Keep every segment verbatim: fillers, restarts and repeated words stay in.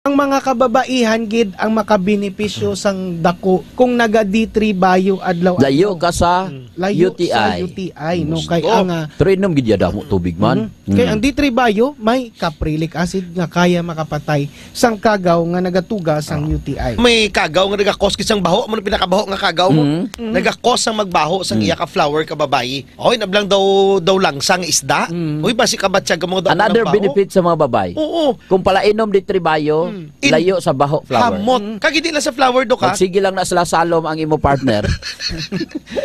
Ang mga kababaihan gid ang makabenepisyo sang dako kung naga D three Bio adlaw-adlaw. Layo ka sa Mm. Layo U T I. sa U T I, no? Gusto. Kay ang, ah, Pero inom gid yada mo tubig man. Mhm. Kay Mm. ang D three Bio may caprylic acid nga kaya makapatay sang kagaw nga nagatuga sang Ah. U T I. May kagaw nga nagakos gid sang baho, amo na pinakabaho nga kagaw mo. Mm. Mm. Nagakos sang magbaho sang Mm. iya ka flower ka babayi. Oy, nablang daw, daw langsa nga isda. Mm. Uy, basi kabatyag ang mga daw Another nagbaho. benefit sa mga babae. Oo. Kung palainom D three Bio, Mm. In- layo sa baho flower. Hamot. Mm. Kag hindi lang sa flower, Dok, ha? Magsige lang na sila salom ang imo partner.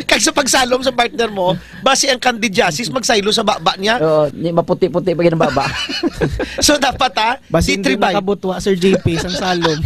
Kag sa pagsalom sa partner mo, basi ang candidiasis magsaylo sa baba niya. Oo, ni maputi-puti pa gyud ang baba. So, dapat, ha? Basi D three hindi Bio. makabutwa, Sir J P, sang salom.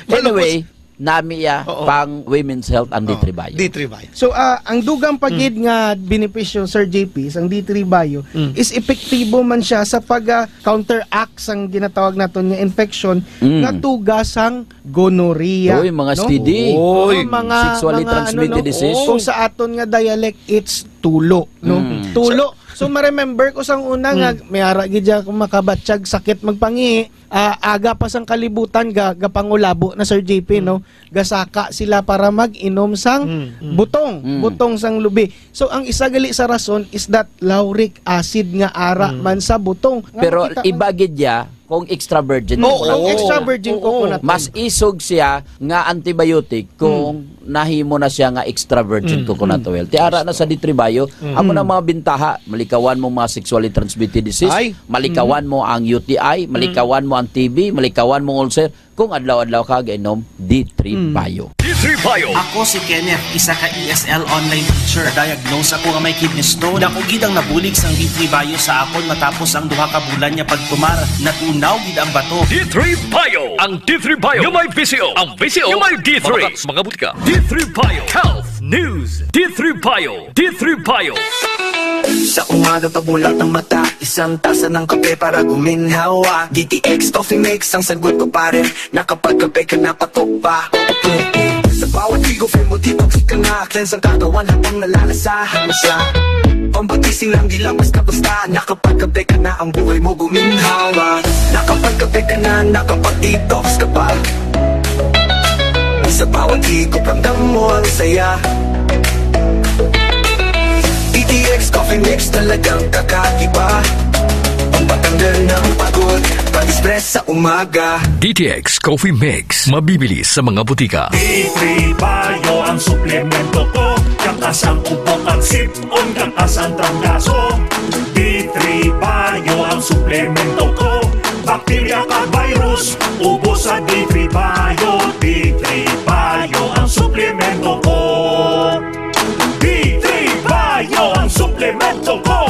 Anyway, Malupos. nami ya Oo. pang women's health ang Oh, D three Bio. D three Bio. So, ah, ang dugang pa Mm. gid nga benepisyo, Sir J P, sang D three Bio Mm. is epektibo man siya sa pag, ah, counteract sang ginatawag naton nga infection Mm. nga tuga sang gonorrhea, Uy, mga no? S T D. Uy. Oo, mga, Sexually mga, ano, transmitted no? disease. Kung sa aton nga dialect, it's tulo, no? Mm. Tulo. So, ma-remember ko sang una nga, Mm. may ara gid siya kung makabatyag sakit magpangihi, ah, aga pa sang kalibutan ga-, gapangulabo na, Sir J P, Mm. no? Gasaka sila para mag-inom sang Mm, mm. butong, Mm. butong sang lubi. So, ang isa gali sa rason is that lauric acid nga ara Mm. man sa butong. Nga Pero makita man iba gid ya kung extra virgin Oo, coconut kung oil. extra virgin Oo. coconut oil. Mas isog siya nga antibiotic kung Mm. nahimo na siya nga extra virgin Mm, coconut mm. oil. Ti ara na sa D three Bio, Mm. amo na Mm. mga bintaha, malikawan mo mga sexually transmitted disease, Ay. malikawan Mm. mo ang U T I, malikawan Mm. mo ang T B, malikawan mo ang ulcer, kung adlaw-adlaw ka gainom D three Mm. Bio. D three Bio. Ako si Kenneth, isa ka E S L online teacher. Diagnose ako nga may kidney stone. Dako gid ang nabulig sang D three Bio sa akon matapos ang duha ka bulan nga pagtumar. Natunaw gid ang bato. D three Bio. Ang D three Bio nga may V C O. Ang V C O nga may D three. Mabakal sa mga butika. D three Bio. Health News. D three Bio. D three Bio. Sa umaga, pagmulat ng mata, isang tasa ng kape para guminhawa. D T X Coffee Mix ang sagot ko, pare. Nakapagkape ka na, patok pa. Sa bawat ligo, feel mo detox ka na. Cleanse ang katawan habang nalalasahan mo siya. Pampagising lang, di lang basta-basta. Nakapagkape ka na, ang buhay mo guminhawa. Nakapagkape ka na, nakapag-detox ka pa. Sa bawat higop, ramdam mo ang saya. D T X Coffee Mix, talagang kakaiba. Pampatanggal ng pagod, pag-stress sa umaga. D T X Coffee Mix, mabibili sa mga butika. D three Bio ang suplemento ko. Kakas ang ubo kag sip-on, kakas ang trangkaso. D three Bio ang suplemento ko. Bakterya kag virus, ubos sa D three Bio. D three Bio ang suplemento ko. D three Bio ang suplemento ko.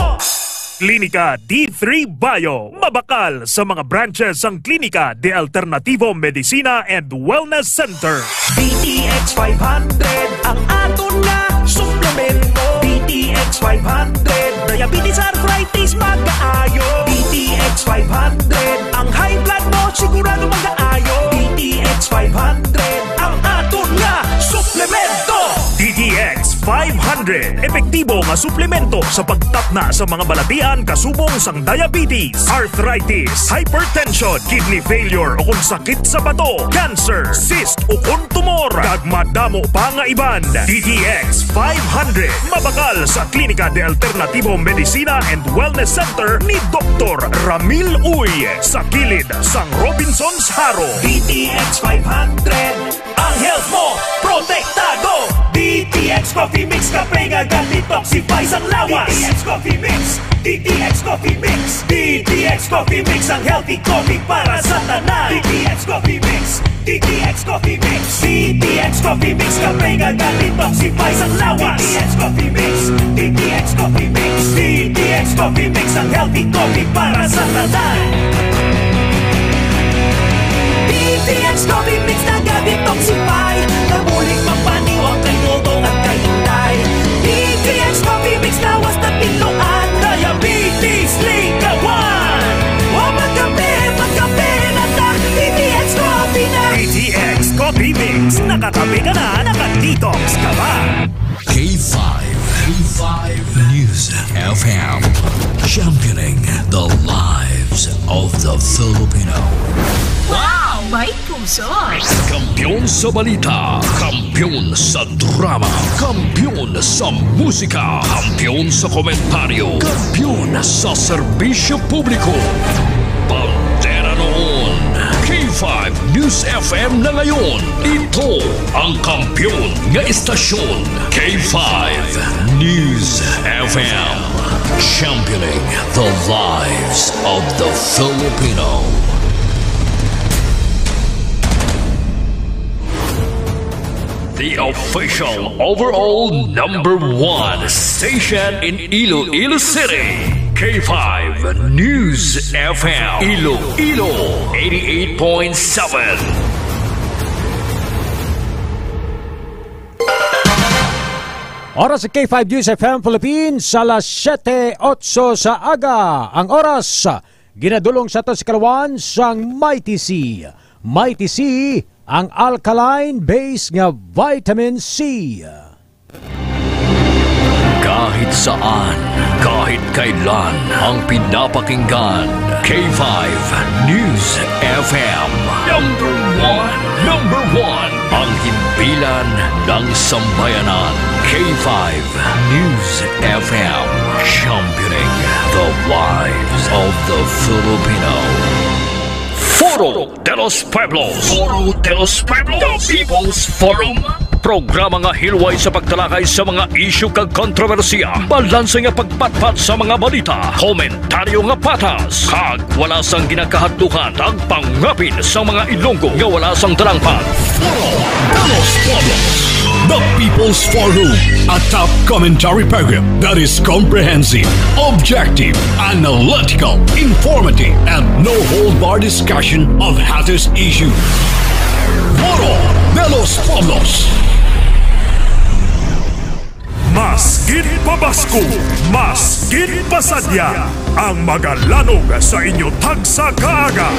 Klinika D three Bio. Mabakal sa mga branches sang Klinika de Alternativo Medicina and Wellness Center. D T X five hundred ang aton nga suplemento. D T X five hundred, diabetes, arthritis, magaayo. D T X five hundred, ang high blood mo sigurado magaayo. D T X five hundred ang aton nga suplemento. D T X five hundred, epektibo nga suplemento sa pagtapna sa mga balatian kasubong sang diabetes, arthritis, hypertension, kidney failure o kon sakit sa bato, cancer, cyst o kon tumor, kag madamo pa nga iban. D T X five hundred, mabakal sa Klinika de Alternativo Medicina and Wellness Center ni Doktor Ramil Uy, sa kilid sang Robinsons Jaro. D T X five hundred, ang health mo protektado. D T X Coffee Mix, kape nga ga-detoxify sang lawas. D T X Coffee Mix, D T X Coffee Mix, D T X Coffee Mix, ang healthy coffee para sa tanan. D T X Coffee Mix, D T X Coffee Mix, D T X Coffee Mix, kape nga ga-detoxify sang lawas. D T X Coffee Mix, D T X Coffee Mix, D T X Coffee Mix, ang healthy coffee para sa tanan. D T X Coffee Mix naga-detoxify, nabulig magpaniwang kay dudong at kay inday. D T X Coffee Mix lawas na pinluan, diabetes likawan. Wa magkape, magkape na ta, D T X Coffee na. D T X Coffee Mix, nakakape ka na, naka-detox ka pa. K five, K five News F M, championing the lives of the Filipino. Wow! Kumsa. Kampiyon sa balita, kampiyon sa drama, kampiyon sa musika, kampiyon sa komentaryo, kampiyon sa serbisyo publiko. Bandera noon, K five News F M na ngayon. Ito ang kampiyon nga istasyon, K five News F M. Championing the lives of the Filipino. The official overall number one station in Iloilo City, K five News F M, Iloilo eighty-eight point seven. Oras sa K five News F M Philippines, alas siyete otso sa aga. Ang oras, ginadulong sa ato sa kalawan sang Mighty C. Mighty C, ang alkaline base nga vitamin C. Kahit saan, kahit kailan, ang pinapakinggan, K five News F M. Number one, number one, ang himpilan ng sambayanan, K five News F M, championing the lives of the Filipino. Foro de los Pueblos. Foro de los Pueblos. The People's Forum. Programa nga hilway sa pagtalakay sa mga isyu kag kontrobersiya, balanse nga pagpatpat sa mga balita, komentaryo nga patas, kag wala sang ginakahadlukan ang pangapin sa mga Ilonggo nga wala sang talangpan. Foro de los Pueblos, the People's Forum, a top commentary program that is comprehensive, objective, analytical, informative, and no-hold-bar discussion of hottest issues. Foro de los Pueblos. Mas gid pabasko, mas gid pasadya ang magalanog sa inyo tagsa ka aga.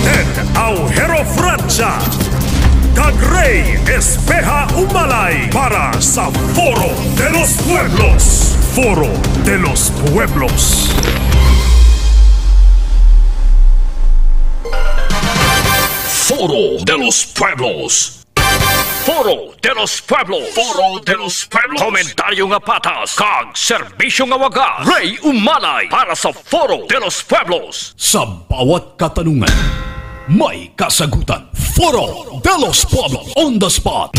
Ted Aujero Francia kag Rey Espeha Umalay para sa Foro de los Pueblos. Foro de los Pueblos. Foro de los Pueblos. Foro de los Pueblos. Foro de los Pueblos. Komentaryo nga patas kag serbisyo nga wagas. Rey Umalay para sa Foro de los Pueblos. Sa bawat katanungan, may kasagutan. Foro de los Pueblos on the spot.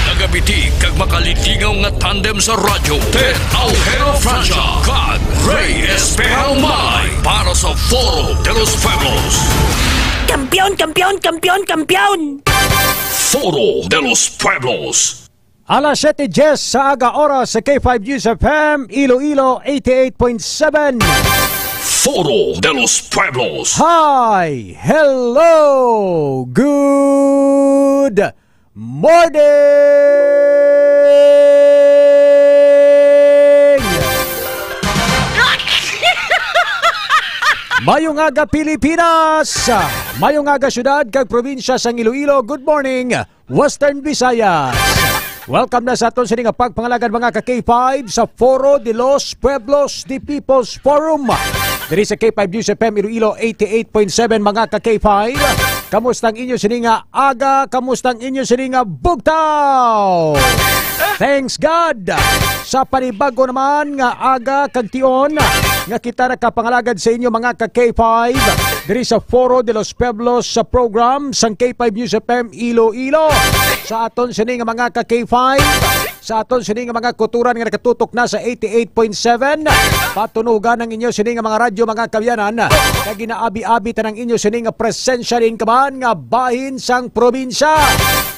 Nagabiti kag makalitingaw nga tandem sa radyo, Ted Aujero Francia kag Rey Espeha Umalay para sa Foro de los Pueblos. Kampiyon, kampiyon, kampiyon, kampiyon! Foro de los Pueblos. Alas siyete dies sa aga, oras sa K five News F M, Iloilo, eighty-eight point seven. Foro de los Pueblos. Hi! Hello! Good morning! Mayong aga, Pilipinas! Mayong aga, syudad kag probinsya sang Iloilo. Good morning, Western Visayas! Welcome na sa aton sini nga pagpangalagad, mga ka K five, sa Foro de los Pueblos, the People's Forum, diri sa K five News F M Iloilo eighty-eight point seven, mga ka K five. Kamusta ang inyo sini nga aga? Kamusta ang inyo sini nga bugtaw? Thanks God sa panibago naman nga aga kag tion nga kita nakapangalagad sa inyo, mga ka K five, diri sa Foro de los Pueblos sa program sang K five News F M Iloilo. Sa aton sini nga mga ka K five, sa aton sini nga mga kutoran nga nakatutok na sa eighty-eight point seven, patunugan ang inyo sini nga mga radyo, mga kaabyanan, kag ginaabi-abi ta ang inyo sini nga presensya din kaman nga bahin sang probinsya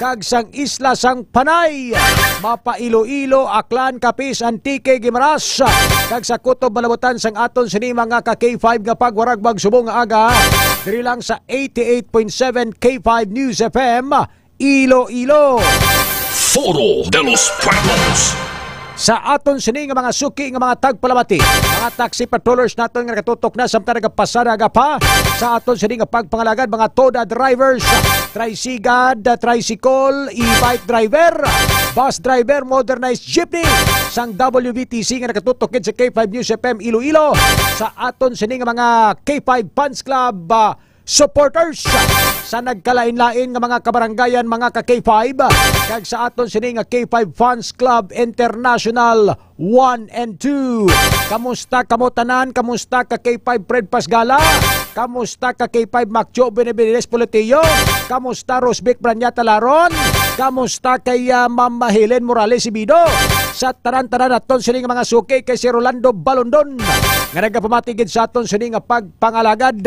kag sang isla sang Panay, mapa Iloilo, Aklan, Capiz, Antique, Guimaras, kag sa kutob malabutan sang aton sini mga ka K five nga pagwaragbag subong nga aga, diri lang sa eighty-eight point seven K five News F M, Iloilo. Foro de los Pueblos. Sa aton sini nga mga suki nga mga tagpalamati, mga taxi patrollers naton nga nakatutok na samtang nagapasada aga pa sa aton sini nga pagpangalagad, mga toda drivers, tricycad, tricycle, e-bike driver, bus driver, modernized jeepney, sang W B T C nga nakatutok gid sa K five News F M Iloilo, sa aton sini nga mga K five Fans Club, ah, supporters sa nagkalain-lain nga mga kabarangayan, mga ka K five, kag sa aton sini nga K five Fans Club International one and two. Kamusta kamo tanan? Kamusta ka K five Fred Pasgala? Kamusta ka K five Maccho Benevides Politio? Kamusta Rosbic Branyata Laron? Kamusta kay, ah, Ma'am Helen Morales Ibido? Sa tanan-tanan naton sini nga mga suki, kay si Rolando Balondon nga nagapamati gid sa aton sini nga pagpangalagad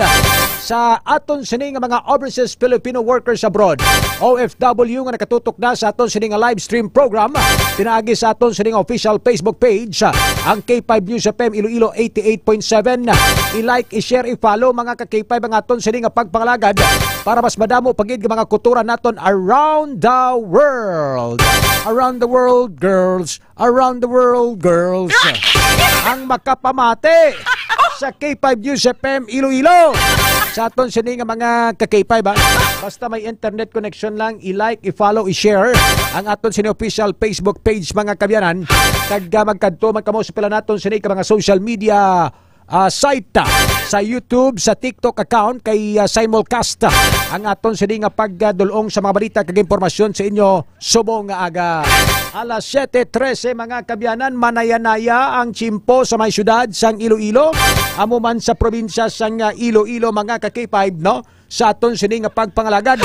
sa aton sini nga mga overseas Filipino workers abroad, O F W, nga nakatutok na sa aton sini nga live stream program pinaagi sa aton sini nga official Facebook page, ang K five News F M Iloilo eighty-eight point seven. I-like, i-share, i-follow, mga ka K five, ang aton sini nga pagpangalagad para mas madamo pa gid nga mga kultura naton around the world. Around the world, girls. Around the world, girls. Ang makapamati sa K five News F M Iloilo. Sa aton sini nga mga ka K five, ha? Basta may internet connection lang, i-like, i-follow, i-share ang aton sini official Facebook page, mga kaabyanan. Kag, ah, magkadto man kamo sa pila naton sini ka mga social media, ah, site, ah, sa YouTube, sa TikTok account kay, ah, simulcast, ah, ang aton sini nga pagdulong sa mga balita kag impormasyon sa inyo subong nga aga. Alas siyete trese, mga kaabyanan, manayanaya ang tiyempo sa may siyudad sang Iloilo, amo man sa probinsya sang, ah, Iloilo, mga ka K five, no? Sa aton sini nga pagpangalagad.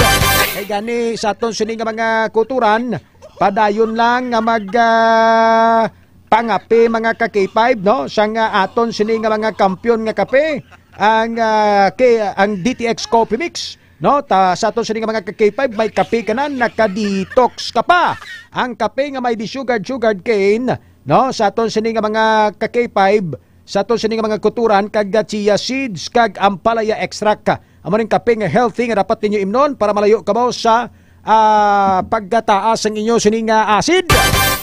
Kay gani sa aton sini nga mga kulturan, padayon lang nga mag, ah, pangape, mga ka K five, no? Sang, ah, aton sini nga mga kampiyon nga kape, ang, ah, kay, ang D T X Coffee Mix, no? Ta, sa aton sini nga mga ka K five, may kape ka na, naka-detox ka pa. Ang kape nga may di sugar, sugar cane, no? Sa aton sini nga mga ka K five, sa aton sini nga mga kulturan, kag chia seeds kag ampalaya extract. Amo ning kape nga healthy nga dapat ninyo imnon para malayo kamo sa, ah, pagkataas sang inyo sini nga acid.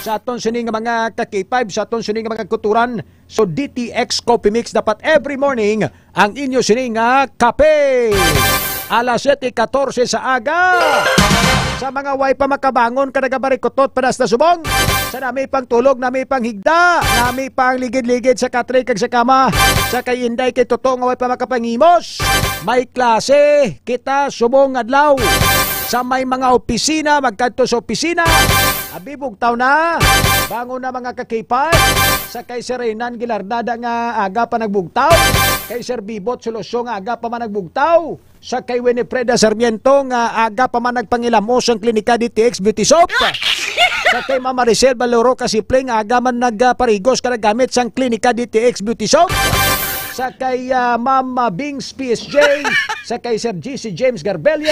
Sa aton sini nga mga ka K five, sa aton sini nga mga kulturan, so D T X Coffee Mix dapat every morning ang inyo sini nga kape. Alas siyete katorse sa aga. Sa mga way pa makabangon, ka nagabarikutot pa na sa subong. Sa nami pang tulog, nami pang higda, nami pang ligid-ligid sa katre kag sa kama. Sa kay Inday kay Toto nga way pa makapangimos. May klase kita subong adlaw. Sa may mga opisina, magkadto sa opisina. Abi, bugtaw na. Bangon na, mga ka K five. Sa kay Sir Renan Gilardada nga aga pa nagbugtaw. Kay Sir Bibot Sulosyo nga aga pa man nagbugtaw. Sa kay Winifreda Sarmiento nga aga pa man nagpangilamos ang Klinika D T X Beauty Soap. Sa kay Ma'am Maricel Baloro Kasiple nga aga man nagparigos ka nagamit sang Klinika D T X Beauty Soap. Sa kay, ah, Ma'am, ah, Bings P S J, sa kay Sir G C James Garbelles,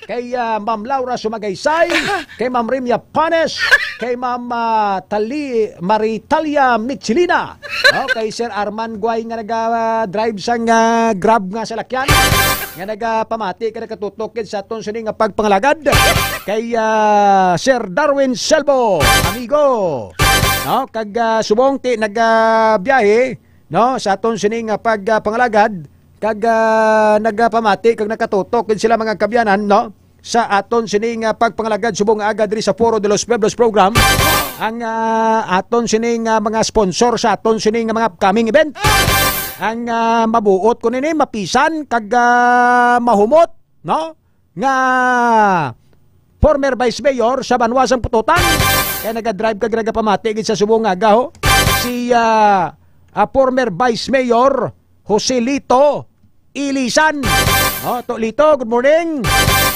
kay, ah, Ma'am Laura Sumagaysay, kay Ma'am Rimia Panes, kay Ma'am, ah, Tali-, Maritalia Michelina, no? Kay Sir Arman Guay nga naga-drive sang, ah, Grab nga salakyan, nga nagapamati kag nakatutok gid sa aton sini nga pagpangalagad, kay, ah, Sir Darwin Selvo, amigo, no? Kag, ah, subong ti nagabiyahe, no, sa aton sini nga pag, ah, pangalagad, kag, ah, nagapamati kag nakatutok gid sila, mga kaabyanan, no, sa aton sini nga pagpangalagad subong nga aga diri sa Foro de los Pueblos program. Ang, ah, aton sini nga mga sponsor sa aton sini nga mga upcoming event. Ang, ah, mabuot ko nini, mapisan kag, ah, mahumot, no, nga former Vice Mayor sa Banwa sang Pututan. Kaya nagadrive kag nagapamati gid sa subong nga aga, ho. Si, ah, ah, former Vice Mayor Joselito Ilisan. Oh, to Lito, good morning.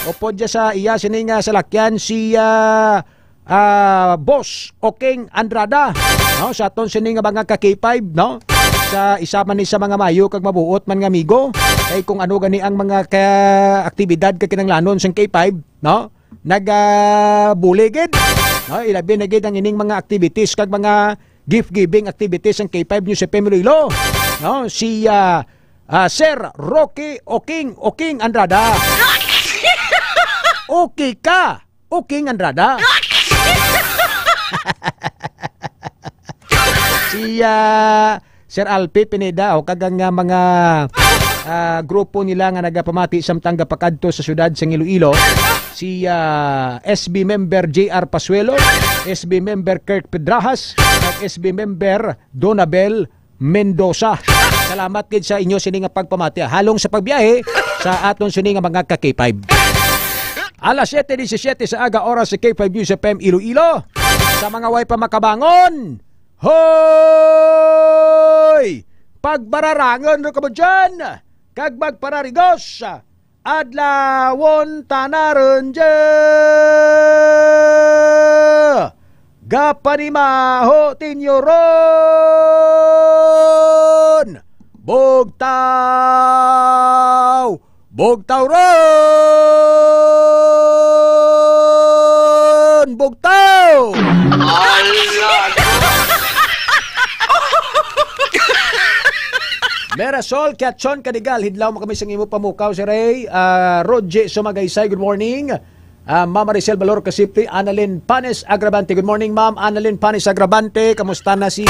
Upod dya sa iya sini nga salakyan si, ah, ah, Boss Oking Andrada, no, sa aton sini nga mga ka K five, no, sa isa man ni sa mga mayo kag mabuot man nga amigo, kay kung ano gani ang mga ka-, aktibidad kag kinahanglanon sang K five, no, nagabuli gid, no, ilabi na gid ang ining mga activities kag mga gift giving activities sang K five News F M Iloilo, no, si, ah, ah, Sir Rocky Oking, Oking Andrada. Okay ka. Uking Andrada. Si, ah, Sir Alpi Pineda, o, kag ang, ah, mga, ah, grupo nila nga nagapamati samtang gapakadto sa siyudad sang Iloilo, si, ah, S B member J R Pasuelo, S B member Kirk Pedrajas, kag S B member Donabel Mendoza. Salamat gid sa inyo sini nga pagpamati. Halong sa pagbiyahe, sa aton sini nga mga ka K five. Alas siyete disisiete sa aga, oras sa K five News F M Iloilo. Sa mga way pa makabangon, hoy! Pagbararangon ro kamo dyan, kag magpararigos. Adlawon ta na ron dyan. Gapanimaho tinyo ron. Bugtaw! Bugtaw ron! Bugtaw! Merasol, Kiatson, Kadigal, hidlaw mo kami sa imo pamukaw, si Ray. Ah, Roger Sumagaysay, good morning. Ah, Mama Maricel Balor Kasipli, Annalyn Panes Agravante. Good morning, Ma'am Annalyn Panes Agravante. Kamusta na si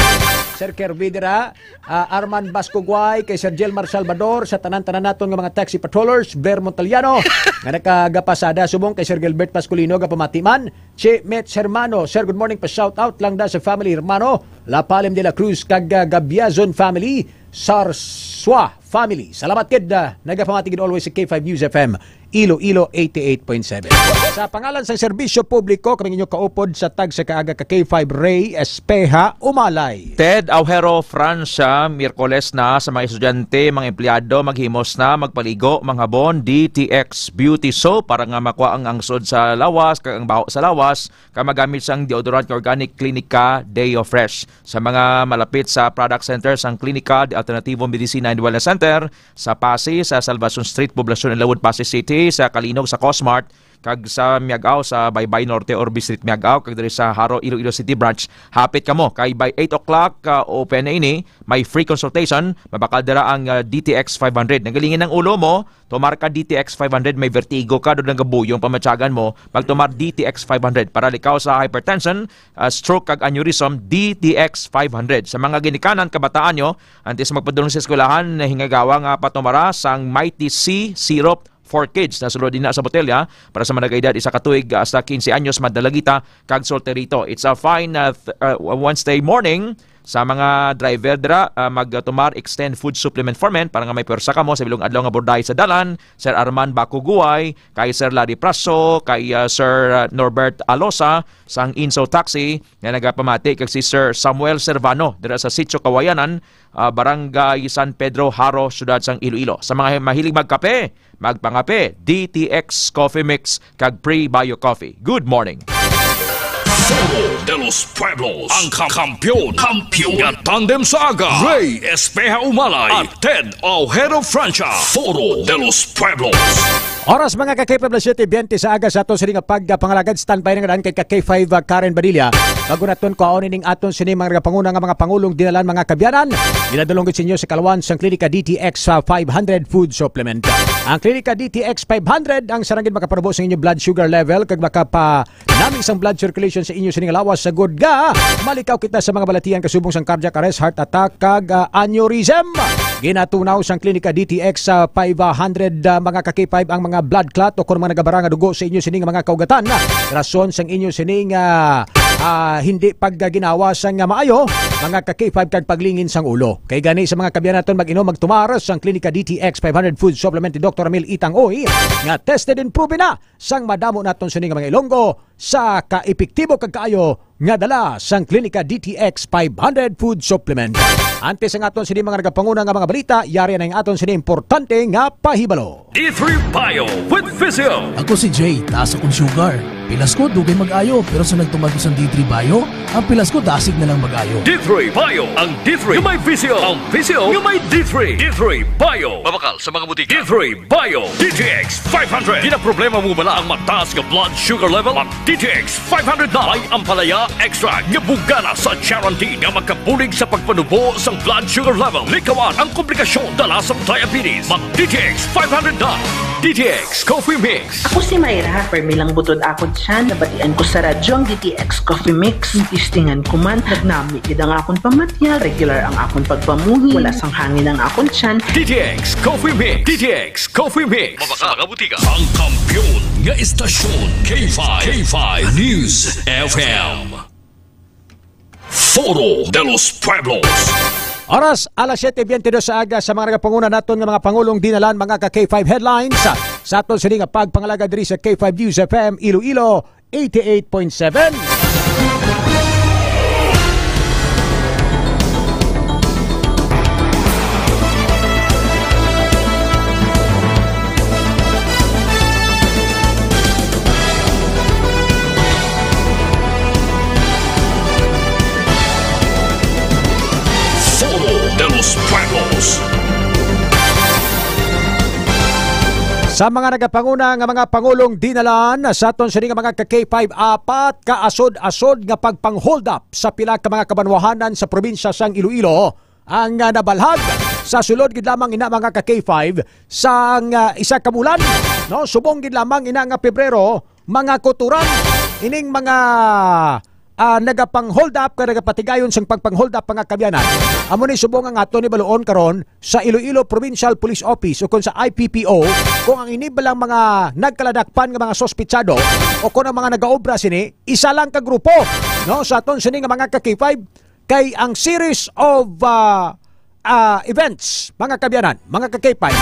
Sir Kerby dira? Ah, Arman Basco Guay, kay Sir Jelmar Salvador, sa tanan-tanan naton nga mga taxi patrollers, Ver Montaliano, nga nakagapasada, subong kay Sir Gilbert Pascolino, gapamati man. Si Mitch Hermano, Sir, good morning, pa shout out lang da sa family, Hermano Lapalem de la Cruz, kag, ah, Gabiazon family, Sarsua family. Salamat gid, ah, nagapamati gid always sa K five News F M. Iloilo eighty-eight point seven. Sa pangalan sang serbisyo publiko, kami inyo kaupod sa tagsa ka aga ka K five Ray Espeha Umalay. Ted Aujero, Francia, Miyerkules na sa mga estudyante, mga empleyado, maghimos na, magpaligo, manghapon, D T X Beauty Soap para nga makuha ang angsod sa lawas kag ang baho sa lawas, ka magamit sang deodorant nga organic Clinica Deo Fresh. Sa mga malapit sa product center sang Klinika de Alternativo Medicina and Wellness Center, sa Passi, sa Salvacion Street, Poblacion, Ilawod, Passi City, sa Calinog, sa Cosmart, kag sa Miag-ao, sa Baybay Norte, Orbe Street, Miag-ao, kag diri sa Jaro, Iloilo City Branch, hapit kamo. Kay by eight o'clock, ah, open na ini, may free consultation, mabakal dira ang, ah, D T X five hundred. Nagalingin ang ulo mo, tumar ka D T X five hundred, may vertigo ka, do nagabuyong pamatyagan mo, pagtumar D T X five hundred. Para likaw sa hypertension, ah, stroke kag aneurysm, D T X five hundred. Sa mga ginikanan, kabataan nyo, antes magpadulong sa eskwelahan, hingagawa nga patumara sang Mighty C Syrup for Kids na sulod din na sa botelya para sa mga nag-edad isa ka tuig hasta quince anyos, madalagita kag solterito. It's a fine, uh, th-, uh, Wednesday morning. Sa mga driver dira, uh, magtumar Extend Food Supplement for Men para nga may pwersa kamo sa bilog adlaw nga bordahe sa dalan. Sir Arman Bakuguay, kay Sir Larry Praso, kay, uh, Sir, uh, Norbert Alosa sang Inso Taxi nga nagapamati, kag si Sir Samuel Servano dira sa Sitio Kawayanan, ah, Barangay San Pedro, Jaro, Siyudad sang Iloilo. Sa mga mahilig magkape, magpangape, D T X Coffee Mix kag Pre-Bio Coffee. Good morning. Foro de los Pueblos, ang kam-, kampiyon, kampiyon nga tandem sa aga. Ray Espeha Umalay at Ted Aujero Francia. Foro de los Pueblos. Oras, mga ka-K five, alas siyete biyente sa aga sa aton sini nga pagpangalagad. Standby na nga daan kay ka-K five, ah, Karen Badilla. Bago naton kuhaon ining aton sini mga nagapanguna nga mga pangulong dinalan, mga kabyanan, ginadulong gid sa inyo sa kalawan sang Klinika D T X, ah, five hundred Food Supplement. Ang Klinika D T X five hundred ang sarang gid makapanubo sa inyo blood sugar level kag makapa nami sang blood circulation sa inyo sining lawas, sagod nga malikaw kita sa mga balatian kasubong sang cardiac arrest, heart attack, kag, ah, aneurysm. Ginatunaw sang Klinika D T X sa five hundred, ah, mga ka-K five ang mga blood clot o kung mga nagabara nga dugo sa inyo sining mga kaugatan. Rason sang inyo sining, ah, ah, hindi paggaginawa sang maayo, mga ka-K five, kag paglingin sang ulo. Kay gani sa mga kabyan naton, mag-inom, magtumar sang Klinika D T X five hundred Food Supplement ni Doktor Ramil Itang Uy, nga tested and proven na sang madamo naton sini nga mga Ilonggo sa kaepektibo kag kaayo nga dala sang Klinika D T X five hundred Food Supplement. Antes ang aton sini mga nagapanguna nga mga balita, yari na ang aton sini importante nga pahibalo. D three Bio with Physio. Ako si Jay, taas akong sugar. Pilas ko, dugay mag-ayo, pero sa nagtumar ko sang D three Bio, ang pilas ko dasig na lang mag-ayo. D three Bio, ang D three nga may Physio, ang Physio nga may D three. D three Bio. Mabakal sa mga butika. D three Bio, D T X five hundred. Ginaproblema mo bala ang mataas nga blood sugar level? Mag D T X five hundred na. May ampalaya extract nga bugana sa charantin nga makabulig sa pagpanubo sang blood sugar level. Likawan ang komplikasyon dala sang diabetes. Mag D T X five hundred na. D T X Coffee Mix. Ako si Myra, permi lang butod akon tiyan. Nabatian ko sa radyo ang D T X Coffee Mix. Testingan ko man, nagnami gid ang akon pamatyag. Regular ang akon pagpamuhi. Wala sang hangin ang akon tiyan. D T X Coffee Mix. D T X Coffee Mix. Mabakal sa mga butika. Ang kampiyon nga istasyon, K five. K five News F M. Foro de los Pueblos. Oras, alas siyete biyente dos sa aga, sa mga nagapanguna naton nga mga pangulong dinalan, mga ka K five headlines sa aton sini nga pagpangalaga diri sa K five News F M Iloilo, eighty-eight point seven. Foro de los Pueblos. Sa mga nagapanguna nga mga pangulong dinalan sa aton sini nga mga ka K five, apat ka asod-asod nga pagpang-hold up sa pila ka mga kabanwahanan sa probinsya sang Iloilo ang, ah, nabalhag sa sulod gid lamang ina, mga ka K five, sang, ah, isa ka bulan, no? Subong gid lamang ina nga Pebrero, mga kutoran ining mga, ah, nagapang-hold up, ka nagapatigayon sang pagpang-hold up, mga kaabyanan. Amo ni subong ang aton ibaluon karon sa Iloilo Provincial Police Office, o kon sa I P P O, kung ang ini ba lang mga nagkaladakpan nga mga suspetsado o kon ang mga nagaobra sini, isa lang ka grupo, no? Sa aton sini nga mga ka K five, kay ang series of, ah, ah, events, mga kaabyanan, mga ka K five,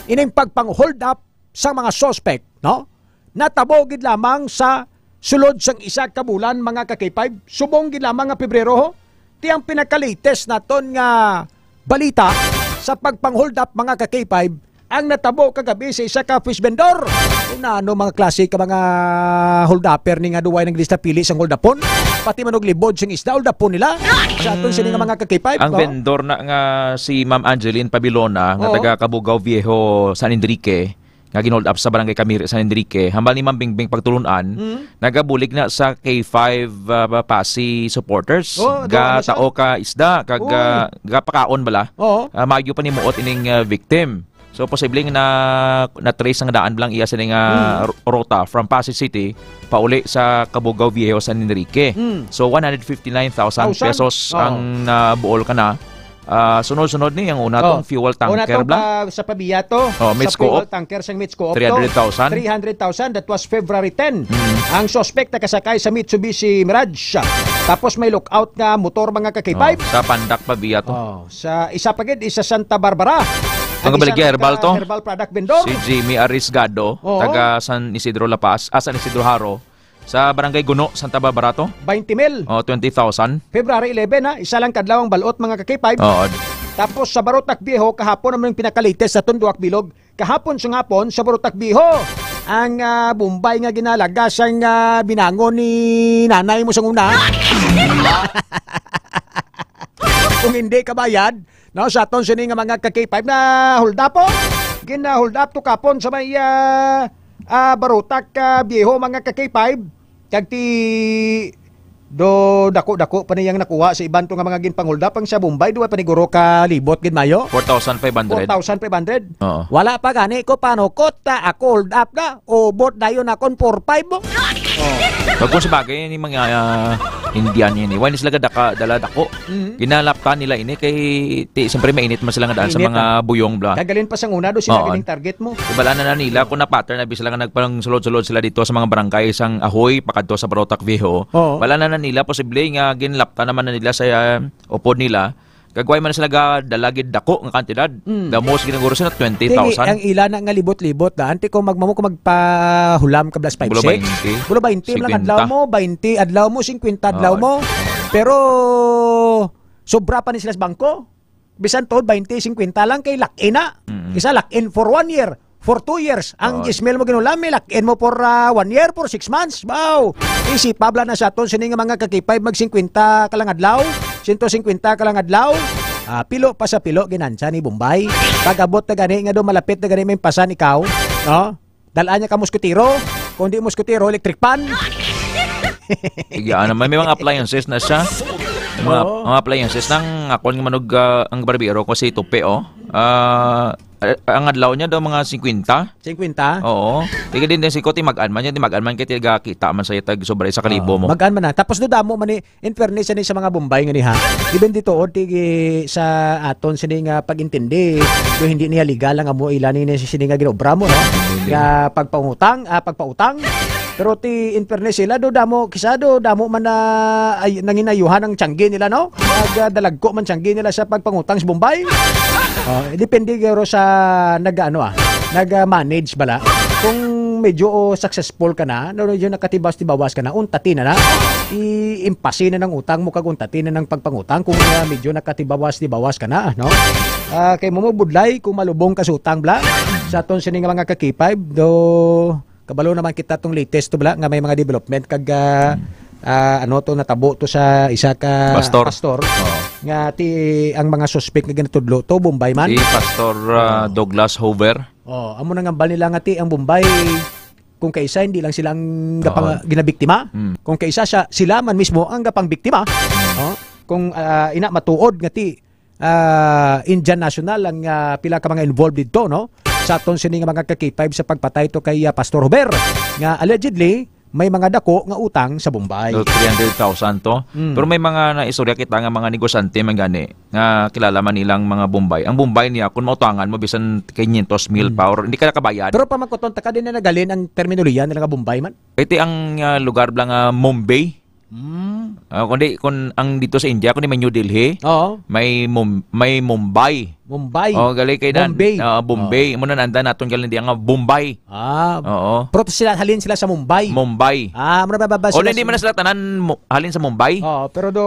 ining pagpang-hold up sa mga suspect, no? Natabo gid lamang sa sulod sang isa ka bulan, mga ka K five, subong gid lamang nga Pebrero, ho. Ti ang pinaka-latest naton nga balita sa pagpang-hold up, mga ka K five, ang natabo kagabi sa isa ka fish vendor. Kung naano mga klase ka mga hold-upper ni nga duway naglista pili sang hold-upon, pati man og libod sing isda, hold-upon nila. Sa aton sini nga mga ka K five, Ang no? vendor na nga si Ma'am Angeline Pabilona, nga Oo. taga Cabugao Viejo, San Enrique, nga gin-hold up sa Barangay Camiri, San Enrique, hambal ni Ma'am Bingbing pagtulun-an, Mm. nagabulig na sa K five, ah, Pasi supporters. Oo, Ga doon na siya. tao ka isda, kag, Uy. ah, ga pakaon bala. Oo. Ah, maayo pa ni muot ining, ah, victim. So, posibleng na, na-trace ang daan lang iya sini nga Hmm. ru-, ruta from Pasig City pauli sa Cabugao Viejo, San Enrique. Hmm. So, one hundred fifty-nine thousand Thousand? pesos Oo. ang nabuol ka na. Ah, sunod-sunod ni ang una Oh. tong fuel Una tanker tong bla. pa, sa Pabiato, Oh, sa Mitch fuel Co-op. tanker sang Mitch Co-op to. Three hundred thousand. Three hundred thousand, that was February ten. Hmm. Ang suspect nakasakay sa Mitsubishi Mirage. Tapos may lookout nga motor, mga ka K five. Oh, sa Pandak, Pabiato. Oh. Sa isa pa gid, isa Santa Barbara. Ang Ang isa baligya, herbal ka to? herbal product vendor. Si Jimmy Arriesgado, Oo. taga San Isidro La Paz, ah, San Isidro Jaro, sa Barangay Guno, Santa Barbara to. Twenty mil. Oh, twenty thousand. February eleven, ha, isa lang kadlaw ang balot, mga ka K five. Oo. Tapos sa Barotac Viejo, kahapon naman yung pinaka-latest sa Tunduak Bilog. Kahapon sa hapon, sa Barotac Viejo, ang, ah, Bombay nga ginalaga sang, ah, binangon ni nanay mo sa una. Kung hindi kabayad, no, sa aton sini nga mga ka K five na hold up, oh. Gina-hold up to kapon sa may, ah, ah, Barotac, ah, Viejo, mga ka K five. Kag ti do dako-dako pa niyang nakuha sa iban to nga mga ginpang-hold up. Ang sa Bombay, duwa pa ni guro ka libot gid mayo. Four thousand five hundred. Four thousand five hundred. Oo. Wala pa gani ko panukot ta, ako hold up na. Ubot dayon akon four five mo. Oh. Pag kung sabagay, ni mga, ah, Indian yun eh. Why ni sila gadaka, dala dako? Mhm. Ginalaptan nila ini kay, ti, siyempre mainit man sila nga daan sa Mainit, mga ah. buyong bla. Kagalin pa sang una do sila Oo. ganing target mo. Wala na, na nila kung na-pattern na bi sila nga nagpangsulod-sulod sila dito sa mga barangay sang Ahoy, pakadto sa Barotac Viejo. Oo. Wala na, na nila posible nga ginlaptan naman na nila sa, ah, upod nila. Kagway man sila ga dala gid dako nga kantidad. Mm. The most ginaguro sila Tini, twenty thousand. ang ila na nga libot-libot na. Anti ko magmamo ko magpahulam ka plus five, Bulo six. twenty. Bulo twenty lang Singkwenta. adlaw mo, twenty adlaw mo, singkwenta adlaw Oo. mo. Pero sobra pa ni sila sa bangko. Bisan to, twenty, singkwenta lang kay lock-in na. Mm-mm. Isa lock-in for one year, for two years. Ang Oo. Gmail mo ginulam, may lock-in mo for, ah, one year, for six months. Wow! Easy pa bla na sa aton sini nga mga ka K five, mag singkwenta ka lang adlaw, siyento singkwenta ka lang adlaw. Ah, pilo pa sa pilo, ginansa ni Bombay. Pag-abot na gani nga do malapit na gani may pasan ikaw, no? Dalaan niya ka muskutiro. Kung di muskutiro, electric fan. Iya naman, may mga appliances na siya. Mga, Oo. mga appliances nang akon nga manog, ah, ang barbero ko si Tupe, oh. Ah, eh, ang adlaw niya daw mga singkwenta. Singkwenta? Oo. Tiga din din si Kuti, mag-an man niya, di mag-an man kay tiga kita man sa tag sobra sa kalibo Oo. mo. Mag-an man na. Tapos do damo man ni, in fairness, ani sa mga Bombay nga ni ha. Even dito, o, tigi sa aton sini nga pag-intindi, do hindi niya legal ang amo ila ni sini nga ginobra mo, no? Hindi. Nga pagpautang, ah, pagpautang. Pero ti, in fairness sila, do damo, kisa do damo man na ay, nanginayuhan ang tiyanggi nila, no? Nagdalagko man tiyanggi nila sa pagpangutang sa Bombay. Oh, depende garo sa nag-ano, ah, nag-manage bala. Kung medyo, oh, successful ka na, no, medyo nakatibawas-tibawas ka na, untati na na. I-impasi na ng utang mo kag untati na ng pagpangutang kung, ah, medyo nakatibawas-tibawas ka na, no? Ah, kay mo mo budlay kung malubong ka sa utang, bla. Sa aton sini nga mga ka-K five, do kabalo naman kita tong latest to, bla, nga may mga development kag, ah, ah, ano to, natabo to sa isa ka Pastor. Pastor Oo. nga ti ang mga suspect nga ginatudlo to Bombay man. Si Pastor, ah, Douglas Hoover. Oh, amo nang hambal nila nga ti ang Bombay, kung kaisa hindi lang sila ang Oo. gapang ginabiktima, Mm. kung kaisa siya, sila man mismo ang gapang biktima. Oh, kung, ah, ina matuod nga ti ah, Indian national ang, ah, pila ka mga involved didto, no? Sa aton sini nga mga ka-K five sa pagpatay to kay, ah, Pastor Hoover, nga allegedly may mga dako nga utang sa Bombay. So, three hundred thousand to. Mm. Pero may mga naistorya kita nga mga negosyante man gani nga kilala man nilang mga Bombay. Ang Bombay niya, kung mautangan mo, bisan quinientos mil Mm. pa, or hindi ka nakabayad. Pero pamangkuton ta ka, din na nagalin ang terminolohiya nila nga Bombay man? Iti ang, ah, lugar bla nga Mumbai. Mm. Ah, kundi kung ang dito sa India, kundi may New Delhi, Oo. may Mum-, may Mumbai. Mumbai. Oh, gali kay dan-, Bombay. Ah, Bombay. Oo. Amo na nanda naton gali diya nga Bombay. Ah. Oo. Pero sila, halin sila sa Mumbai. Mumbai. Ah, mura ba, ba, ba O, sila hindi sa man na sila tanan mu-, halin sa Mumbai. Oo, pero do,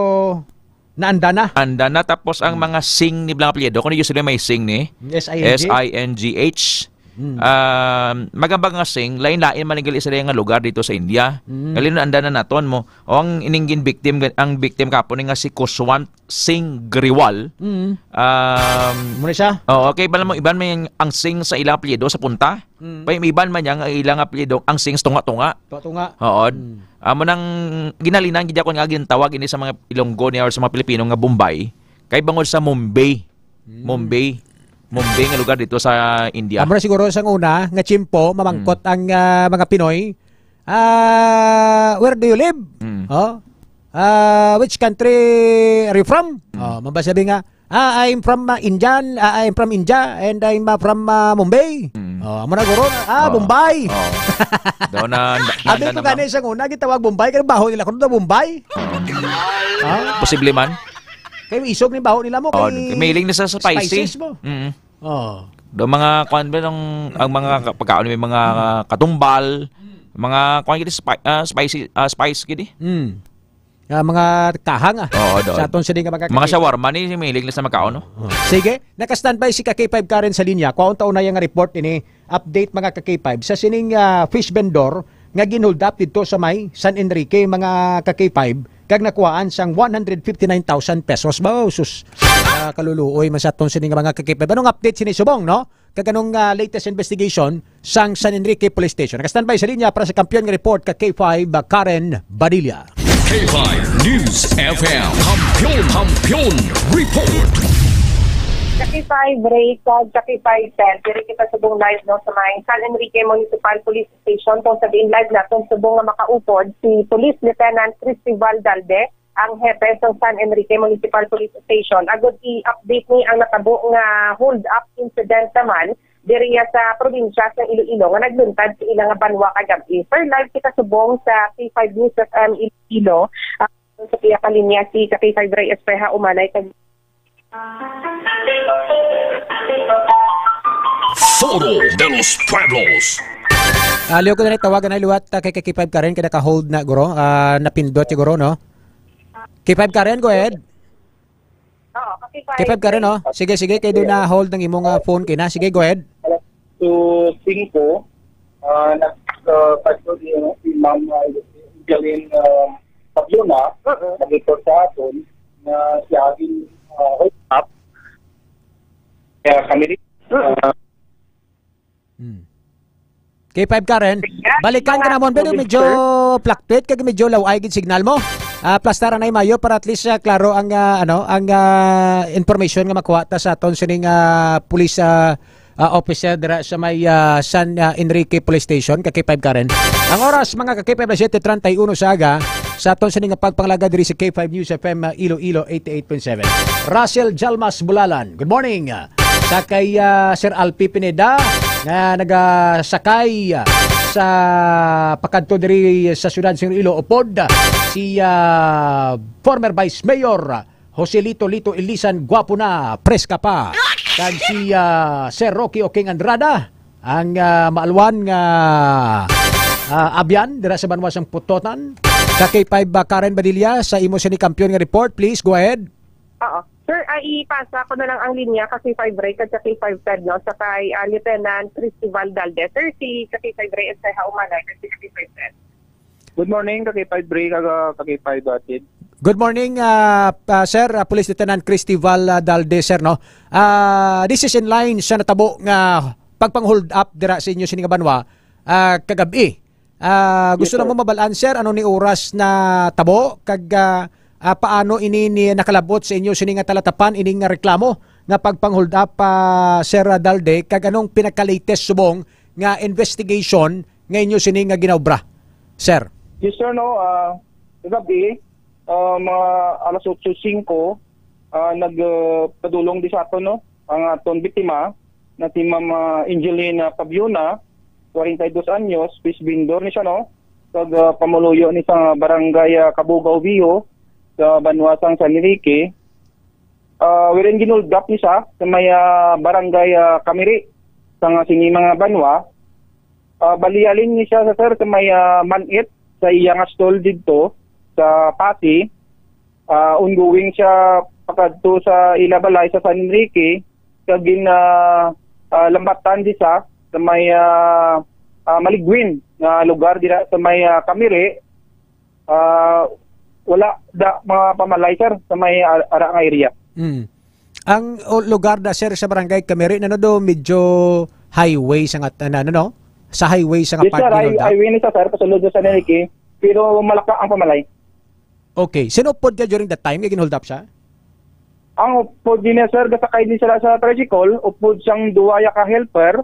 naanda na. Anda na, tapos ang Hmm. mga Singh ni blang apelyido, kundi usually may Singh ni. S I N G. S I N G H. Mm. Um, magamba nga Singh, lain-lain man ang gali sila nga lugar dito sa India. Mm. Gali na anda na naton mo. O ang ining gin victim, ang victim kapon ni nga si Kushwant Singh Grewal. Mm. Um, Muna siya? Oo, okay, bala mo, iban may ang, ang Singh sa ilang apelyido sa punta. Mm. Pa, iban man niya nga ilang apelyido, ang Singh sa tunga-tunga. Tunga-tunga. Oo. Mm. Amo nang ginhalinan gid ako nga gintawag ini sa mga Ilonggo niya or sa mga Pilipino nga Bombay. Kay bangod sa Mumbai. Mm. Mumbai. Mumbai nga lugar dito sa India. Amo na siguro sang una nga tiyempo, mamangkot Mm. ang, ah, mga Pinoy, ah, "Where do you live?" Mm. Oh? Ah, "Which country are you from?" Mm. Oh, mabasabi nga, "Ah, I'm from, ah, Indian. Ah, I'm from India and I'm, ah, from, ah, Mumbai." Mm. Oh, amo na guro. "Ah, Oo. Mumbai." Oo. Daw na, na, Abi na ko naman. Gani sang una, gitawag Mumbai, kay baho nila kuno daw Mumbai. Oo. Ha? Posible man. Kay isog ni baho nila mo, Oh, kay mahilig na sa spicy. Spices mo. Mm. Oh. Do mga kuan ba nung, ang mga ka-, pagkaon may mga katumbal, mga kuan gid spi-, ah, spicy, ah, spice gid eh. Mm. Ah, mga kahang, ah. Oo, do. Sa aton sini nga mga Mga kakita. Shawarma ni mahilig na sa makaon, no? Oh. Sige, naka-standby si ka K five Karen sa linya. Kuhaon ta unay ang report ini, update mga ka K five sa sining, ah, fish vendor nga gin-hold up didto sa may San Enrique, mga ka K five, kag nakuhaan sang one hundred fifty-nine thousand pesos. Ba, sus, ah, kaluluoy man sa aton sini nga mga ka K five. Anong update sini subong, no? Kag anong, ah, latest investigation sang San Enrique Police Station? Naka-standby sa linya para sa kampiyon nga report ka K five, ah, Karen Badilla. K five News F M. Kampiyon, Kampiyon Report. Ka K five Ray, kag ka K five Ted, diri kita subong live, no, sa may San Enrique Municipal Police Station. Kung sa diin live naton subong nga makaupod, si Police Lieutenant Cristival Dalde, ang hepe sa San Enrique Municipal Police Station, agud i-update ni ang natabo nga hold-up incident naman diriya sa probinsya sa Iloilo nga nagluntad sa ila nga banwa kagab-i. Sir, live kita subong sa K five News F M Iloilo. Ah, sa iya kalinya si ka K five Ray Espeha Umanay kag Foro de los Pueblos. Ah, liw ko na rin tawagan ay liwat, ah, kay, kay K five Karen, kaya naka-hold na, guro. Ah, napindot siguro, no? K five Karen, go ahead. Oo, K five Karen, no? Sige, sige, kay doon na hold ng imong, ah, phone, kina. Sige, go ahead. Alas to singko, ah, nag, ah, padto yung si Ma'am, ah, Evelyn, ah, Pablona, Oo. nag-report sa aton na siya ang, ah, hold up. Kaya kami rin, Oo. ah, Hmm. K five Karen, Yeah, balikan ka mga namon, pero medyo fluctuate kag medyo law-ay gid signal mo. Ah, plastaran ay mayo para at least, ah, klaro ang, ah, ano, ang, ah, information nga makuha ta sa aton sining, ah, police, ah, ah, officer dira sa may, ah, San, ah, Enrique Police Station, ka K five Karen. Ang oras, mga ka K five, alas siyete treinta y uno sa aga, sa aton sining nga pagpangalaga diri sa K five News F M, ah, Iloilo eighty-eight point seven. Russell Jalmas Bulalan, good morning. Sa kay, ah, Sir Alpi Pineda, nga nagasakay, ah, sa pakadto diri sa siyudad sa Iloilo, upod si, ah, former Vice Mayor Joselito Lito Ilisan, gwapo na, preska pa. Kag si, ah, Sir Rocky Oking Andrada, ang, ah, maalwan nga, ah, abyan dira sa banwa sang Pototan. Ka K five, ah, Karen Badilla, sa imo sini kampiyon nga report, please go ahead. Oo. Sir, ah, ipasa ko na lang ang linya ka K five Ray kag ka K five Ted, no? Sa kay, ah, Lieutenant Cristival Dalde. Sir, si ka K five Ray, sa ha, umana, kag si ka K five Ted. Good morning, ka K five Ray, kag, ah, ka K five Ted. Good morning, ah, ah, sir, ah, Police Lieutenant Cristival, ah, Dalde, sir, no? Ah, this is in line sa natabo nga pagpang-hold up dira sa inyo sini nga banwa, ah, kagab-i. Ah, gusto Yes, na sir. mo mabalaan, sir, ano ni oras na tabo, kag, ah, ah, paano ini ni nakalabot sa inyo sini nga talatapan, ini nga reklamo nga pagpang-hold up, ah, Sir Dalde, kag anong pinaka-latest subong nga investigation nga inyo sini nga ginaobra, sir? Yes, sir, no. Ah, kagabi, ah, mga alas otso singko, ah, nag, ah, padulong di sa aton, no, ang aton biktima, na si Ma'am, ah, Angelina Pabiona, kwarenta y dos anyos, fish vendor ni siya, no? Kag, ah, pamuluyo ni sa barangay, ah, Cabugao Viejo, sa banwa sang San Enrique. Ah, wherein ginuldak ni siya sa may, ah, barangay, ah, Camiri, sa nga sini mga banwa. Ah, bali halin ni siya sa, sir, sa may, ah, Manit, sa iya nga stall didto sa Pasi. Ah, ongoing siya pakadto sa ila balay sa San Enrique, kag gin, ah, ah, lambatan di sa, sa may, ah, ah, Maligwin nga lugar dira sa may, ah, Camiri. Ah, wala da mga pamalay, sir, sa may, ah, ara nga area. Mm. Ang, o, lugar da, sir, sa barangay Camiri, ano do, medyo highway sa nga, ano, ano, no? Sa highway sa nga Yes, part sir. High-, ginuldak? Highway ni sa, sir, pasulod sa San Enrique, pero malaka ang pamalay. Okay. Sino pod ka during that time nga ginhold up siya? Ang upod niya, sir, gasakay din sila sa tricycle, upod sang duwa ya ka helper,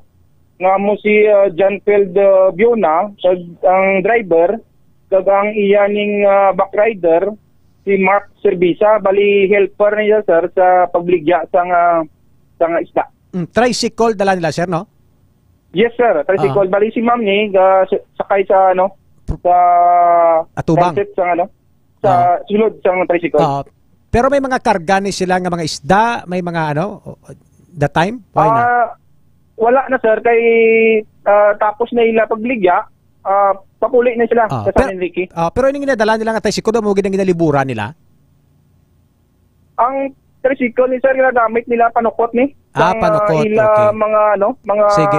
nga mo si, ah, John Field, ah, Biona, kag ang driver, kag ang iya ning, ah, backrider, si Mark Servisa, bali helper niya, sir, sa pagligya sang, ah, sang isda. Mm, tricycle dala nila, sir, no? Yes, sir, tricycle. Ah. Bali si ma'am ni, ga-, sakay sa, ano, sa Atubang. Transit sang, ano, sa Ah. sulod sang tricycle. Ah, pero may mga karga ni sila nga mga isda, may mga ano, that time? Wala na? Ah, wala na, sir, kay, ah, tapos na ila pagligya, ah, papuli na sila Ah, sa San per-, Enrique. Ah, pero ining ginadala nila nga tricycle, mo gid ang ginaliburan nila? Ang tricycle ni sir, ginagamit nila panukot ni. Ah, Sang, ah, panukot, ila okay. mga, ano, mga Sige.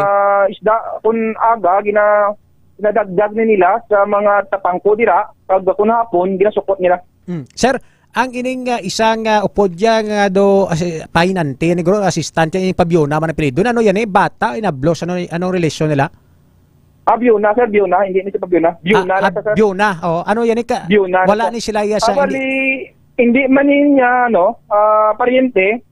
isda, kung aga, gina-, ginadagdag ni nila sa mga tapangko dira, pag kung hapon, ginasukot nila. Hmm. Sir, ang ining, ah, isang, ah, upod ya nga do, as-, pahinante, negro, assistant, yung Pabiona man ang apelyido. Ano yan eh? Bata, inablos, ano, anong relasyon nila? Ah, Biona, sir, Biona. Hindi ni si Pabiona. Biona Ah, lang ah, sa, sir. Biona. Oh, ano yan eh ka? Biona lang Wala sa ni sila ya Ah, sa bali, hindi. hindi man niya, ano, ah, paryente.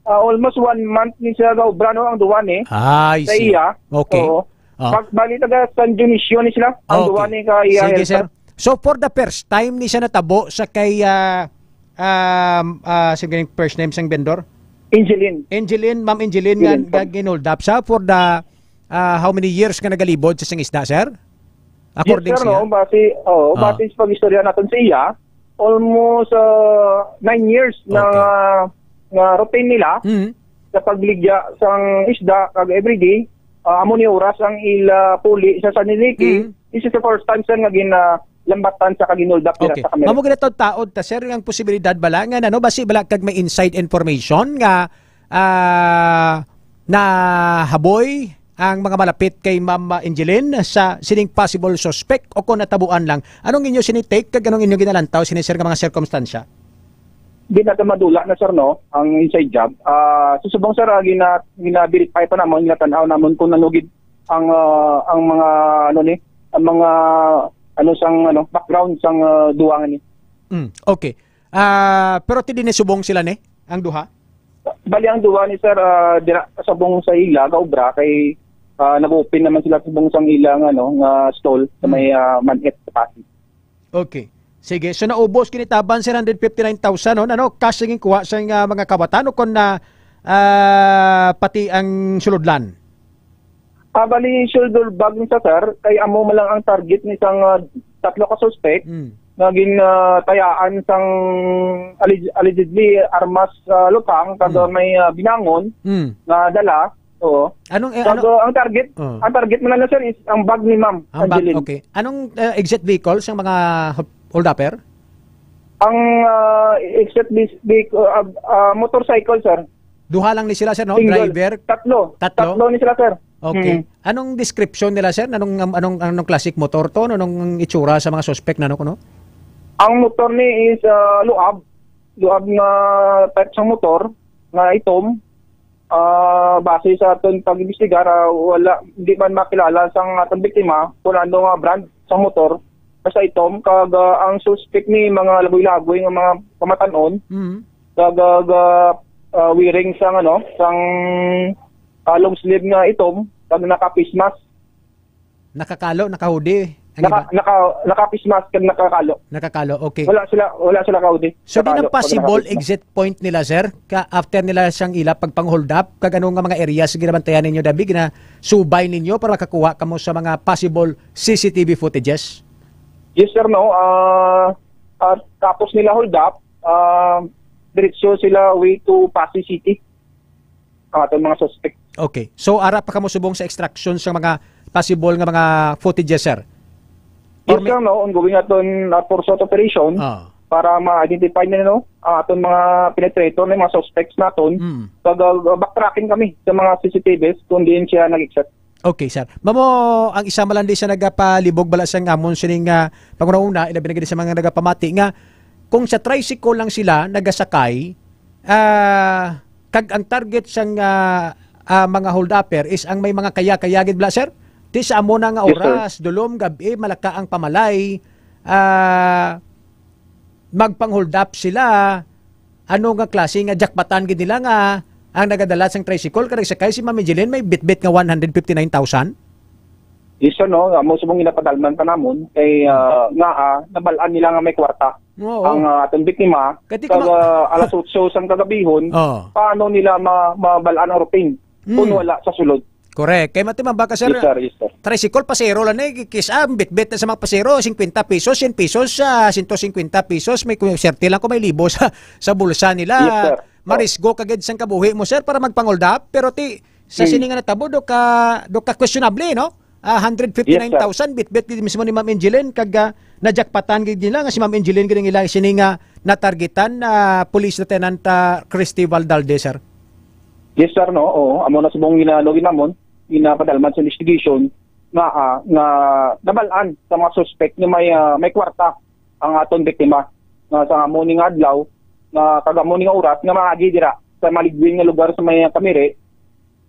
Ah, almost one month ni siya gaobra, no, ang duwa ni. Ah, I Sa see. iya. Okay. Oo. Ah. Pag, bali, taga San Dionisio ni sila. Ang Okay. duwa ni ka iya Sige, helper. sir. So, for the first time ni siya natabo sa kay, ah, um, ah, sige, yung first name sang vendor? Angeline. Angeline, Ma'am Angeline, nga, Angeline, nga sir. ginold up siya for the, ah, how many years nga nagalibod sa sing isda, sir? According Yes, sir, siya? no? Base, oo, Ah. base sa pag-istorya natin sa iya, almost, ah, nine years na Okay. nga, nga routine nila Mm. sa pagligya sang isda kag everyday, ah, amo ni oras ang ila puli sa San Enrique. Mm. This is the first time, sir, nga gin-, ah, lambatan sa kag-inuldak dira Okay. sa Camiri. Mamo gina taod-taod ta, sir, ang posibilidad bala nga, ano, basi bala kag may inside information nga, ah, nahaboy ang mga malapit kay Ma'am Angeline sa sining possible suspect o kung natabuan lang. Anong inyo sini take kag anong inyo ginalantaw sini, sir, nga mga sirkumstansya? Di na ta madula na, sir, no, ang inside job. Ah, sa subong, sir, ah, gina-, gina-verify pa namon, ginatan-aw namon kung ano gid ang, ah, ang mga, ano ni, ang mga, ano, sang, ano, background sang, ah, duwa nga ni. Mm, okay. Ah, pero ti di ni subong sila ni, ang duha? Bali ang duwa ni, sir, ah, dira subong sa ila, gaobra kay, ah, nag-open naman sila subong sang ila nga, ano, nga stall sa Mm. may, ah, Manhit sa Pasig. Okay. Sige. So, naubos kinitaban sa hundred fifty-nine thousand, no? Ano, cash ang kuha sa nga mga kawatan o kon na, ah, pati ang sulodlan? Ah, bali, shoulder bag ni sa, sir, kay amo man lang ang target ni sang, ah, tatlo ka suspect Mm. nga gin, ah, tayaan sang alleg-, allegedly armas, ah, lutang, kag Mm. may, ah, binangon Mm. nga dala. Oo. Anong, eh, Kag, ano ah, ang target, Oh. ang target man lang, sir, is ang bag ni Ma'am Ang bag, Angeline. okay. Anong, ah, exact vehicle sa mga ho-, hold-upper? Ang, ah, exact vehicle, ah, ah, motorcycle, sir. Duha lang ni sila, sir, no? Single. Driver? Tatlo. Tatlo? Tatlo ni sila, sir. Okay. Mm. Anong description nila, sir? Anong, um, anong, anong klaseng motor to? Ano, anong itsura sa mga suspect na, no, kuno? Ang motor ni is, ah, luab. Luab nga type sang motor nga itom. Ah, base sa aton pag-imbestigar, ah, wala, di man makilala sang aton biktima kung ano nga brand sang motor. Basta itom, kag, ah, ang suspect ni mga lagoy-lagoy nga mga pamatan-on, Mm. kag, ah, ga-, ah, wearing sang, ano, sang, ah, long sleeve nga itom, kag naka-face mask. Nakakalo, naka-hoodie. Ang Naka, iba? naka, naka-face mask kag nakakalo. Nakakalo, okay. Wala sila, wala sila ka-hoodie. So, di Nakakalo, na pag possible naka-face mask. exit point nila, sir? Ka after nila sang ila pagpang-hold up, kag ano nga mga areas nga ginabantayan ninyo, Dabi, ginasubay ninyo para makakuha kamo sa mga possible C C T V footages? Yes, sir, no. Ah, ah, tapos nila hold up, ah, diretso sila way to Passi City. Ang aton mga suspect. Okay. So, ara pa kamo subong sa extraction sa mga possible nga mga footages, sir? Or Yes, may sir, no. Ongoing aton, ah, pursuit operation Ah. para ma-identify na, no, ang aton mga penetrator na mga suspects naton. Mm. Pag, ah, backtracking kami sa mga C C T Vs kung diin siya nag-exit. Okay, sir. Mamo, ang isa man lang di sa nagapalibog bala sa amon sining, ah, panguna-una, ilabi na gid sa mga nagapamati nga kung sa tricycle lang sila nagasakay, ah, kag ang target sang, ah, ah, mga hold-upper is ang may mga kaya-kaya gid bala, sir? Di sa amo na nga Yes, sir. oras, dulom, gab-i, malaka ang pamalay, ah, magpang-hold up sila, ano nga klase nga jackpotan gid nila nga ang nagadala sang tricycle kag nagsakay si Ma'am Angeline may bitbit nga one hundred fifty-nine thousand? Yes, sir, no? Amo subong ginapadalman pa namon kay, ah, nga, ah, nabal-an nila nga may kwarta Oo. ang, ah, atong biktima. Kati Kag, kuma- ah, alas otso sang kagabihon, Oo. paano nila ma-, mabal-an ang routine kung Mm. wala sa sulod? Correct. Kay mati man ba ka, sir, Yes, sir. Yes, sir. tricycle, pasero lang eh. Kis-, ah, bitbit na sa mga pasero, singkwenta pesos, syen pesos, ah, sento singkwenta pesos, may ku-, swerte lang kung may libo sa, sa bulsa nila. Yes, sir. Marisgo ka gid sang kabuhi mo, sir, para magpang-hold up. Pero ti, sa Hmm. sini nga natabo, do ka, do ka questionable, no? Ah, hundred fifty-nine thousand, Yes, sir. bitbit gid mismo ni Ma'am Angeline, kag, ah, najakpatan gid nila nga si Ma'am Angeline gid ang ila sini nga natargetan, ah, Police Lieutenant, ah, Christy Valdalde, sir. Yes, sir, no? Oo, amo na subong ginano ginamon, ginapadalman sa investigation nga, ah, nga nabal-an sa mga suspect nga may, ah, may kwarta ang aton biktima nga sa amo ni nga adlaw, nga kag amo ni nga oras nga maagi dira sa maligwin nga lugar sa may Camiri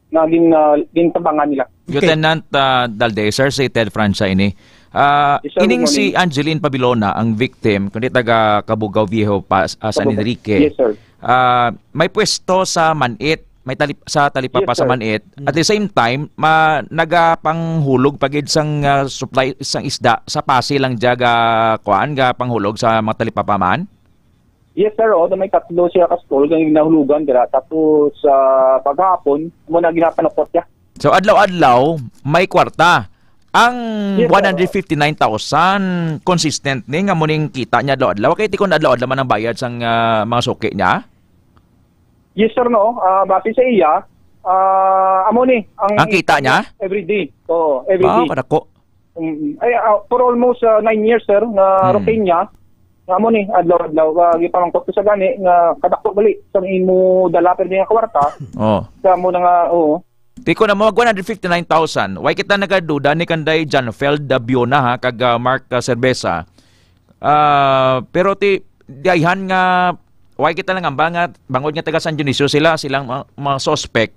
nga gin-, ah, gintabangan nila. Okay. Lieutenant, ah, Dalde, sir, si Ted Francia ini. Ah, Yes, sir. Good ining si morning. Angeline Pabilona ang victim, kundi taga Cabugao Viejo pa, ah, San Cabugao. Enrique. Yes, sir. Ah, may pwesto sa Manit, may talip-, sa talipapa Yes, sa sir. Manit. At Mm. the same time, ma-, nagapanghulog pa gid sang, ah, supply sang isda sa Passi lang diya ga, kuan, ga panghulog sa mga talipapa man? Yes, sir. Oo, may tatlo siya ka stall nga ginahulugan dira. Tapos, sa paghapon, mo na ginapanukot siya. So, adlaw-adlaw, may kwarta. Ang Yes, sir. one hundred fifty-nine thousand, consistent ni nga mo ning kita niya adlaw-adlaw. Kay ti kon adlaw-adlaw man ang bayad sang, ah, mga suki niya? Yes, sir, no. Ah, base sa iya, ah, amo ni ang Ang kita niya? Every day. Oo, every Wow, day. kadako. Mm. Ay, ah, for almost, ah, nine years, sir, nga Hmm. routine niya. Nga amo ni, adlaw-adlaw, ah, gipamangkot ko sa gani nga kadako gali sa imo dala, pero di nga kwarta. Oh. Sa amo na nga, oo. Tiko na mo, mag one hundred fifty-nine thousand. Why kita nagaduda ni kanday John Feld Dabiona, ha, kag, ah, Mark, ah, Cerveza? Ah, pero ti, diayhan nga, why kita nangamba nga, bangod nga taga San Dionisio sila, silang mga, mga suspect.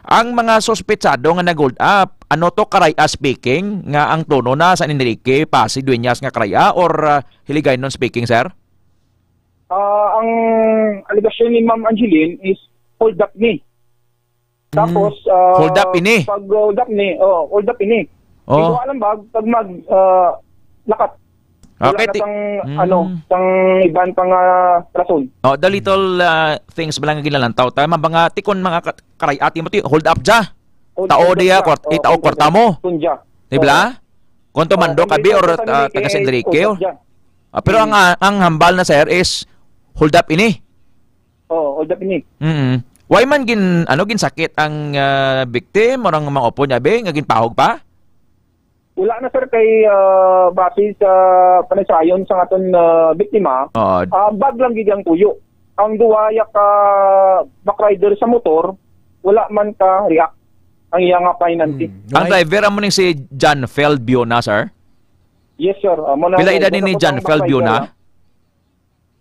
Ang mga suspetsado nga nag-hold up, ano to, Karay-a speaking, nga ang tono na San Enrique, Passi, Dueñas nga Karay-a, or, ah, Hiligaynon speaking, sir? Ah, ang alegasyon ni Ma'am Angeline is hold up ni. Tapos, ah, Hold up ini. pag hold up ni, oh, hold up ini. Oh. Ito alam ba, pag mag, ah, lakat. Wala Okay, na ti-, sang, mm. ano, sang iban pang, ah, rason. Oh, the little, ah, things ba lang ang ginalantaw? Tama ba nga, ti kon mga ka-, karay-a ti mo, ti, hold up dya. Tao diya, kwart-, itao kwarta mo. Di ba? Kung tumando ka, bi, or, ah, taga San Enrique, or, ah, pero ang, ah, ang hambal na, sir, is hold up ini. Oo, hold up ini. Mm. Why man gin-, ano, ginsakit ang, ah, victim or ang mga upo niya, be, nga ginpahog pa? Wala na, sir, kay, ah, base sa panagsayon sa aton, ah, biktima, ah, bag lang gid ang tuyo. Ang duha ya ka backrider sa motor, wala man ka react ang iya nga pahinanti. Hmm. Ang driver, amo ning si John Fel Biona, sir? Yes, sir. Amo na. Pila edad ni John Fel Biona?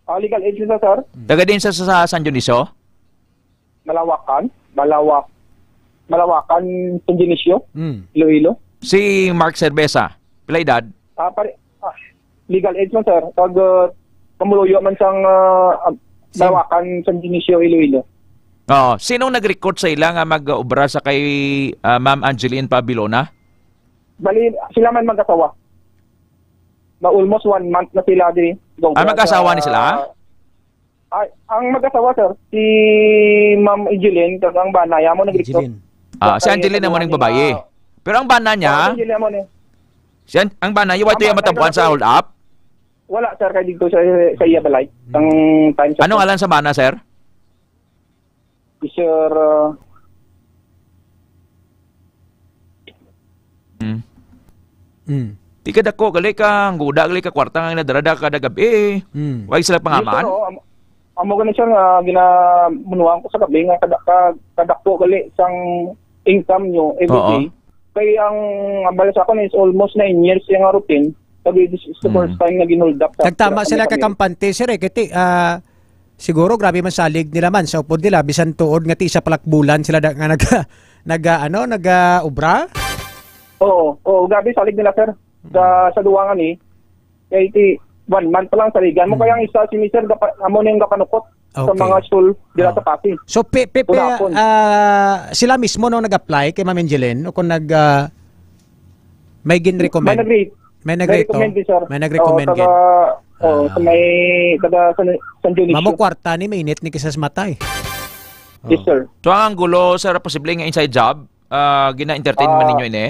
Ah, legal age na, sir. Taga din sa, sa San Dionisio? Malawakan? Malawak-, Malawakan, San Dionisio? Mm. Iloilo? Si Mark Cerveza, pila edad? Ah, pare, ah, legal age man, sir. Pag, ah, kamuluyo man sang, ah, ah, Sin- Malawakan, San Dionisio, Iloilo. Oo. Sinong nag-recruit sa ila nga mag-obra sa kay, ah, Ma'am Angeline Pabilona? Bali, sila man mag-asawa. Ma-, almost one month na sila diri. Ah, mag-asawa ni sila? Ay, ang mag-asawa, sir, si Ma'am Angeline, kag ang bana, amo nag-recruit. Angeline. Ah, si Angeline amo ning babayi. Pero ang bana niya, si An-, ang bana niya, wa to iya matabuan sa hold up? Wala, sir, kay dito sa, sa iya balay. Ang time sa... Ano ngalan sa bana, sir? Si Sir, ah, Mm. Mm. Di ka dako, gali ka, ang guda, gali ka, kwarta nga ginadala-dala kada gabi. Mm. Why sila pangaman? Dito, no, am-, amo gani, sir, nga ginabunuan ko sa gabi nga kada, ka-, kadako gali sang income nyo every day. Kay ang, ang bala sa akon is almost nine years yung nga routine. Sabi, this is the first time nga ginhold up sa... Nagtama sila kami kakampante, sir, eh. Kati, ah, siguro grabe man salig nila man sa upod nila, bisan tuod nga ti isa palakbulan sila da-, nga nag-, nag-, ah, ano, nag-, ah, obra? Oo, oo, grabe salig nila, sir. Sa, sa duwa nga ni, kay ti one month pa lang saligan mo. Mm. Kaya ang isa, si Mister gapa-, amo na yung gapanukot sa mga school dila sa Pasig. So, pi-, pi-, pi-, ah, sila mismo no nag-apply kay Ma'am Angeline o kung nag-, ah, may gin-recommend? May nag-re-, may nag-recommend din, sir. May nag-recommend din. Oo, sa may, taga San, San Dionisio. Mamo kwarta ni, mainit ni kisas matay. Yes, sir. So, ang gulo, sir, posible nga inside job, ah, gina-entertain man ninyo ini?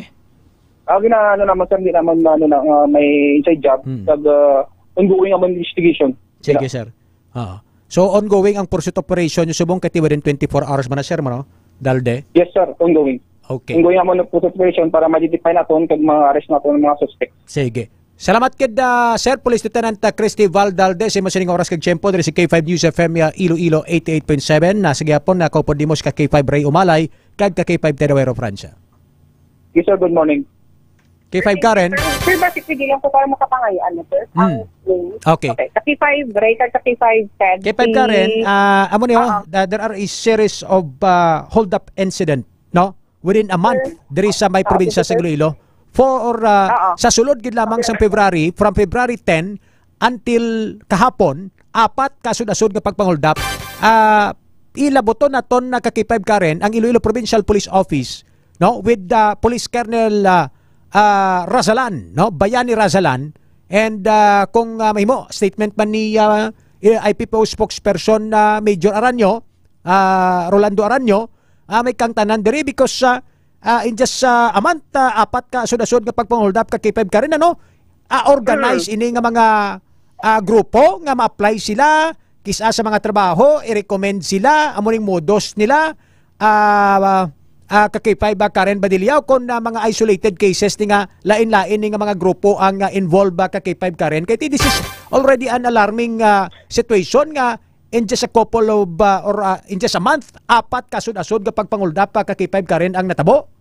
Ah, gina-, ano naman, sir, hindi naman, ano na, ah, may inside job. Hmm. Kag, ah, ongoing naman investigation. Sige, sir. Oo. So, ongoing ang pursuit operation nyo subong kay within twenty-four hours man na, sir, no? Dalde? Yes, sir. Ongoing. Okay. Ongoing naman ang pursuit operation para ma-identify naton kag ma-arrest naton ang mga suspect. Sige. Salamat gid, ah, Sir Police Lieutenant, ah, Christy Val Dalde, sa imo sining oras kag tiyempo diri sa K five News F M, ah, Iloilo eighty-eight point seven. Na sa gihapon, nakaupod nimo si ka K five Ray Umalay kag ka K five Ted Awero Francia. Yes, sir. Good morning. K five Karen. Sir, sir, basi pwede lang po para makapangayaan na, sir. Hmm. Ang name. Okay. Okay. Ka K five Ray kag ka K five Ted, K five Karen, ah, amo ni, oh, ah, there are a series of, ah, hold-up incident, no? Within a month, diri sa may probinsya sa Iloilo. For, ah, sa sulod gid lamang sa February, from February ten until kahapon, apat ka asod-asod nga pagpang-hold-up. Ah, ilabuton naton na ka K five Karen ang Iloilo Provincial Police Office, no, with, ah, Police Colonel, ah, ah, Razalan, no, Bayani Razalan, and, ah, kung, ah, mahimo, statement man ni, ah, I P P O spokesperson na Major Aranyo, ah, Rolando Aranyo, ah, may kangtanan diri because, ah, ah, in just, ah, a month, ah, apat ka asod-asod nga pagpang-hold-up ka K five Karen, ano? Ah, organize ini nga mga, ah, grupo nga ma-apply sila, kis-a sa mga trabaho, i-recommend sila, amo ning modus nila, ah, ah, ka K five ba, Karen Badiliao, kung, ah, mga isolated cases ni nga lain-lain ni nga mga grupo ang, ah, involved ba ka K five Karen? Kay this is already an alarming, ah, situation nga in just a couple of, uh, or, uh, in just a month, apat ka asod-asod nga pagpang-hold-up pa ka K five Karen ang natabo?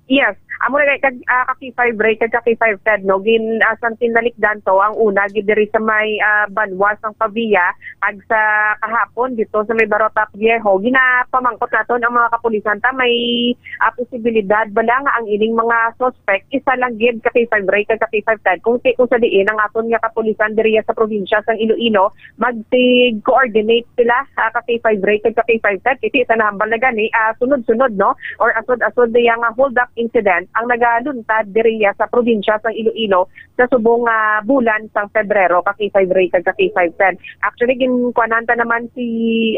Yes. Amo na kag, ah, ka K five Ray, kag ka K five Ted, no? Gin, ah, sang tinalikdan to, ang una, gid diri sa may, ah, banwa sang Pavia, kag sa kahapon, dito sa may Barotac Viejo, ginapamangkot naton ang mga kapulisan ta may, ah, posibilidad bala nga ang ining mga suspect, isa lang gid ka K five Ray, kag ka K five Ted. Kung ti-, kung sa diin ang aton nga kapulisan diriya sa probinsya sang Iloilo, mag-coordinate sila, ah, ka K five Ray kag ka K five Ted, kasi sa nahambal na gani, ah, sunod-sunod, no? Or asod-asod na yang, ah, hold up incident ang nagaluntad diriya sa probinsya sang Iloilo sa subong nga bulan sang Pebrero, ka K five Ray kag ka K five Sen. Actually, ginkuanan ta naman si,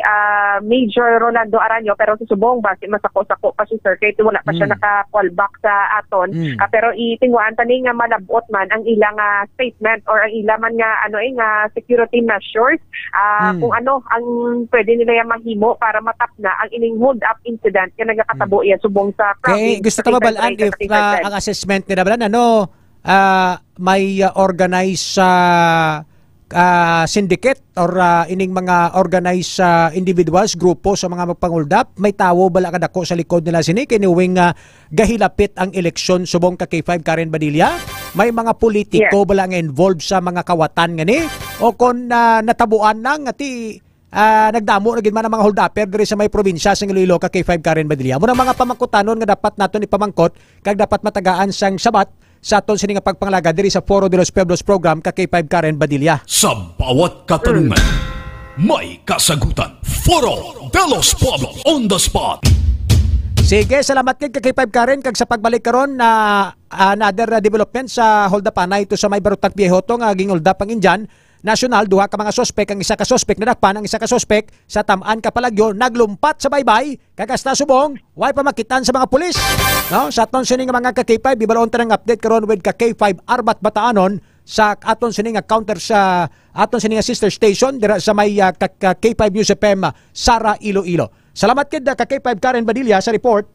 ah, Major Rolando Araño, pero sa subong, basi masako-sako pa siya, sir, kay wala pa siya Mm. naka-call back sa aton. Mm. Ah, pero itinguhaan ta ni nga malab-ot man ang ila nga statement or ang ila man nga, ano, eh, nga security measures, ah, Mm. kung ano ang pwede nila yang mahimo para matapna ang ining hold-up incident nga nagakatabo Mm. iya subong sa Kay province gusto sa ta mabalaan K five Ray kag if, ka K five ah, Sen. ang assessment nila, balaan, ano, ah, may, ah, organized sa, ah, syndicate or, ah, ining mga organized sa individuals, grupo sa mga magpanghold-up, may tawo bala kadako sa likod nila sini kay niwing, ah, gahilapit ang eleksyon subong ka K five Karen Badilla? May mga politiko Yes. bala nga involved sa mga kawatan nga ni? O kon, ah, natabuan na nga ti, ah, nagdamo na gid man ang mga hold-upper diri sa may probinsya sa Iloilo ka K five Karen Badilla? Muna mga pamangkutanon nga dapat naton ipamangkot kag dapat matagaan sang sabat sa aton sini nga pagpangalaga diri sa Foro de los Pueblos program ka K five Karen Badilla. Sa bawat katanungan, may kasagutan. Foro de los Pueblos on the spot. Sige, salamat kay ka K five Karen kag sa pagbalik karon na another, uh, development sa hold-up anay to sa may Barutak Viejo to nga ging-hold-up ang Indian National, duha ka mga suspek, ang isa ka suspek nadakpan, ang isa ka suspek sa tam-an ka palagyo naglumpat sa baybay, kag hasta subong, way pa makitaan sa mga pulis. No? Sa aton sini nga mga ka K five, di ba, laon ta ng update karon with ka K five Arbat Bataanon sa aton sini nga counter sa aton sini nga sister station dira sa may, ah, ka, ka K five News F M, ah, Sara Iloilo. Salamat kid, ah, ka K five Karen Badilla sa report.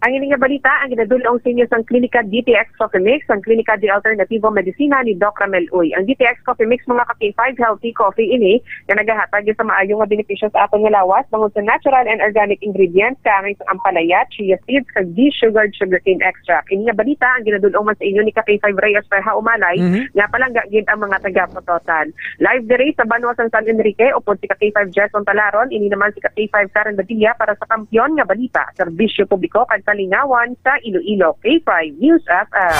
Ang ini nga balita ang ginadul-ong sa inyo sang Klinika D T X Coffee Mix, ang klinika de alternativo medisina ni Doc Ramel Uy. Ang D T X Coffee Mix, mga ka K five, healthy coffee ini nga nagahatag sa maayo nga benepisyo sa aton nga lawas bangod sa natural and organic ingredients, kaangay sang ampalaya, chia seeds, kag de-sugared sugarcane extract. Ini nga balita ang ginadul-ong man sa inyo ni ka K five Reyes Reha Umalay, Mhm. nga palangga gid ang mga taga-Pototan. Live diri sa banwa sang San Enrique, upod si ka K five Jason Talaron, ini naman si ka K five Karen Badilla para sa Kampiyon nga Balita, Serbisyo Publiko kag Kalingawan sa Iloilo, K five News F M.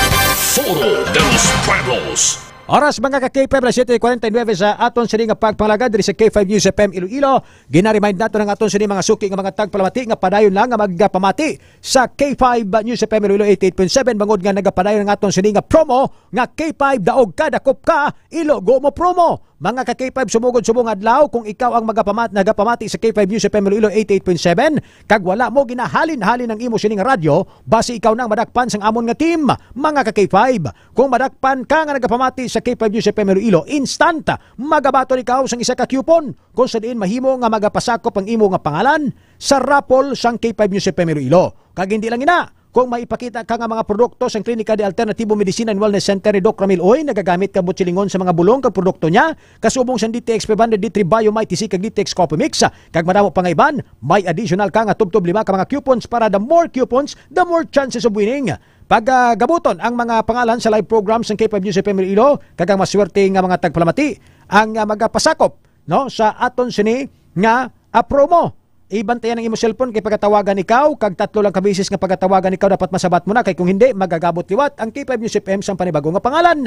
Foro de los Pueblos. Oras, mga ka K five, alas siyete cuarenta y nueve sa aton sini nga pagpangalaga diri sa K five News F M Iloilo. Ginaremind nato ang aton sini mga suki nga mga tagpalamati nga padayon lang nga magpamati sa K five News F M Iloilo eighty-eight point seven, bangod nga nagapadayon ang aton sini nga promo nga K five Daog Ka, Dakop Ka, Ilogo Mo promo. Mga ka K five, sumugod subong adlaw, kung ikaw ang magapamat-, nagapamati sa K five News F M Iloilo eighty-eight point seven, kag wala mo ginahalin-halin ang imo sining radyo, basi ikaw nang madakpan sang amon nga team, mga ka K five. Kung madakpan ka nga nagapamati sa K five News F M Iloilo, instant, magabaton ikaw sang isa ka coupon, kung sa diin mahimo nga magapasakop ang imo nga pangalan sa raffle sang K five News F M Iloilo. Kag hindi lang ina, kung may ipakita ka nga mga produkto sang Klinika de Alternativo Medicine and Wellness Center ni Doc Ramil Uy, nagagamit ka butsilingon sa mga bulong kag produkto niya, kasubong sang D T X five hundred D three Bio Mighty C kag D T X Coffee Mix, kag madamo pa nga iban, may additional ka nga tubtob lima ka mga coupons para the more coupons, the more chances of winning. Pag, ah, gabuton ang mga pangalan sa live program sang K five News F M Iloilo, kag ang maswerte nga mga tagpalamati ang, ah, magapasakop, no, sa aton sini nga, ah, promo. Ibantayan ang imo cellphone kay pagatawagan ikaw, kag tatlo lang ka beses nga pagatawagan ikaw, dapat masabat mo na, kay kung hindi, magagabot liwat ang K five News F M sang panibago nga pangalan.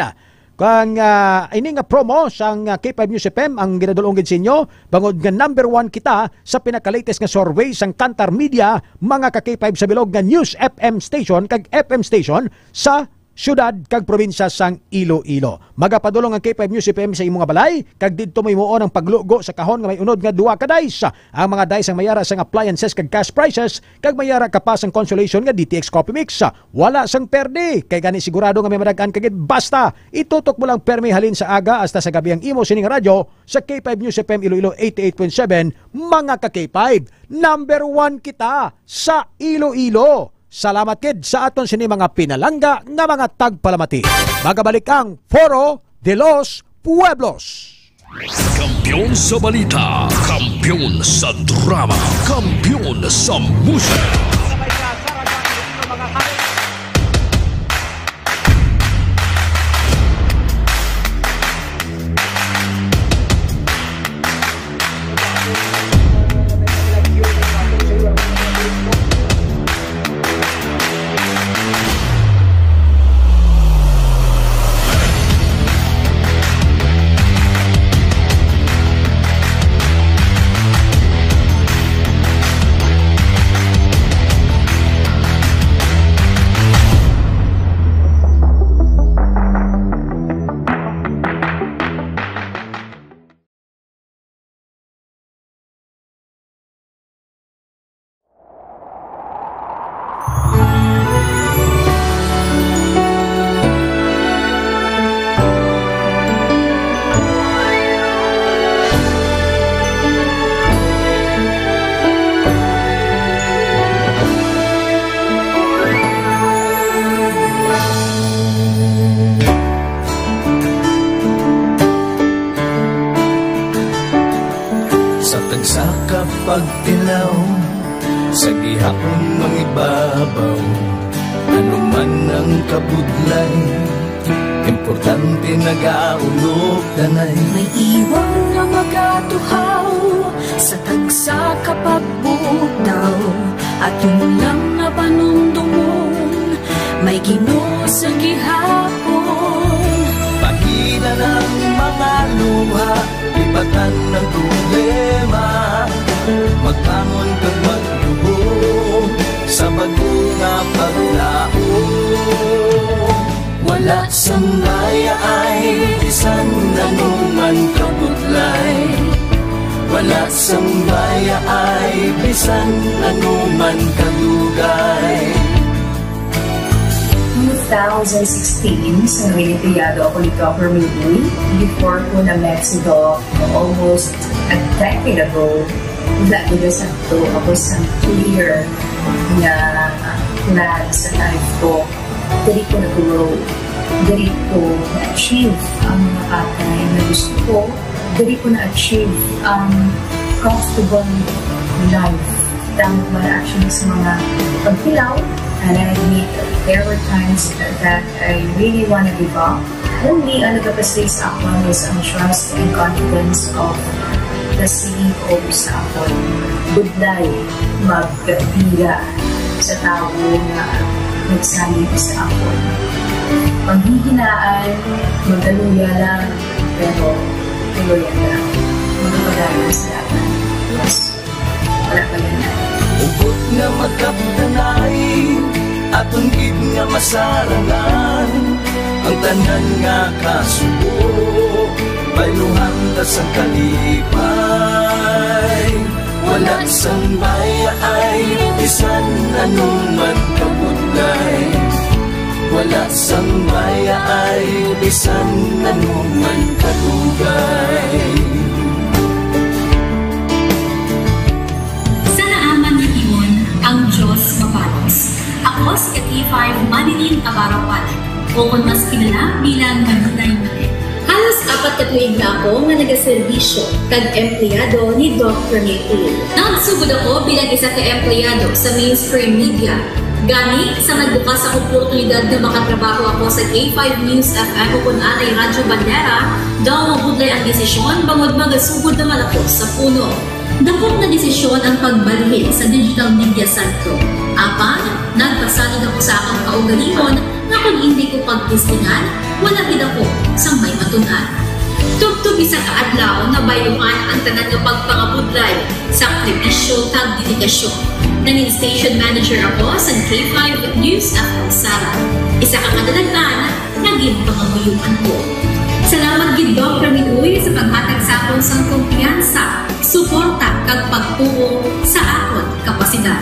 Kang, ah, ini nga promo sang, ah, K five News F M ang ginadul-ong gid sa inyo, bangod nga number one kita sa pinaka-latest nga survey sang Kantar Media, mga ka K five, sa bilog nga News F M station kag F M station sa siyudad kag probinsya sang Iloilo. Magapadulong ang K five News F M sa imo nga balay, kag didto mo himuon ang paglugo sa kahon nga may unod nga duha ka dice. Ang mga dice ang mayara sang appliances kag cash prizes, kag mayara ka pa sang consolation nga D T X Coffee Mix. Wala sang perde, kay gani sigurado nga may madag-an ka gid. Basta, itutok mo lang permi halin sa aga hasta sa gabi ang imo sining radyo sa K five News F M Iloilo eighty-eight point seven, mga ka K five. Number one kita sa Iloilo. Salamat gid sa aton sini mga pinalangga nga mga tagpalamati. Magabalik ang Foro de los Pueblos. Kampiyon sa balita, kampiyon sa drama, kampiyon sa musika. Sa kapagtilaw, sa gihapon mangibabaw, ano man ang kabudlay, importante nagaulog danay. May iwang nga magatuhaw sa tagsa ka pagbugtaw, aton lang nga panumdumon, may Ginoo sa gihapon. Pahina ng mga luha, lipatan ng problema, magbangon kag magluhod sa bag-o nga paglaom. Wala sang bayaay bisan anuman kabudlay. Wala sang bayaay bisan anuman kadugay. Two thousand sixteen, sa nangin empleyado ako ni Doc Ramil Uy, before ko na-met si Doc almost a decade ago, wala gid sa to ako sa clear nga plan sa life ko. Diri ko nag-grow. Diri ko na-achieve ang mga bagay na gusto ko. Diri ko na-achieve ang comfortable life. Tama man actually sa mga pagtilaw, and I admit there were times that I really wanna give up. Only ang nagapasay sa akon is ang trust and confidence of the C E O sa akon. Budlay magbira sa tawo nga nagsalig sa akon. Panghihinaan, magkaluya lang, pero kaluya lang. Magkapadayon sa laban. Yes. Wala pa yan. Hugot nga magkapdanay, aton gid nga masarangan ang tanan nga kasubo. Bayluhan ta sang kalipay, wala sang bayaay, bisan anuman kabudlay. Wala sang bayaay, bisan anuman kadugay. Sa naaman nga tion, ang Dios mabalos. Ako si K five Manilyn Navarro Palag, o kon mas kilala bilang Manilay Manilay. Halos apat ka tuig na ako nga nagaserbisyo kag empleyado ni Doc Rene Tulio. Nagsugod ako bilang isa ka empleyado sa mainstream media. Gani, sa nagbukas ang oportunidad nga makatrabaho ako sa K five News F M o kon anay Radyo Bandera, daw mabudlay ang desisyon bangod magasugod naman ako sa puno. Dako nga desisyon ang pagbalhin sa digital media sentro. Apan, nagpasalig ako sa akong kaugalingon nga kon indi ko pagtistingan, wala gid ako sang may matun-an. Tubtob isa ka adlaw, nabayluhan ang tanan nga pagpangabudlay, sakripisyo, kag dedikasyon. Nangin station manager ako sa K five News F M Sara. Isa ka kadalag-an nga ginpangamuyoan ko. Salamat gid, Doc Ramil Uy, sa paghatag sa akon sang kumpiyansa, suporta, kag pagtuo sa akon kapasidad.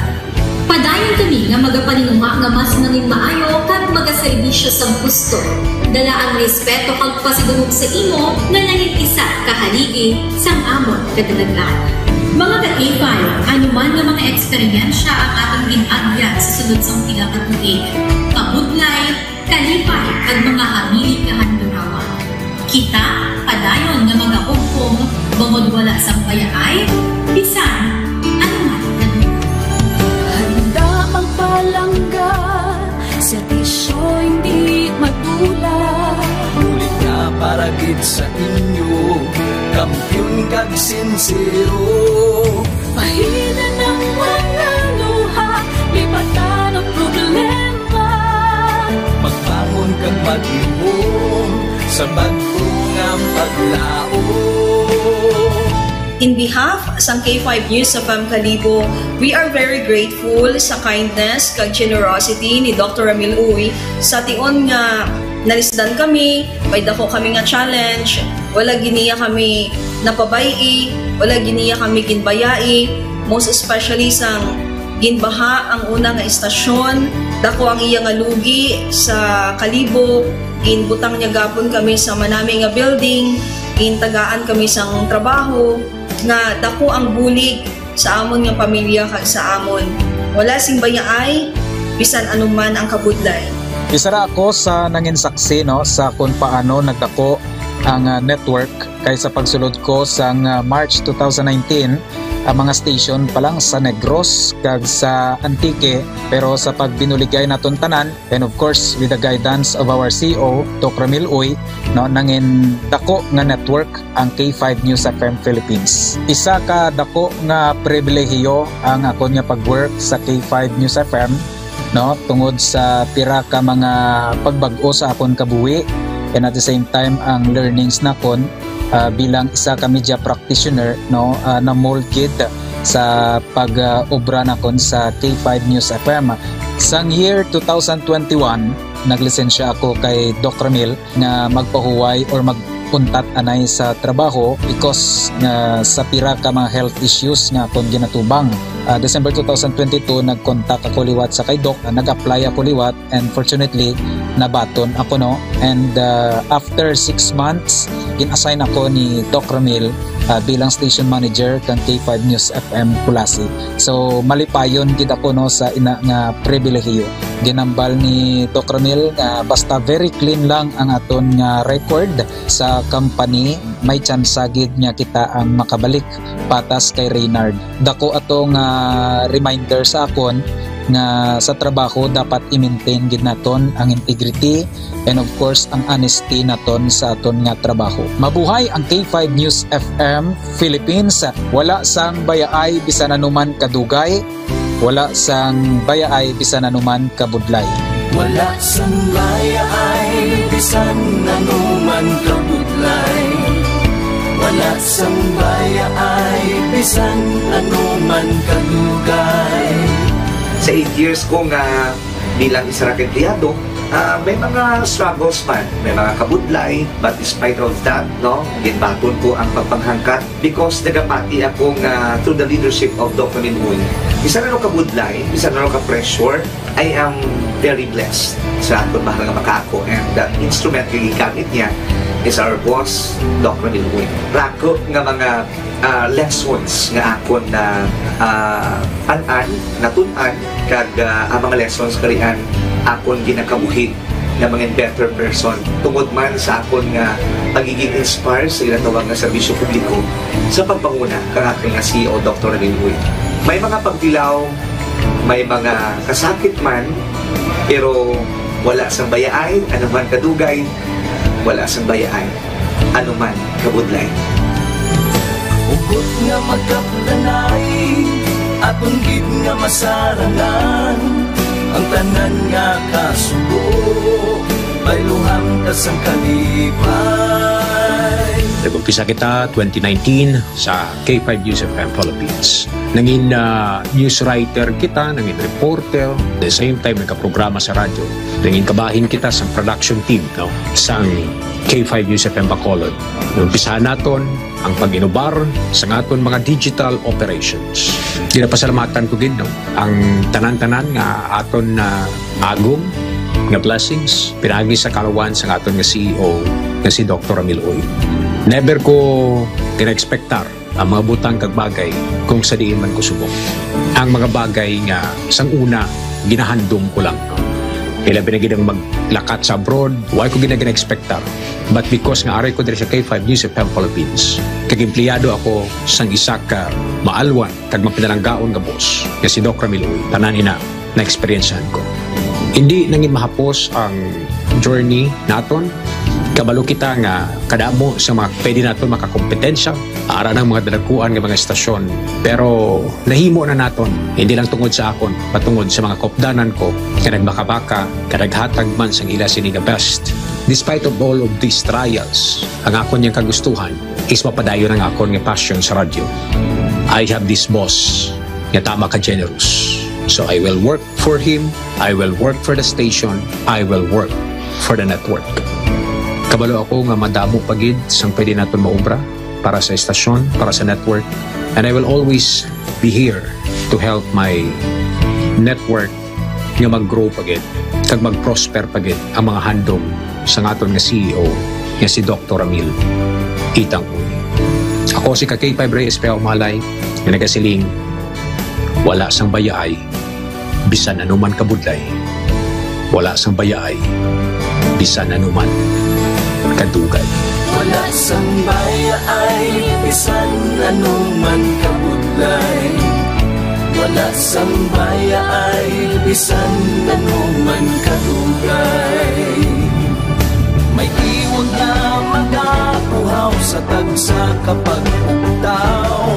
Padayon kami nga magapaninguha nga mas nangin maayo kag magaserbisyo sang husto. Dala ang respeto kag pasidungog sa imo nga nangin isa ka haligi sang amon kadalag-an. Mga ka-K five, ano man nga mga eksperyensya ang aton gin-agyan sa sunod sang pila ka tuig, kabudlay, kalipay, kag mga hamili nga handurawan. Kita padayon nga magahugpong bangod wala sang bayaay bisan ano man nga duda. Handa magpalangga, serbisyo hindi madula. Bulig nga para gid sa inyo, kampiyon kag sinsero. Pahina ng mga luha, lipatan ang problema. Magbangon kag maglihum sa bag-o nga paglaom. In behalf sang K five News F M Kalibo, we are very grateful sa kindness kag generosity ni Doctor Ramil Uy. Sa tion nga nalisdan kami, may dako kami nga challenge, wala gid niya kami napabay-i, wala gid niya kami ginbayai, most especially sang ginbaha ang una nga istasyon, dako ang iya nga lugi sa Kalibo, ginbutang niya gapon kami sa manami nga building, gintagaan kami sang trabaho, nga dako ang bulig sa amon nga pamilya kag sa amon. Wala sing bayaay, bisan ano man ang kabudlay. Isa ra ako sa nangin saksi, no, sa kung paano nagdako ang, ah, network, kay sa pagsulod ko sang, ah, March two thousand nineteen, ang mga station pa lang sa Negros kag sa Antique, pero sa pagbinuligay naton tanan, and of course, with the guidance of our C E O, Doc Ramil Uy, no, nangin dako nga network ang K five News F M Philippines. Isa ka dako nga pribilehiyo ang akon nga pag-work sa K five News F M, no, tungod sa pira ka mga pagbag-o sa akon kabuhi, and at the same time ang learnings nakon, ah, bilang isa ka media practitioner, no, ah, na-mold gid sa pag, ah, obra nakon sa K five News F M. Sang year two thousand twenty-one, naglisensya ako kay Doc Ramil nga magpahuway or mag-untat anay sa trabaho because nga sa pira ka mga health issues nga akon ginatubang. Ah, December two thousand twenty-two, nag-contact ako liwat sa kay Doc, ah, nag-apply ako liwat, and fortunately, nabaton ako, no. And, ah, after six months, gin-assign ako ni Doc Ramil, ah, bilang station manager kang K five News F M Culasi. So, malipayon gid ako, no, sa ina nga pribilehiyo. Ginambal ni Doc Ramil nga basta very clean lang ang aton nga record sa company, may tsansa gid nga kita ang makabalik patas kay Reynard. Dako ato nga reminder sa akon nga sa trabaho dapat i-maintain gid naton ang integrity and of course ang honesty naton sa aton nga trabaho. Mabuhay ang K five News F M Philippines. Wala sang bayaay bisan anuman kadugay, wala sang bayaay bisan anuman kabudlay. Wala sang bayaay bisan anuman kabudlay. Wala sang bayaay bisan anuman kadugay. Sa eight years ko nga bilang isa ra ka empleyado, ah, may mga struggles man, may mga kabudlay, but despite of that, no, ginbaton ko ang pagpanghangkat because nagapati ako nga through the leadership of Doc Ramil Uy, bisan ano ka budlay, bisan ano ka pressure, I am very blessed sa aton mahal nga makako, and the instrument nga gigamit niya is our boss, Doc Ramil Uy. Rako nga mga, ah, lessons nga akon na, ah, an-an, natun-an, kag, ah, ang mga lessons karian akon ginakabuhi nga mangin better person tungod man sa akon nga pagiging inspire sa ginatawag nga serbisyo publiko sa pagpanguna kang akon nga C E O, Doctor Ramil Uy. May mga pagtilaw, may mga kasakit man, pero wala sang bayaay, ano man kadugay, wala sang bayaay, ano man kabudlay. Hugot nga magkapdanay, aton gid nga masarangan ang tanan nga kasubo, bayluhan ta sang kalipay. Nag-umpisa kita twenty nineteen sa K five News F M Philippines. Nangin, ah, news writer kita, nangin reporter, the same time nagkaprograma sa radyo. Nangin kabahin kita sa production team, no, sang K five News F M Bacolod. Umpisahan naton ang pag-inubar sa aton mga digital operations. Ginapasalamatan ko gid, no, ang tanan-tanan nga aton na agom nga blessings pinaagi sa kalawan sa aton nga C E O nga si Doctor Ramil Uy. Never ko gina-expectar ang mga butang kag bagay kung sa diin man ko subong. Ang mga bagay nga sang una ginahandom ko lang. Ilabi na gid ang maglakat sa abroad, wa ko gina-, gina-expectar. But because nga ari ko diri sa K five News F M Philippines, kag empleyado ako sang isa ka maalwan kag mapinalanggaon nga boss nga si Doc Ramil Uy, tanan ina na-experiencehan ko. Hindi nangin mahapos ang journey naton. Kabalo kita nga kadamo sa mga pwede naton makakompetensya, ara ng mga dalaguan nga mga estasyon. Pero nahimo na naton, hindi lang tungod sa akon, patungod sa mga kopdanan ko nga nagbakabaka, kadaghatag man sang ila sini nga best. Despite of all of these trials, ang akon yang kagustuhan is mapadayon ang akon nga passion sa radyo. I have this boss nga tama ka generous. So I will work for him, I will work for the station, I will work for the network. Kabalo ako nga madamo pa gid sang pwede naton maobra para sa estasyon, para sa network. And I will always be here to help my network nga mag-grow pa gid kag mag-prosper pa gid ang mga handom sa aton nga C E O nga si Doctor Ramil Itang Uy. Ako si ka K five Rey Espejo Malay nga nagasiling, wala sang bayaay bisan anuman kabudlay, wala sang bayaay bisan anuman kadugay. Wala Sang baya ay bisan ano man kabudlay. Wala sang baya ay bisan ano man kadugay. May iwag nga magapuhaw sa tagsa ka pagbugtaw.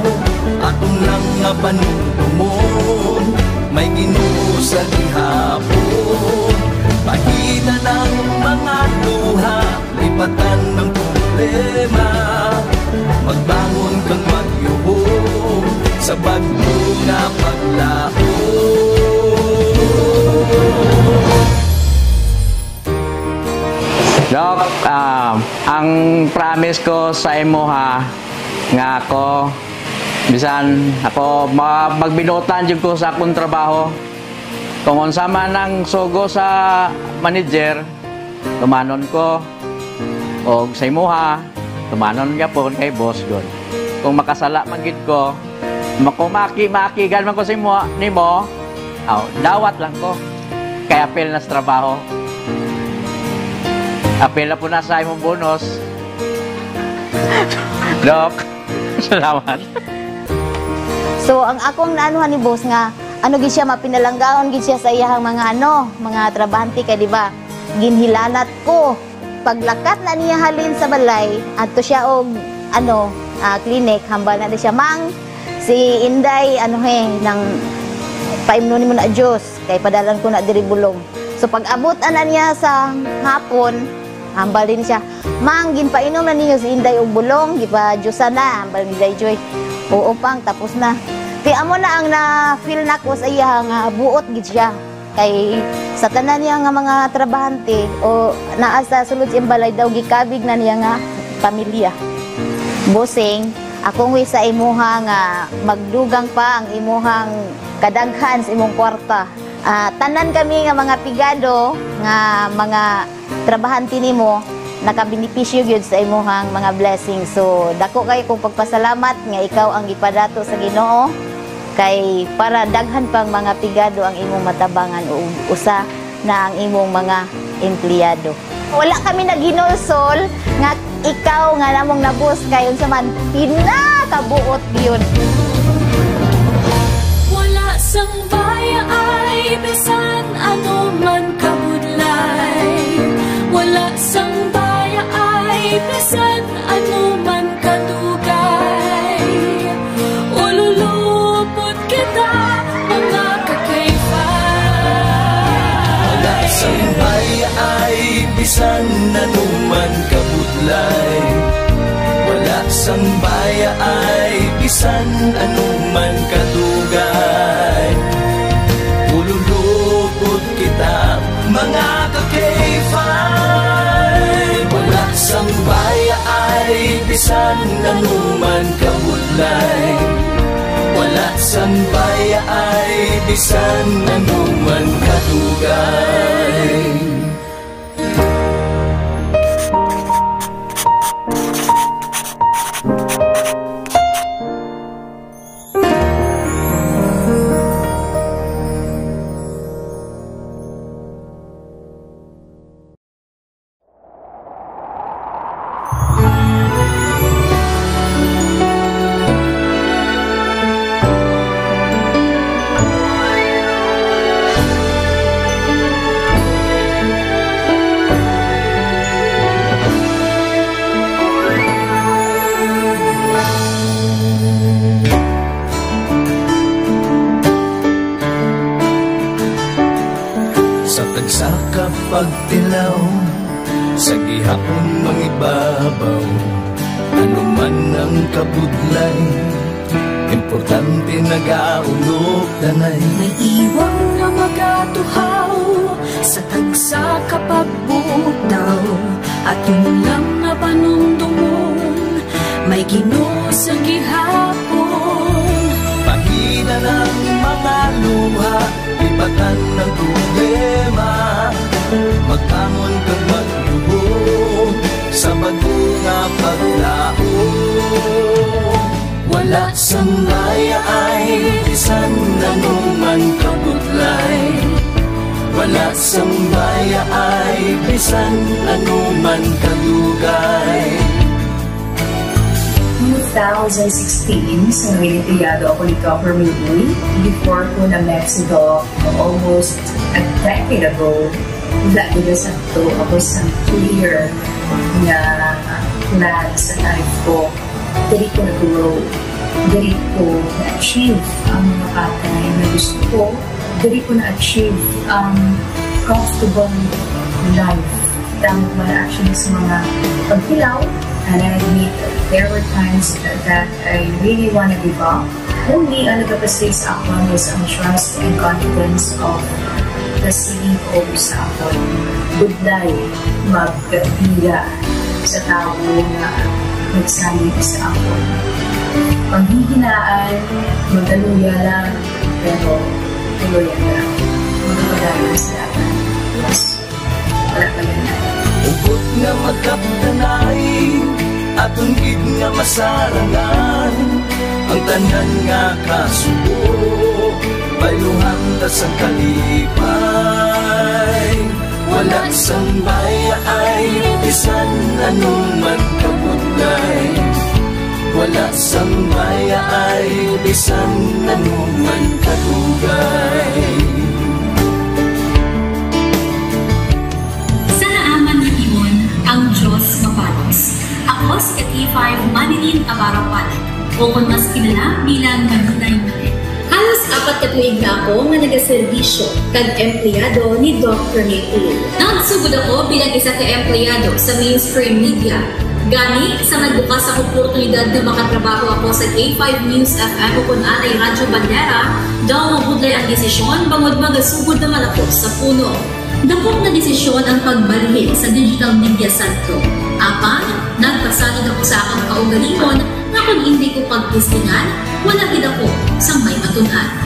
Aton lang nga panumdumon, may Ginoo sa gihapon. Pahina ng mga luha, lipatan ng problema. Magbangon kang magyuhong sa bagyo nga paglaom. Doc, ah, ang promise ko sa imo ha, nga ako, bisan ako, ma-, magbinuotan jud ko sa akong trabaho. Kung unsa man ang sugo sa manager, tumanon ko. Og sa imuha, tumanon gyapon kay boss gud. Kung makasala man gid ko, makumaki-makigan man ko sa imo, nimo, aw, dawat lang ko. Kay apil na sa trabaho. Apil na po na sa imong bonus. Doc, salamat. So, ang akong naanuhan ni boss nga, ano gid siya, mapinalanggaon gid siya sa iyahang mga, ano, mga trabahante kay, di ba, ginhilanat ko. Paglakat na niya halin sa balay, adto siya og, ano, ah, clinic, hambal na di siya, "Mang, si Inday, ano he, nang paimnon nimo na juice, kay padalan ko na diri bulong." So, pag-abot ana niya sa hapon, hambal din siya, "Mang, ginpainom na ninyo si Inday og bulong, gipa-juice na," hambal ni Day Joy. "Oo, Pang, tapos na." Kay amo na ang na-feel nako sa iya nga buot gid siya. Kay sa tanan niya nga mga trabahante o naa sa sulod sa iyang balay daw, gikabig na niya nga pamilya. Bossing, akong wish sa imuha nga magdugang pa ang imuhang kadaghan sa imong kwarta. Ah, tanan kami nga mga pigado nga mga trabahante nimo, nakabenepisyo gyud sa imuhang mga blessings. So, dako kayo kong pagpasalamat nga ikaw ang gipadato sa Ginoo, kay para daghan pang mga pigado ang imong matabangan, ug usa na ang imong mga empleyado. Wala kami naghinulsol nga ikaw nga namong nabus kay unsa man, pinakabuot gyud. Wala sang baya ay bisan ano man kabudlay. Wala sang baya ay bisan ano man kadugay. Ululupot kita, mga kakayfa. Wala sang baya ay bisan ano man kabudlay. Wala sang baya ay bisan ano man kadugay. Ululupot kita, mga ka-K five. Wala sang baya ay bisan ano man kabudlay. Wala sang baya ay bisan ano man kadugay. Sa tagsa ka pagtilaw, sa gihapon mangibabaw, ano man ang kabudlay, importante nagaulog tanay. May iwang nga magatuhaw sa tagsa ka pagbutaw, aton lang nga panumdumon, may Ginoo sa gihapon. Pahina ng mga luha, lipatan ng problema, magbangon kag magluhod sa bag-o nga paglaom. Wala sang baya ay bisan ano man kabudlay. Wala sang baya ay bisan ano man kadugay. Two thousand sixteen, sa Noel Criado ako ni Governor Uy. Before ko na Mexico, almost a decade ago, wala ko sa to. Ako sa clear nga plan sa life ko. Diri ko na-grow. Diri ko na-achieve ang mga bagay na gusto ko. Diri ko na-achieve ang comfortable life. Tama man actually sa mga pagkilaw, and I admit there were times that I really wanna give up. Only ang nagapasig sa akon was ang trust and confidence of the C E O sa akon. Budlay magbiya sa tawo nga nagsalig sa akon. Panghihinaan, magaluya lang, pero tuloy lang. Magpadayon sa akon. Yes. Wala pa yan. Hugot nga magkapdanay, aton gid nga masarangan, ang tanan nga kasubo, bayluhan ta sang kalipay. Wala sang mayaay, bisan ano man kabudlay. Wala sang mayaay, bisan ano man kadugay. Sa naaman nga tion, ang Dios mabalos. Ako si ka K five Manilyn Navarro Palit, o kon mas kilala bilang Manilay Manilyn. Halos apat ka tuig na ako nga nagaserbisyo kag empleyado ni Doc Ramil Uy. Nagsugod ako bilang isa ka empleyado sa mainstream media. Gani, sa nagbukas ang oportunidad nga makatrabaho ako sa K five News F M o kon anay Radyo Bandera, daw mabudlay ang desisyon bangod magasugod naman ako sa puno. Dako nga desisyon ang pagbalhin sa digital media santo. Apan, nagpasalig ako sa akon kaugalingon nga kon indi ko pagtistingan, wala gid ako sang may matun-an.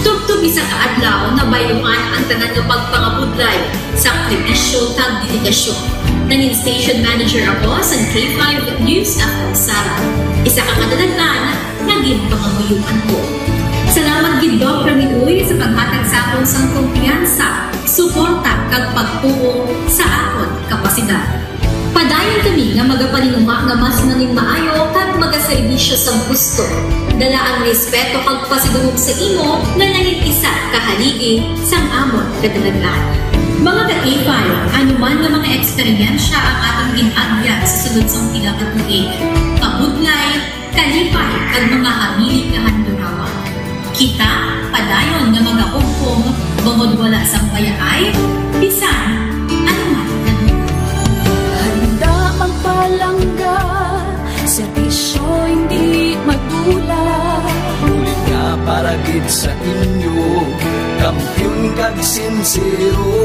Tubtob isa ka adlaw, nabayluhan ang tanan nga pagpangabudlay, sakripisyo, kag dedikasyon. Nangin station manager ako sa K five News F M Sara, isa ka kadalagan nga ginpangamuyoan ko. Salamat gid, Doc Ramil Uy, sa paghatag sa akon sang kumpiyansa, suporta, kag pagtuo sa akon kapasidad. Padayon kami nga magapaninguha nga mas manginmaayo kag magaserbisyo sa gusto. Dala ang respeto kag pasidungog sa imo nga nangin isa ka haligi sang amon kadalagan. Mga ka-K five, ano man nga mga eksperyensya ang aton gin-agyan sa sulod sang pila ka tuig, kabudlay, kalipay, kag mga hamili nga handurawa. Kita padayon nga magahugpong bangod wala sang bayaay, bisan ano man nga dugo. Handa magpalangga, serbisyo hindi madula. Bulig nga para gid sa inyo, kampiyon kag sinsero.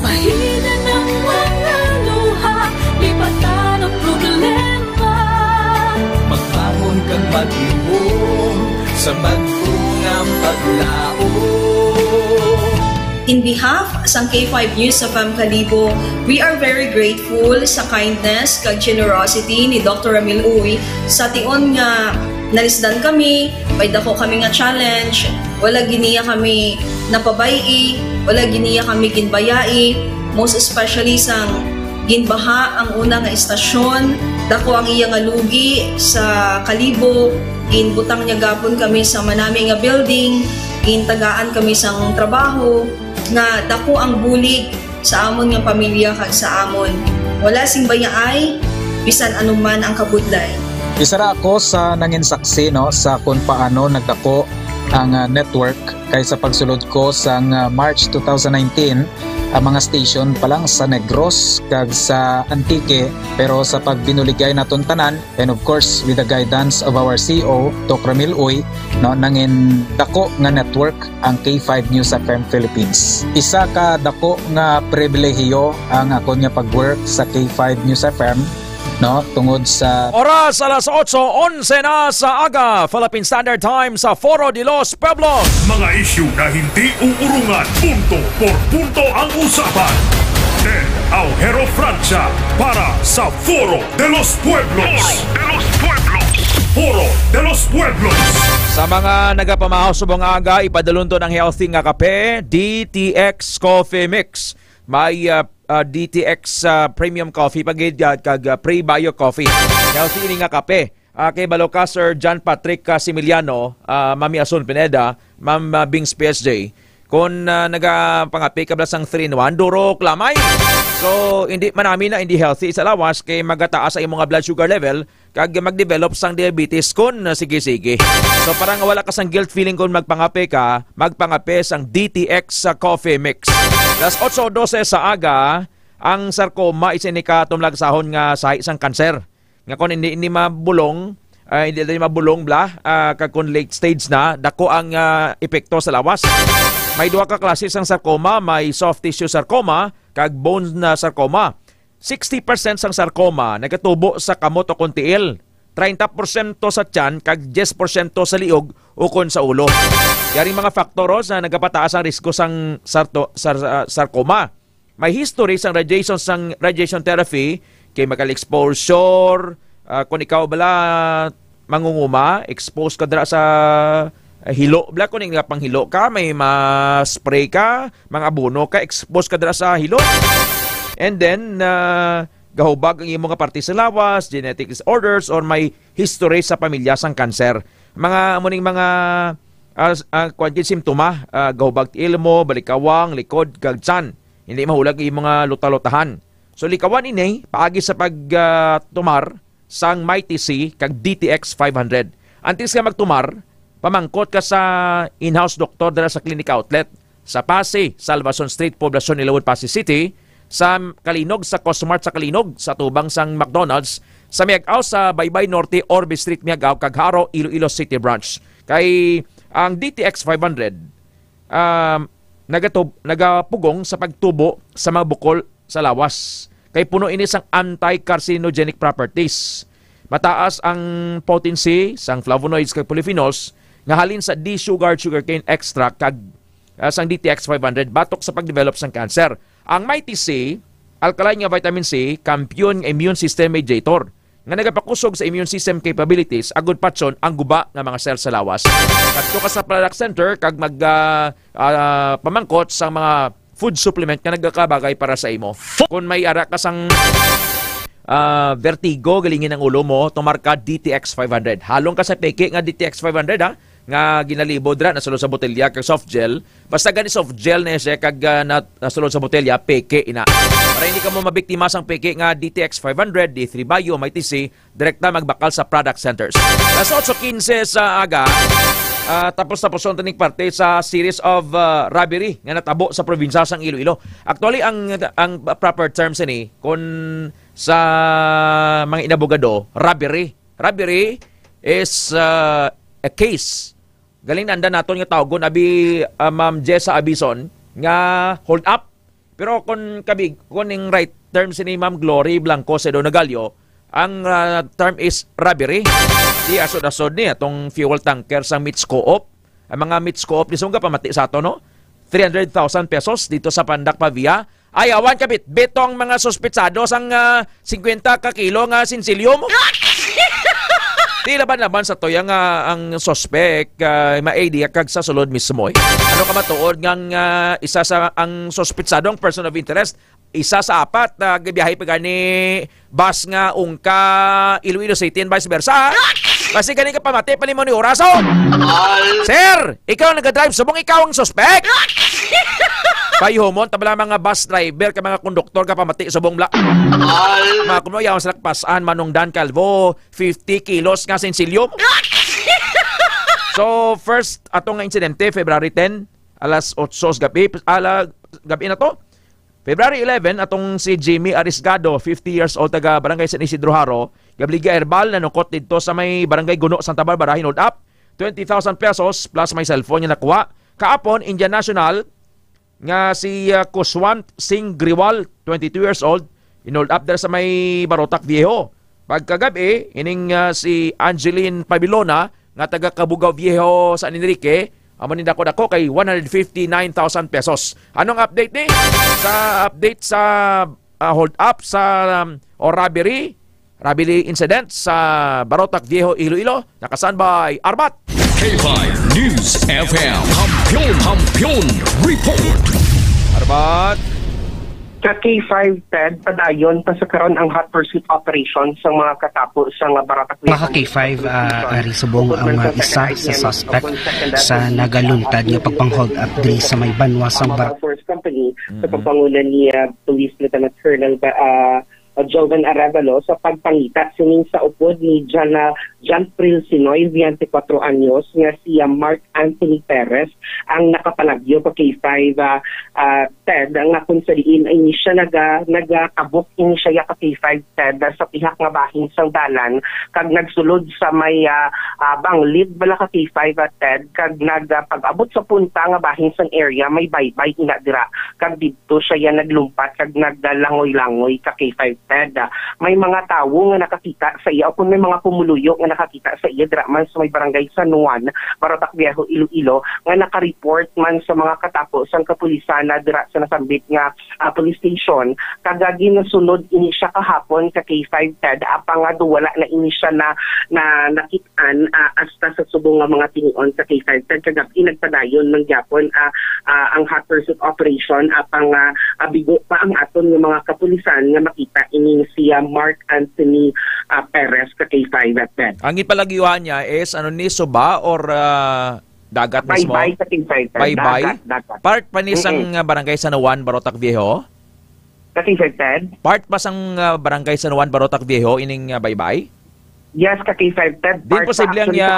Pahina ng mga luha, lipatan ang problema. Magbangon kag maglihom sa bag-o nga paglaom. In behalf sang K five News F M Kalibo, we are very grateful sa kindness kag generosity ni Doctor Ramil Uy sa tion nga nalisdan kami, may dako kami nga challenge, wala gid niya kami napabay-i, wala gid niya kami ginbayai, most especially sang ginbaha ang una nga istasyon, dako ang iya nga lugi sa Kalibo, ginbutang niya gapon kami sa manami nga building, gintagaan kami sang trabaho, nga dako ang bulig sa amon nga pamilya kag sa amon. Wala sing bayaay, bisan ano man ang kabudlay. Isa ra ako sa nangin saksi, no, sa kung paano nagdako ang, ah, network, kay sa pagsulod ko sang, ah, March two thousand nineteen, ang mga station pa lang sa Negros kag sa Antique, pero sa pagbinuligay naton tanan, and of course, with the guidance of our C E O, Doc Ramil Uy, no, nangin dako nga network ang K five News F M Philippines. Isa ka dako nga pribilehiyo ang akon nga pag-work sa K five News F M, no, tungod sa Oras alas otso onse na sa aga, Philippine Standard Time sa Foro de los Pueblos. Mga isyu na hindi uurungan, punto por punto ang usapan. Ted Aujero Francia para sa Foro de los Pueblos. Foro de los Pueblos. Foro de los Pueblos. Sa mga nagapamahaw subong aga, ipadulon to ng healthy nga kape, D T X Coffee Mix. May, ah, ah, D T X, ah, Premium Coffee pa gid, ah, kag, ah, Prebio Coffee. Healthy ini nga kape. Ah, kay balo ka, Sir John Patrick, ah, Similiano, ah, Mami Asun Pineda, Ma'am, ah, Bings P S J, kung, ah, nagapangape ka bala sang three in one, duro klamay. So, hindi man namin na hindi healthy sa lawas kay magataas ang imong blood sugar level kag mag-develop sang diabetes kung, ah, sige-sige. So, para nga wala ka sang guilt feeling kung magpangape ka, magpangape sang D T X sa coffee mix. Las otso dose sa aga, ang sarcoma is ini ka tumlagsahon nga sahi sang kanser. Nga kung hindi, hindi mabulong, ah, hindi, hindi mabulong bala, ah, kag kung late stage na, dako ang, ah, epekto sa lawas. May duha ka klase sang sarcoma, may soft tissue sarcoma kag bone na sarcoma. Sixty percent sang sarcoma nagatubo sa kamot o kung tiil, treinta porsyento sa tiyan kag diyes porsyento sa liog ukon sa ulo. Yaring mga factors na nagapataas ang risgo sang sarto-, sar-, ah, sarcoma. May history sang radiation, sang radiation therapy, chemical exposure, ah, kung ikaw bala mangunguma, expose ka dira sa, ah, hilo bala, kung nga panghilo ka, may ma-spray ka, mga abono ka, expose ka dira sa hilo. And then, ah, gahubag ang imo nga parte sa lawas, genetic disorders, or may history sa pamilya sang cancer. Mga, amo ning mga, ah, s-, ah, kuwan gid, simptoma, ah, gahubag tiil mo, balikawang, likod, kag tiyan. Hindi mahulag ang imo nga luta-lutahan. So, likawan ini paagi sa pag, ah, tumar sang Mighty C kag D T X five hundred. Antes ka magtumar, pamangkot ka sa in-house doktor dira sa Clinic Outlet sa Passi, Salvacion Street, Poblacion, Ilawod, Passi City, sa Calinog, sa Cosmart sa Calinog, sa tubang sang McDonald's, sa Miag-ao sa Baybay Norte, Orbe Street, Miag-ao, kag Jaro, Iloilo City Branch. Kay ang D T X five hundred, um, nagatub-, nagapugong sa pagtubo sa mga bukol sa lawas. Kay puno ini sang anti-carcinogenic properties. Mataas ang potency sang flavonoids kag polyphenols nga halin sa desugared sugarcane extract kag, ah, sang D T X five hundred batok sa pagdevelop sang cancer. Ang Mighty C, alkaline nga vitamin C, kampiyon nga immune system mediator nga nagapakusog sa immune system capabilities agud patyon ang guba nga mga cell sa lawas. Kadto ka sa product center kag mag, ah, ah, pamangkot sa mga food supplement nga nagakabagay para sa imo. Kung may ara ka sang, ah, vertigo, galingin ang ulo mo, tumar ka D T X five hundred. Halong ka sa peke nga D T X five hundred, ha? Nga ginalibod ra, nasulod sa botelya kag soft gel. Basta gani soft gel na siya kag, ah, na-, nasulod sa botelya, peke ina. Para hindi ka mo mabiktima sang peke nga D T X five hundred, D three Bio, Mighty C, direkta magbakal sa product centers. Alas otso quince sa aga, ah, tapos-taposon ta ning parte sa series of, ah, robbery nga natabo sa probinsya sang Iloilo. Actually, ang, ang proper term sini, kun sa mga inabogado, robbery. Robbery is, ah, a case. Galing na anda naton nga tawgon, abi, ah, Ma'am Jessa Abison, nga hold up. Pero kung kabig-, kung ning right term sini Ma'am Glory Blanco Sedo Nagalio, ang, ah, term is robbery. Di asod-asod ni atong fuel tanker sa Mits Co-op. Ang mga Mits Co-op ni sungga pamati sa ato, no? Three hundred thousand pesos dito sa Pandak Pavia. Ay, awan ka bitbit tong mga suspetsado sang, ah, singkwenta ka kilo nga sinsilyo mo. Di laban-laban sa tuya nga ang suspect, ah, ma-idea kag sa sulod mismo, eh. Ano ka matuod nga ang, ah, isa sa ang suspetsadong person of interest, isa sa apat na gabiyahe pa gani bus nga ungka Iloilo City and vice versa, ha? Kasi gani ka pamati, palimo ni oras, oh. Sir, ikaw ang nagadrive, subong ikaw ang suspect. Payhumon, tabala mga bus driver, ka mga konduktor, ka pamati, subong bla. Mga kuno, yaon sila pasan, Manong Dan Calvo, fifty kilos nga sinsilyo. So, first, ato nga insidente, February ten, alas otso sa gabi, ala, gabi na to. February eleven, atong si Jimmy Arisgado, fifty years old, taga Barangay San Isidro Jaro, gabligya herbal, nanukot didto sa may Barangay Guno, Santa Barbara, hinold up, twenty thousand pesos plus may cellphone nga nakuha. Kaapon, Indian national, nga si, ah, Kuswant Singh Griwal, twenty-two years old, hinold up dira sa may Barotac Viejo. Pagkagabi, ining, ah, si Angeline Pabilona, nga taga Cabugao Viejo, San Enrique, amo ni dako-dako kay one hundred fifty-nine thousand pesos. Anong update ni? Sa update sa, ah, hold up sa, um, o robbery, robbery incident sa Barotac Viejo, Iloilo, naka-standby, Armat. K five News F M. Kampiyon, Kampiyon Report. Armat. Sa K five, Ted, padayon pa sa karon ang hot pursuit operation sa mga katapo sa nga Barotac Mga K five, ah, ari subong ang, ah, isa sa suspect sa nagaluntad nga pagpang-hold up diri sa may banwa sa Bar- Force Company sa pagpanguna ni, ah, Police Lieutenant Colonel Ba-, ah, uh, Joven Arevalo sa pagpangita sining sa upod ni Jana, John Pril Sinoy, twenty-four anyos, nga si, uh, Mark Anthony Perez ang nakapalagyo pa kay five, uh, uh, Ted, nga kung sa diin ay ini siya naga, nagakabok ini siya ya ka K five Ted sa pihak nga bahin sang dalan kag nagsulod sa may, uh, uh, banglid bala ka K five, uh, Ted, kag nagapag-abot sa punta nga bahin sang area may baybay ina dira kag di to siya yan naglumpat kag naglangoy-langoy ka K five Ted. May mga tawo nga nakakita sa iya, o kung may mga pumuluyo nga nakakita sa iya dira man sa may barangay San Juan, Barotac Viejo, Iloilo, nga nakareport man sa mga katapo sang kapulisan na dira sa nasambit nga, ah, police station. Kag ginasunod ini siya kahapon ka K five Ted, apang nga wala na ini siya na, na nakit-, an, ah, hasta sa subong nga mga tinion sa K five Ted kagab-i nagpadayon man gyapon, ah, ah, ang hot pursuit operation, apang, ah, ah, bigo pa ang aton nga mga kapulisan nga makita ini si, ah, Mark Anthony, ah, Perez ka K five Ted. Ang ipalagiwa niya is ano ni, suba or, ah, dagat mismo? Baybay ka K five Ted. Baybay? Dagat, dagat. Part pa ni sang, Mm-mm. ah, barangay San Juan, Barotac Viejo? Ka K five Ted? Part pa sang, ah, barangay San Juan, Barotac Viejo ining, ah, baybay? Yes, ka K five Ted. Di posible ang iya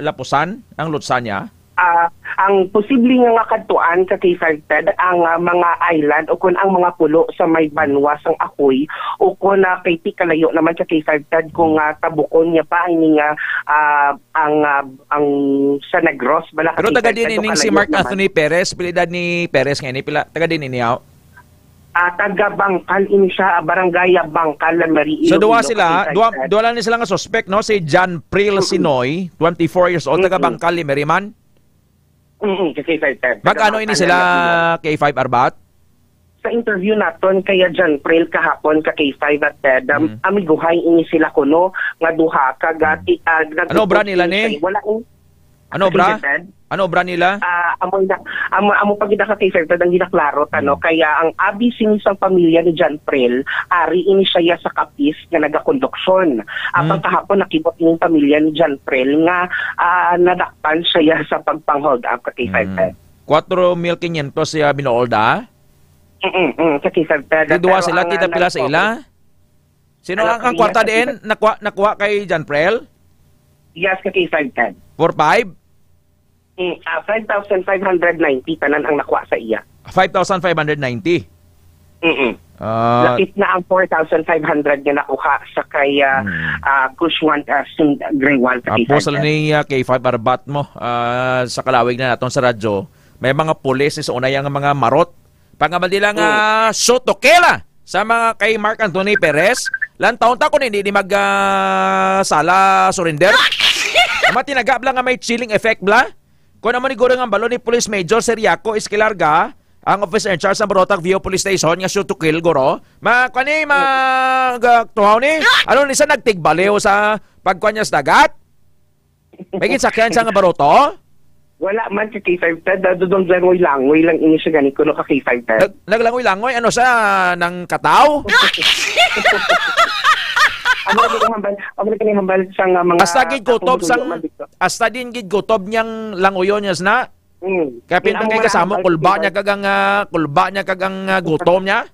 lapusan, ang lutsa niya? Ah, ang posible nga, nga kadtuan ka K five Ted, ang, ah, mga island o kun ang mga pulo sa may banwa sang Akoy o kun, ah, kay ti kalayo naman ka K five Ted kung, ah, tabukon niya pa ini nga, ah, ang, ah, ang sa Negros bala ka Pero K five taga din Ted, o ining si kalayo Mark naman. Anthony Perez, pila edad ni Perez nga ini? Pila, taga din ini, aw? Ah, taga Bangkal ini siya, ah, barangay, ah, Bangkal, Lemery, So, duha Iloilo, sila, Cagayan duha, State. Duha lang ni sila nga suspect, no? Si John Pril Mm-mm. Sinoy, twenty-four years old, taga Mm-mm. Bangkal, Lemery man. Mm-mm, sa K five Ted. Taga Magkano ini Bangkal, sila, Lemery. K five Arbat? Sa interview naton kaya John Pril kahapon ka K five at Ted, um, Mm. amiguhay ini sila kuno nga duha, kag, ah, ti-, ah, Ano obra nila ni? Wala in-, Ano Sa obra? K five Ted? Ano obra nila? Ah, amo na, amo, amo pa gid ka K five Ted ang ginaklaro ta, no? Mm. Kaya ang abi sini sang pamilya ni John Prel, ari ini siya sa Capiz nga nagakonduksyon. Apan Mm. kahapon nakibot ning pamilya ni John Prel nga, ah, nadakpan siya sa pagpang-hold up ka K five Ted. Mm. Kwatro mil kinyentos siya binuol da? Mm, mm, sa K five Ted. Di duha Pero sila, ang, kita ah, pila sa nagpauwi- ila? Sino Anak ang, ang niya kwarta sa diin? K five. Nakuha, nakuha kay John Prel? Yes, ka K five Ted. Four five? Mm, ah, five thousand five hundred ninety tanan ang nakuha sa iya. Five thousand five hundred ninety. Mm-mm. Ah. Lakip na ang four thousand five hundred nga nakuha sa kay, ah, Hmm. ah, Kushwan, ah, Singh Grewal sa Tapos K five. Ano ni, ah, K five Arbat mo, ah, sa kalawig na naton sa radyo, may mga pulis sa unay ang mga marot. Pangamal nila nga Hmm. shoot to kill, ah. Sa mga kay Mark Anthony Perez, lantawon ta kung hindi di mag, ah, sala surrender. Ang mga tinagap lang nga may chilling effect bla. Kung amo ni guro nga balon ni Police Major Seriaco Esquilarga, ang officer in charge sa Barotac Viejo Police Station, nga shoot to kill, guro. Ma, kani, mag, ah, tuhaw ni? Ano ni sa nagtigbaliw sa pagkuha niya sa dagat? May ginsakyan siya nga baroto? Wala man ka K five Ted, dudong langoy-langoy lang ini siya gani kuno ka K five Ted. Nag-, naglangoy-langoy, ano siya, nang kataw? Amo na kini hambal, amo na kini hambal sa nga mga Hasta gid kutob sang, man dito. Hasta din gid kutob niyang languyon niya na. Hmm. Kaya pinta Ang kay mga kasamo, hambal kulba siguro. Niya kag ang, ah, kulba niya kag ang, ah, gutom niya.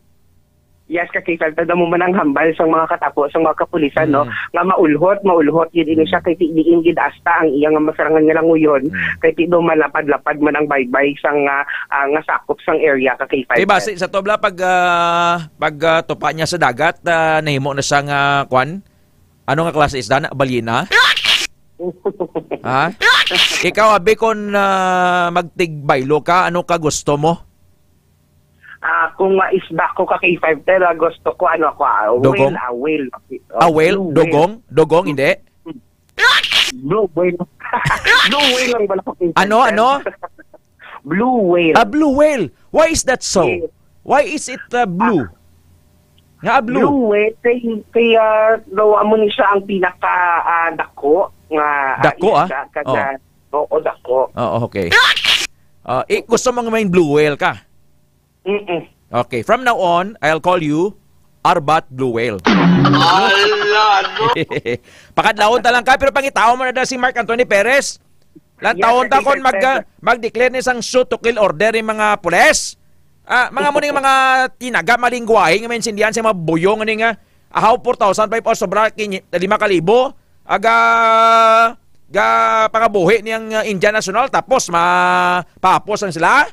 Yes, ka K five Ted, amo man ang hambal sang mga katapo, sang mga kapulisan, no, Mm. nga maulhot, maulhot gid ini siya, Mm. kay ti diin gid asta ang iya nga masarangan nga languyon, Mm. kay ti daw malapad-lapad man ang baybay sang, ah, ah, nga sakop sang area, ka K five Ted. Kay basi sa tubla pag, ah, pag, ah, tupa niya sa dagat, ah, nahimo na siya nga, kwan? Ano nga klase isda na? Balyena? Ha? Ikaw, abi, kung, ah, magtigbaylo ka, ano ka gusto mo? Ah, kung, ah, isda ko ka K five Ted, ah, gusto ko, ano ako, ah, Dugong? Whale, ah, whale. Ah, whale? Blue whale. Dugong? Dugong, hindi? Blue whale. Blue whale lang ba na Ano, ano? Blue whale. Ah, blue whale. Why is that so? Yes. Why is it, uh, blue? Ah. Nga blue? Blue whale, kay, kay, ah, daw amo ni siya ang pinaka, ah, dako nga, ah, Dako, ah? Isda, kag, Oh. ah, oo, dako. Oo, okay. Ah, eh, gusto mo nga may blue whale ka? Mm-mm. Okay, from now on, I'll call you Arbat Blue Whale. Ala, no? Pakadlawon ta lang ka, pero pangitaon mo na daw si Mark Anthony Perez. Lantawon ta kon mag, ah, mag-declare ni sang shoot to kill order yung mga pulis. Ah, mga mo ning mga tinaga, malingwahe nga maintindihan sa mga buyong ni nga ahaw four thousand five o sobra kini lima ka libo. Aga ga pangabuhi niyang, ah, Indian National, tapos ma papos ang sila.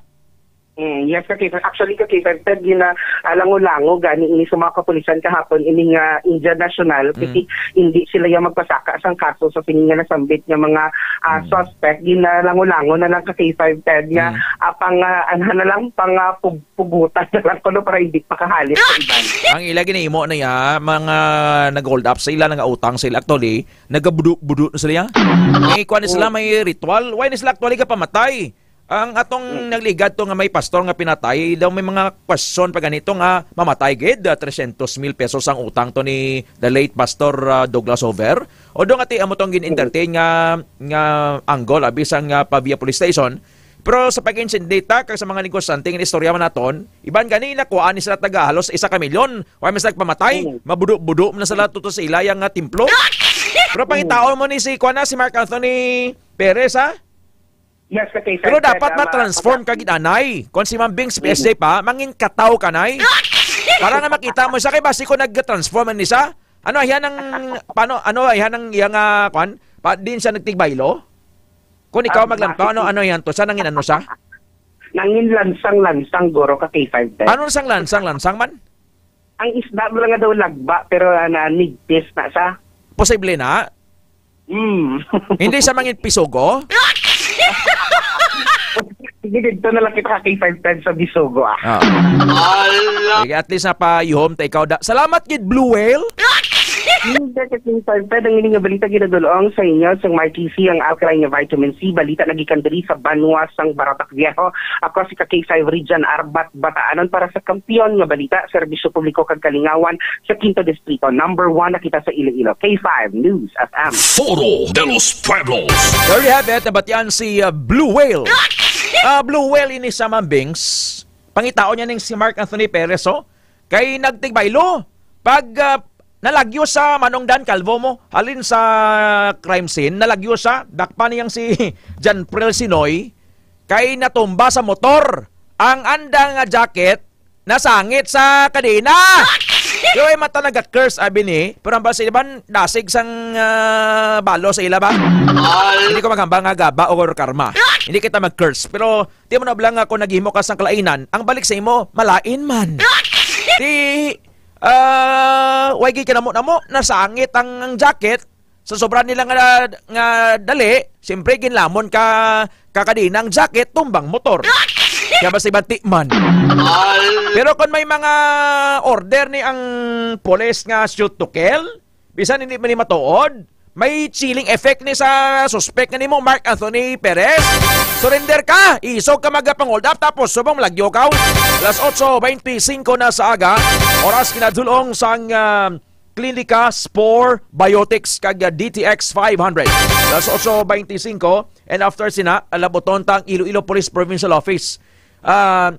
Mm, yes, ka K five. Actually, ka K five, Ted, gina-, ah, lango-lango gani ini sa mga kapulisan kahapon, ini nga Indian National, kasi hindi sila yung magpasaka sang kaso sa sini nga nasambit nga mga, ah, suspect. Ginalango-lango na lang ka K five, Ted, nga, ah, pang, ah, ano na lang, pang, ah, pug-, pugutan na lang kuno para hindi pakahalit sa iban. Ang ila ginahimo na ya, mga nag-hold up sa ila, nagautang sila, actually, nagabudo-budo na sila ya. May kuwan na sila, may ritual. Why na sila actually kapamatay? Ang atong nagligad to nga may pastor nga pinatay, daw may mga question pa ganito nga mamatay gid, ah, trescientos mil pesos ang utang to ni the late Pastor, ah, Douglas Hover. Although nga ti amo tong gin-entertain nga, nga angle, abi sang, ah, Pavia Police Station. Pero sa pag-insindita kag sa mga negosyante nga istorya man naton, iban gani nakuhaan ni sila taga halos isa ka milyon. Wa man sila pamatay, mabudo-budo man sila tuto sa ila yang, ah, templo. Pero pangitaon mo ni si, kuwan na, si Mark Anthony Perez, ha? Yes, okay, sir. Pero dapat ma-transform ka gid, anay. Kung si Ma'am Bing sa P S J pa, mangin kataw ka, nay. Para nga makita mo siya, kay basi ko nag-transform man ni siya. Ano, ayan ang, paano, ano, ayan ang iyang, ah, kwan? Pa, din siya nagtigbaylo? Kung ikaw maglantaw, ano, ano yan to? Siya nangin ano siya? Nangin lansang-lansang, guro, ka K five, sir. Ano sang lansang-lansang man? Ang isda mo lang nga daw lagba, pero, ah, na nigpis na sa. Posible na? Mm. Hindi siya mangin pisugo? Sige, dito na lang kita ka K five times sa bisugo, ah. Ah. Ala! Sige, at least napayuhom ta ikaw da. Salamat gid, Blue Whale. Hindi ka K five times. Ang ini nga balita ginadulong sa inyo sa Marquee C, ang alkaline nga vitamin C. Balita nagikan diri sa banwa sang Barotac Viejo. Ako si ka K five Region Arbat Bataanon para sa Kampiyon nga Balita, Serbisyo Publiko kag Kalingawan sa Quinto Distrito. Number one na kita sa Iloilo. K five News F M. Foro de los Pueblos. There you have it. Nabatian si, uh, Blue Whale. Ah, Blue Whale ini sa Mambings. Pangitaon niya ning si Mark Anthony Perez, oh. Kay nagtigbaylo. Pag, ah, nalagyo sa Manong Dan Calvo mo, halin sa crime scene, nalagyo siya. Dakpan niyang si John Prel Sinoy. Kay natumba sa motor. Ang andang nga jacket, nasangit sa kadena. Yoy, mata naga-curse, abi ni. Pero ang basi naman, dasig sang, ah, balo sa ila ba? Hindi ko maghambal nga gaba or karma. Hindi kita mag-curse. Pero di mo na bala nga kung naghimo ka sang kalainan, ang balik sa imo, malain man. Di, ah, way gid ka namo-namo, nasangit ang, ang jacket. Sa sobra nila nga, nga dali, siyempre, ginlamon ka, kakadina ang jacket, tumbang motor. Kaya basta iban ti man. Pero kung may mga order ni ang pulis nga shoot to kill, bisan hindi man ni matuod, may chilling effect ni sa suspect nga nimo, Mark Anthony Perez. Surrender ka, isog ka magapang-hold up, tapos subong malagyo ka. Alas otso beintisinko na sa aga, oras kinadulong sang, ah, Clinica Spore Biotics kag D T X five hundred. Alas otso beintisinko, and after sina, labuton ta ang Iloilo Police Provincial Office. Ah,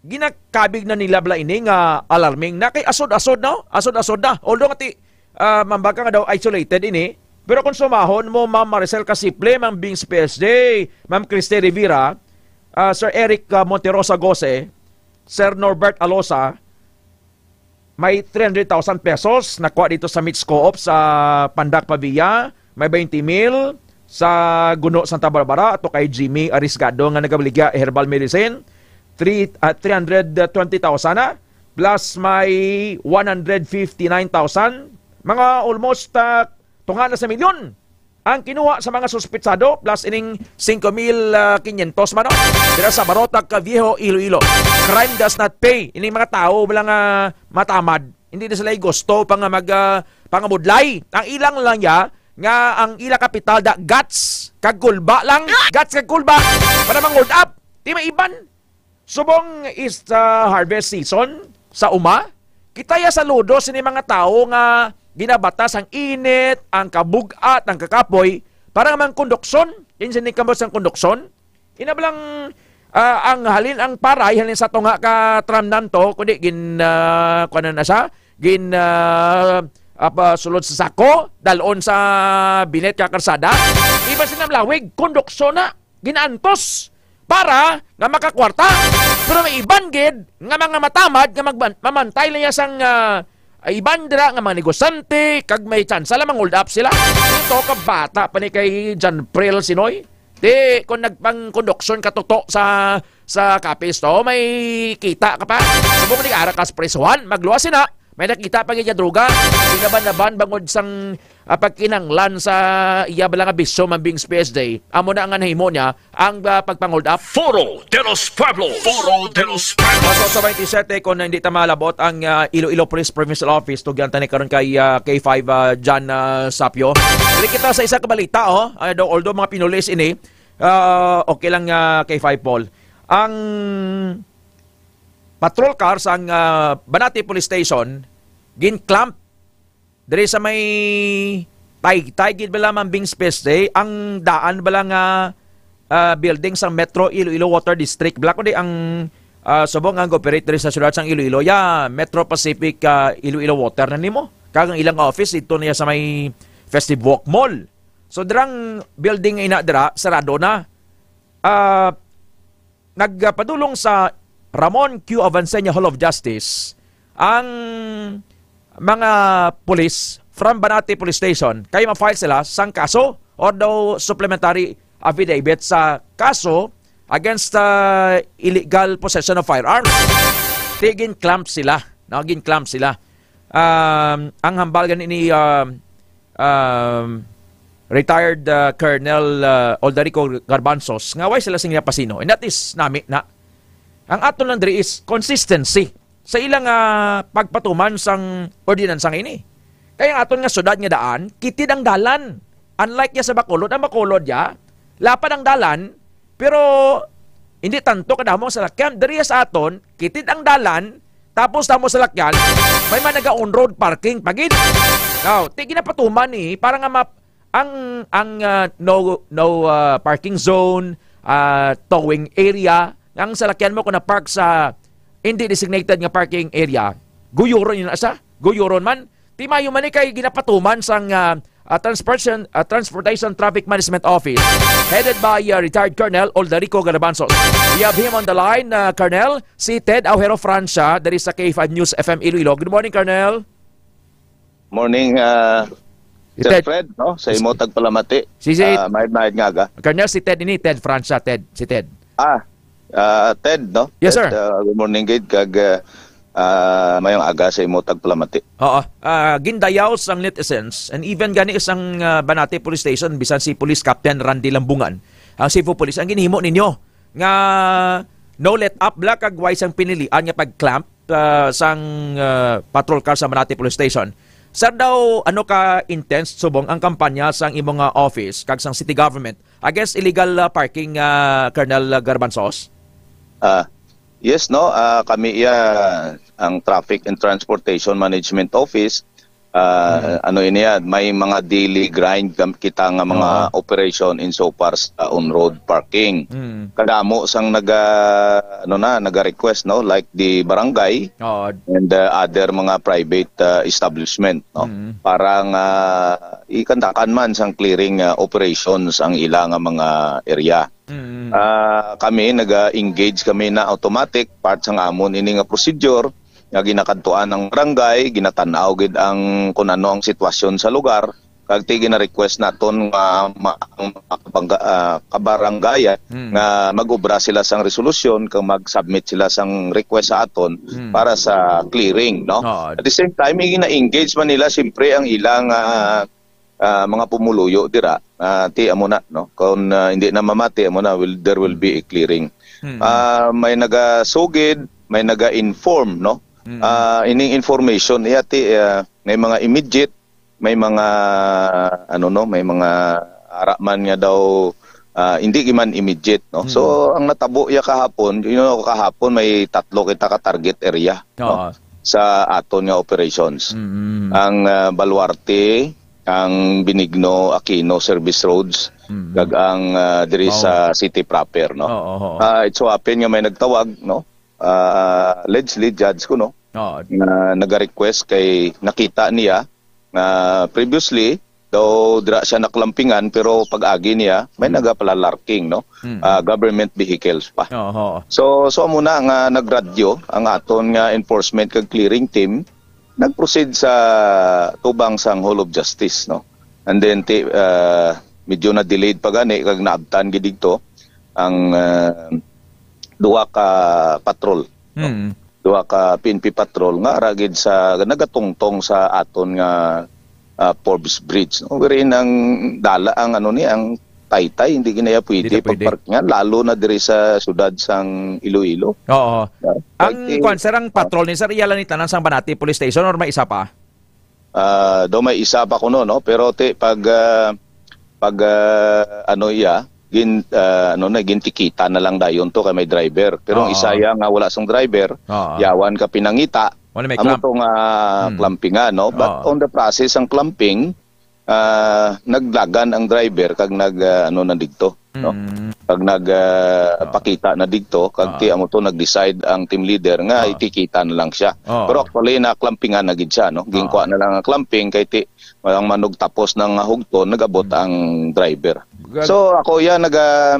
ginakabig na nila bala ini nga alarming na kay asod-asod, no? Asod-asod na. Although nga ti, ah, mambag ka nga daw isolated ini, pero kung sumahon mo, Ma'am Maricel Casiple, Ma'am Bings P S J, Ma'am Christy Rivera, ah, Sir Eric, ah, Monterosa Gose, Sir Norbert Alosa, may three hundred thousand pesos nakuha dito sa Mitch Co-op sa Pandak Pavia. May twenty mil sa Guno, Santa Barbara, ato kay Jimmy Arisgado nga nagabaligya herbal medicine. Three, ah, three hundred twenty thousand na. Plus may one hundred fifty-nine thousand. Mga almost, ah, tunga na sa milyon ang kinuha sa mga suspitsado, plus ining singko mil, ah, kinyentos man, no? Dira sa Barotac, Viejo, Iloilo. Crime does not pay. Ining mga tao, wala nga matamad. Hindi na sila gusto pa nga mag, ah, pangamudlay. Ang ilang lang ya, nga ang ila kapital da guts kag kulba lang. Guts kag kulba. Para mang-hold up. Di maiban. Subong is, ah, harvest season sa uma, kita ya saludo sini mga tawo nga ginabatas ang init, ang kabug-at, ang kakapoy, para nga mangkondukson. Kinsa ni kambot sang kondukson? Ina ba lang, Ah, ang halin ang paray, halin sa tunga ka tramnan to, kundi gin, ah, kuwan na siya, gin, ah, apa, sulod sa sako, dalon sa binet ka karsada. Iban sa namlawig, konduksyon na, ginaantos para nga makakwarta. Pero may iban gid nga mga matamad nga magban-, mamantay lang niya sang, ah, iban dira nga mga negosyante, kag may tsansa lang mang-hold up sila. Ito ka bata pa ni kay John Prel Sinoy. Di, kung nagpangkonduksyon ka tuto sa, sa Capiz to, may kita ka pa. Subong ni ara ka sa prisuhan, magluwas sina, may nakita pa gid nga droga. Binaban-laban bangod sang, ah, pagkinanglan sa iya bala nga bisyo, Mambing P S J. Amo na ang nahimo niya, ang, ah, pagpang-hold up. Foro de los Pueblos. Foro de los Pueblos. Sa twenty-seven, kung hindi ta malabot ang, ah, Iloilo Police Provincial Office, tugyan ta ni karon kay, ah, K five, ah, John, ah, Sapio. Dili kita sa isa ka balita, oh. Ah, do-, although mga pinulis ini, ah, okay lang, ah, K five Paul. Ang patrol car sang, ah, Banati Police Station, gin-clamp diri sa may Taytay gid bala, Mambing P S J, ang daan bala nga, ah, building sang Metro Iloilo Water District. Bala ko di ang, ah, subong ang operate diri sa siyudad sang Iloilo, ya Metro Pacific, ah, Iloilo Water na nimo. Kag ang ilang office dito niya sa may Festive Walk Mall. So, dirang building nga ina dira, sarado na. Ah, nagpadulong sa Ramon Q. Avancenia Hall of Justice ang mga pulis from Banati Police Station kay ma-file sila sang kaso or daw supplementary affidavit sa kaso against, uh, illegal possession of firearms. Di gin-clamp sila, no? Gin-clamp sila. Um, ang hambal gani ni, um, um, retired, uh, Colonel, uh, Aldarico Garbanzos nga way sila sing napasino. And that is nami na. Ang aton lang diri is consistency sa ilang, ah, pagpatuman sang ordinansa nga ini. Kay ang aton nga syudad nga daan, kitid ang dalan. Unlike ya sa Bacolod, ang Bacolod ya, lapad ang dalan, pero hindi tanto kadamo ang salakyan. Diri sa aton, kitid ang dalan, tapos damo salakyan, may man naga on-road parking pa gid. Now, ti ginapatuman ni para nga map-, ang, ang, ah, no, no, ah, parking zone, ah, towing area, ang salakyan mo kung na-park sa hindi designated nga parking area, guyuron yun asa, guyuron man. Ti mayo man ni kay ginapatuman sang, ah, ah, Transportation, ah, Transportation Traffic Management Office, headed by, ah, retired Colonel Aldarico Garbanzos. We have him on the line, ah, Colonel, si Ted Aujero Francia, diri sa K five News F M Iloilo. Good morning, Colonel. Morning, ah, Si Sir Ted. Fred, no? Sa imo tagpalamati. Si, si Ah, mahid-mahid nga aga. Colonel, si Ted ini, Ted Francia, Ted, si Ted. Ah, ah, Ted, no? Yes, Ted, sir. Ah, good morning, gid, kag, ah, ah, mayong aga sa imo tagpalamati. Oo. Ah, gindayaw sang netizens and even gani sang, ah, Banati Police Station, bisan si Police Captain Randy Lambungan, ang Cebu Police, ang ginhimo ninyo nga no let up bala kag way sang pinilian nga pag-clamp, ah, sang, ah, patrol car sa Manati Police Station. Sir, daw ano ka intense subong ang kampanya sang imo nga office kag sang city government against illegal, ah, parking, ah, Colonel Garbanzos? Ah, yes, no. Ah, kami iya ang Traffic and Transportation Management Office. Ah, Mm. ano ini, ah, may mga daily grind kam-, kita nga mga Oo. operation insofar sa on-road parking. Mm. Kadamo sang naga, ano na, naga-request, no, like the barangay Oo. and, uh, other mga private, uh, establishment, no, Mm. para nga ikandakan man sang clearing, uh, operations ang ila nga mga area. Mm. Ah, kami naga-engage kami na automatic, part sang amon ini nga procedure, nga ginakadtuan ang barangay, ginatan-aw gid ang kun ano ang sitwasyon sa lugar, kag ti gina-request naton nga ma-, ang mga kabangga-, ah, kabarangayan Mm. nga mag-obra sila sang resolusyon kag mag-submit sila sang request sa aton Mm. para sa clearing, no? Oo. At the same time, gina-engage man nila siyempre ang ilang, ah, ah, mga pumuluyo dira. Ah, ti amo na, no? Kung, ah, hindi na mamati, amo na, will, there will be a clearing. Mm. Ah, may nagasugid, may naga-inform, no? Mm. Ah, ining information, iya ti, ah, may mga immediate, may mga, ano, no, may mga ara man nga daw, ah, hindi man immediate, no? Mm. So, ang natabo iya kahapon, you know, kahapon may tatlo kita ka target area, no? Oo. Sa aton nga operations. Mm. Ang, ah, Baluarte, ang Benigno Aquino Service Roads, Mm. kag ang, ah, diri Mao. sa city proper, no? Oo, oo. Ah, it so happen nga may nagtawag, no? Ah, allegedly, judge ko, no? Oo. Nga nag-request kay nakita niya nga previously daw dira siya naklampingan, pero pag-agi niya, may Mm. nagapalalarking, no? Mm. Ah, government vehicles pa. Oo, oo. So, so amo na nga nagradyo ang aton nga enforcement kag clearing team, nag-proceed sa tubang sang Hall of Justice, no? And then, ti-, ah, medyo na-delayed pa gani, kag naabtan gid didto ang, ah, duha ka patrol, no? Mm. Duha ka P N P patrol nga ara gid sa nagatungtong sa aton nga, ah, Forbes Bridge, no? Wherein ang dala, ang ano ni, ang taytay, hindi ginaya pwede Hindi na pwede. pagpark nga, lalo na diri sa siyudad sang Iloilo. Oo. Yeah. Ang Like, kwan, sir, ang ah. patrol ni sir, iya lang ni tanan sang Banati Police Station or may isa pa? Ah, do may isa pa kuno, no? Pero ti-, pag, ah, pag, ah, ano iya, gin-, ah, ano na, gintikita na lang dayon to kay may driver. Pero ang Oo. isa iya nga wala sang driver, Oo. yawan ka pinangita, Wala may amo clamp. to nga Hmm. clampingan, no? But Oo. on the process ang clamping, ah, naglagan ang driver kag nag, ah, ano na didto, no? Mm. Kag nag, ah, Oo. pakita na didto, kag Oo. ti amo to nag-decide ang team leader nga Oo. itikita na lang siya. Oo. Pero actually, naklampingan na gid siya, no? Ginkuha Oo. na lang ang clamping kay ti walang manugtapos ng hugton, nag-abot Mm. ang driver. Gag- So, ako yan, naga,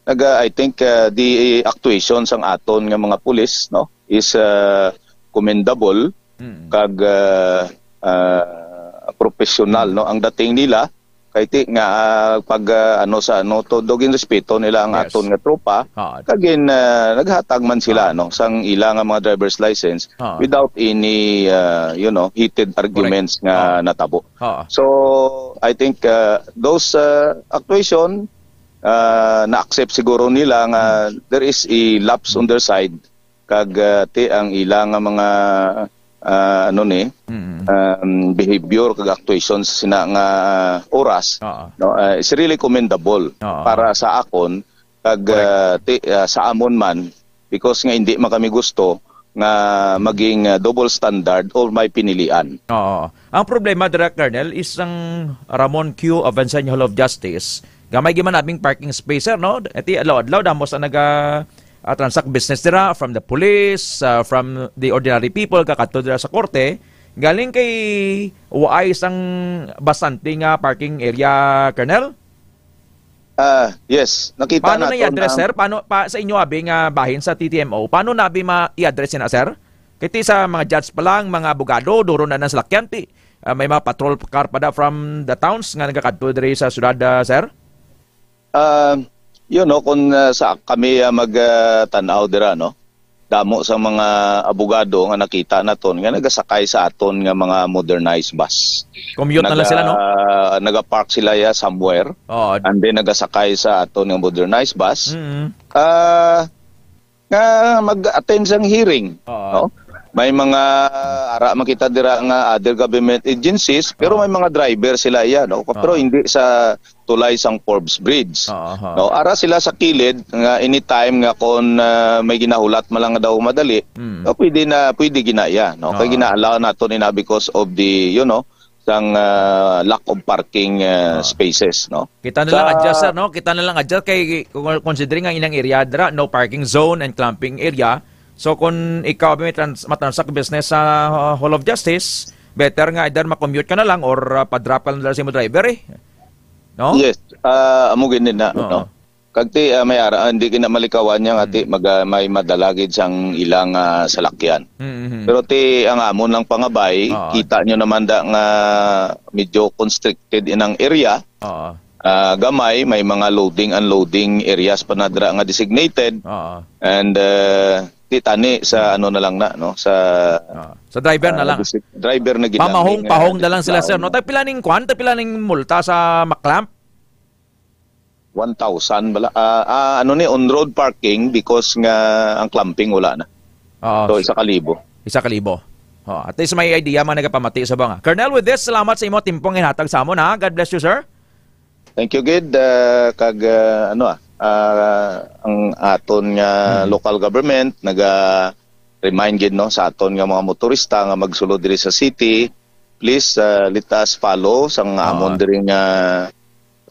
naga, I think, ah, the actuation sang aton nga mga pulis, no, is, ah, commendable Mm. kag, ah, ah, professional, Mm. no, ang dating nila. Kay ti nga, ah, pag, ah, ano sa ano, todo ginrespeto nila ang Yes. aton nga tropa. Ah. Kag gin, ah, naghatag man sila, Ah. no, sang ila nga mga driver's license Ah. without any, ah, you know, heated arguments nga Ah. natabo. Ah. So, I think, ah, those, ah, actuation, ah, na-accept siguro nila nga Hmm. there is a lapse on their side, kag, ah, ti ang ila nga mga, ah, ano ni, Mm. um, behavior kag actuation sa sina nga oras, Oo. no, ah, is really commendable Oo. para sa akon, kag, Correct. ah, ti, ah, sa amon man, because nga hindi man kami gusto nga maging, ah, double standard or may pinilian. Oo. Ang problema dira, Colonel, is ang Ramon Q Avensaña Hall of Justice, gamay gyud man naming parking space, sir, no? Iti adlaw-adlaw, damo sa naga, ah, transact business dira, from the police, ah, from the ordinary people, kakadto dira sa korte. Galing kay waay sang bastante nga parking area, Colonel? Ah, yes, nakita Paano na naton i-address, ang sir? Paano pa sa inyo abi nga bahin sa T T M O? Paano na abi ma-i-address na, sir? Kiti sa mga judge pa lang, mga abogado, duro na nang salakyan, ti, ah, may mga patrol car pa da from the towns nga nagakadto diri sa syudad, ah, sir? Ah, you know, kung, ah, sa kami, ah, mag, ah, tan-aw dira, no? Damo sa mga abogado nga nakita naton nga nagasakay sa aton nga mga modernized bus. Commute na lang sila, no? Naga-, nagapark sila ya somewhere, Oo. and then nagasakay sa aton nga modernized bus. Mm. Ah, nga mag-attend sang hearing, Oo. no? May mga, ara man kita dira nga other government agencies, pero Oo. may mga driver sila iya, no? Pero Oo. hindi sa tulay sang Forbes Bridge. Oo, oo. No, ara sila sa kilid nga anytime nga kon, ah, may ginahulat man lang daw madali, Mm. ah, pwede na, pwede ginaya, no? Kay Oo. gina-allow nato ni na because of the, you know, sang, ah, lack of parking, ah, Oo. spaces, no? Kita na lang Sa adjust, sir, no? Kita na lang adjust kay kung considering ang ilang area dira, no parking zone and clamping area. So kung ikaw may trans-, matransact business sa, uh, Hall of Justice, better nga either ma-commute ka na lang or, uh, pa-drop ka na lang sa imo driver, eh. No? Yes, ah, amo gid na, Oo. no? Kag ti, ah, may ara, ah, hindi gid na malikawan niya nga ti, Mm. mag-, ah, may madala gid sang ilang, ah, salakyan. Mm, mm. Pero ti, ang amon lang pangabay, Oo. kita nyo naman da nga medyo constricted inang area. Oo. Ah, gamay, may mga loading, unloading areas pa na dira nga designated. Oo. And, ah, ti tani sa ano na lang na, no? Sa, Oo. Sa driver na ah, lang. desi-, driver na gid lang Pamahong, ni nga pahong na lang sila, sir, no? design. Tagpila ning kwan? Tagpila ning multa sa ma-clamp? One thousand bala. Ah, ah, ano ni, on-road parking because nga ang clamping wala na. Oo. So, isa ka libo. Isa ka libo. Oh, at least may idea mga nagapamati sa banga. Colonel, with this, salamat sa imo timpong inhatag sa amon, ha. God bless you, sir. Thank you, gid. Ah, kag, ah, ano, ah, ah, ang aton nga Hmm. local government naga-remind gid, no, sa aton nga mga motorista nga magsulod diri sa city, please, uh, let us follow sang amon diri nga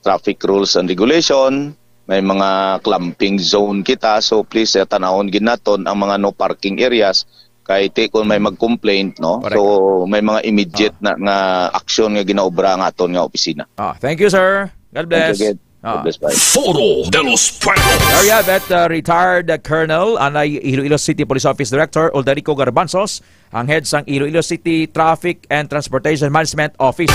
traffic rules and regulation. May mga clamping zone kita, so please, uh, tan-awon gid naton ang mga no parking areas, kay ti kung may mag-complaint, no? Correct. So may mga immediate na nga aksyon nga ginaobra ang aton nga opisina. Ah, thank you, sir. God bless. Thank you, God bless, bye. Foro de los Pueblos. There you have it, uh, retired, uh, Colonel, anay Iloilo City Police Office Director Uldarico Garbanzos, ang head sang Iloilo City Traffic and Transportation Management Office.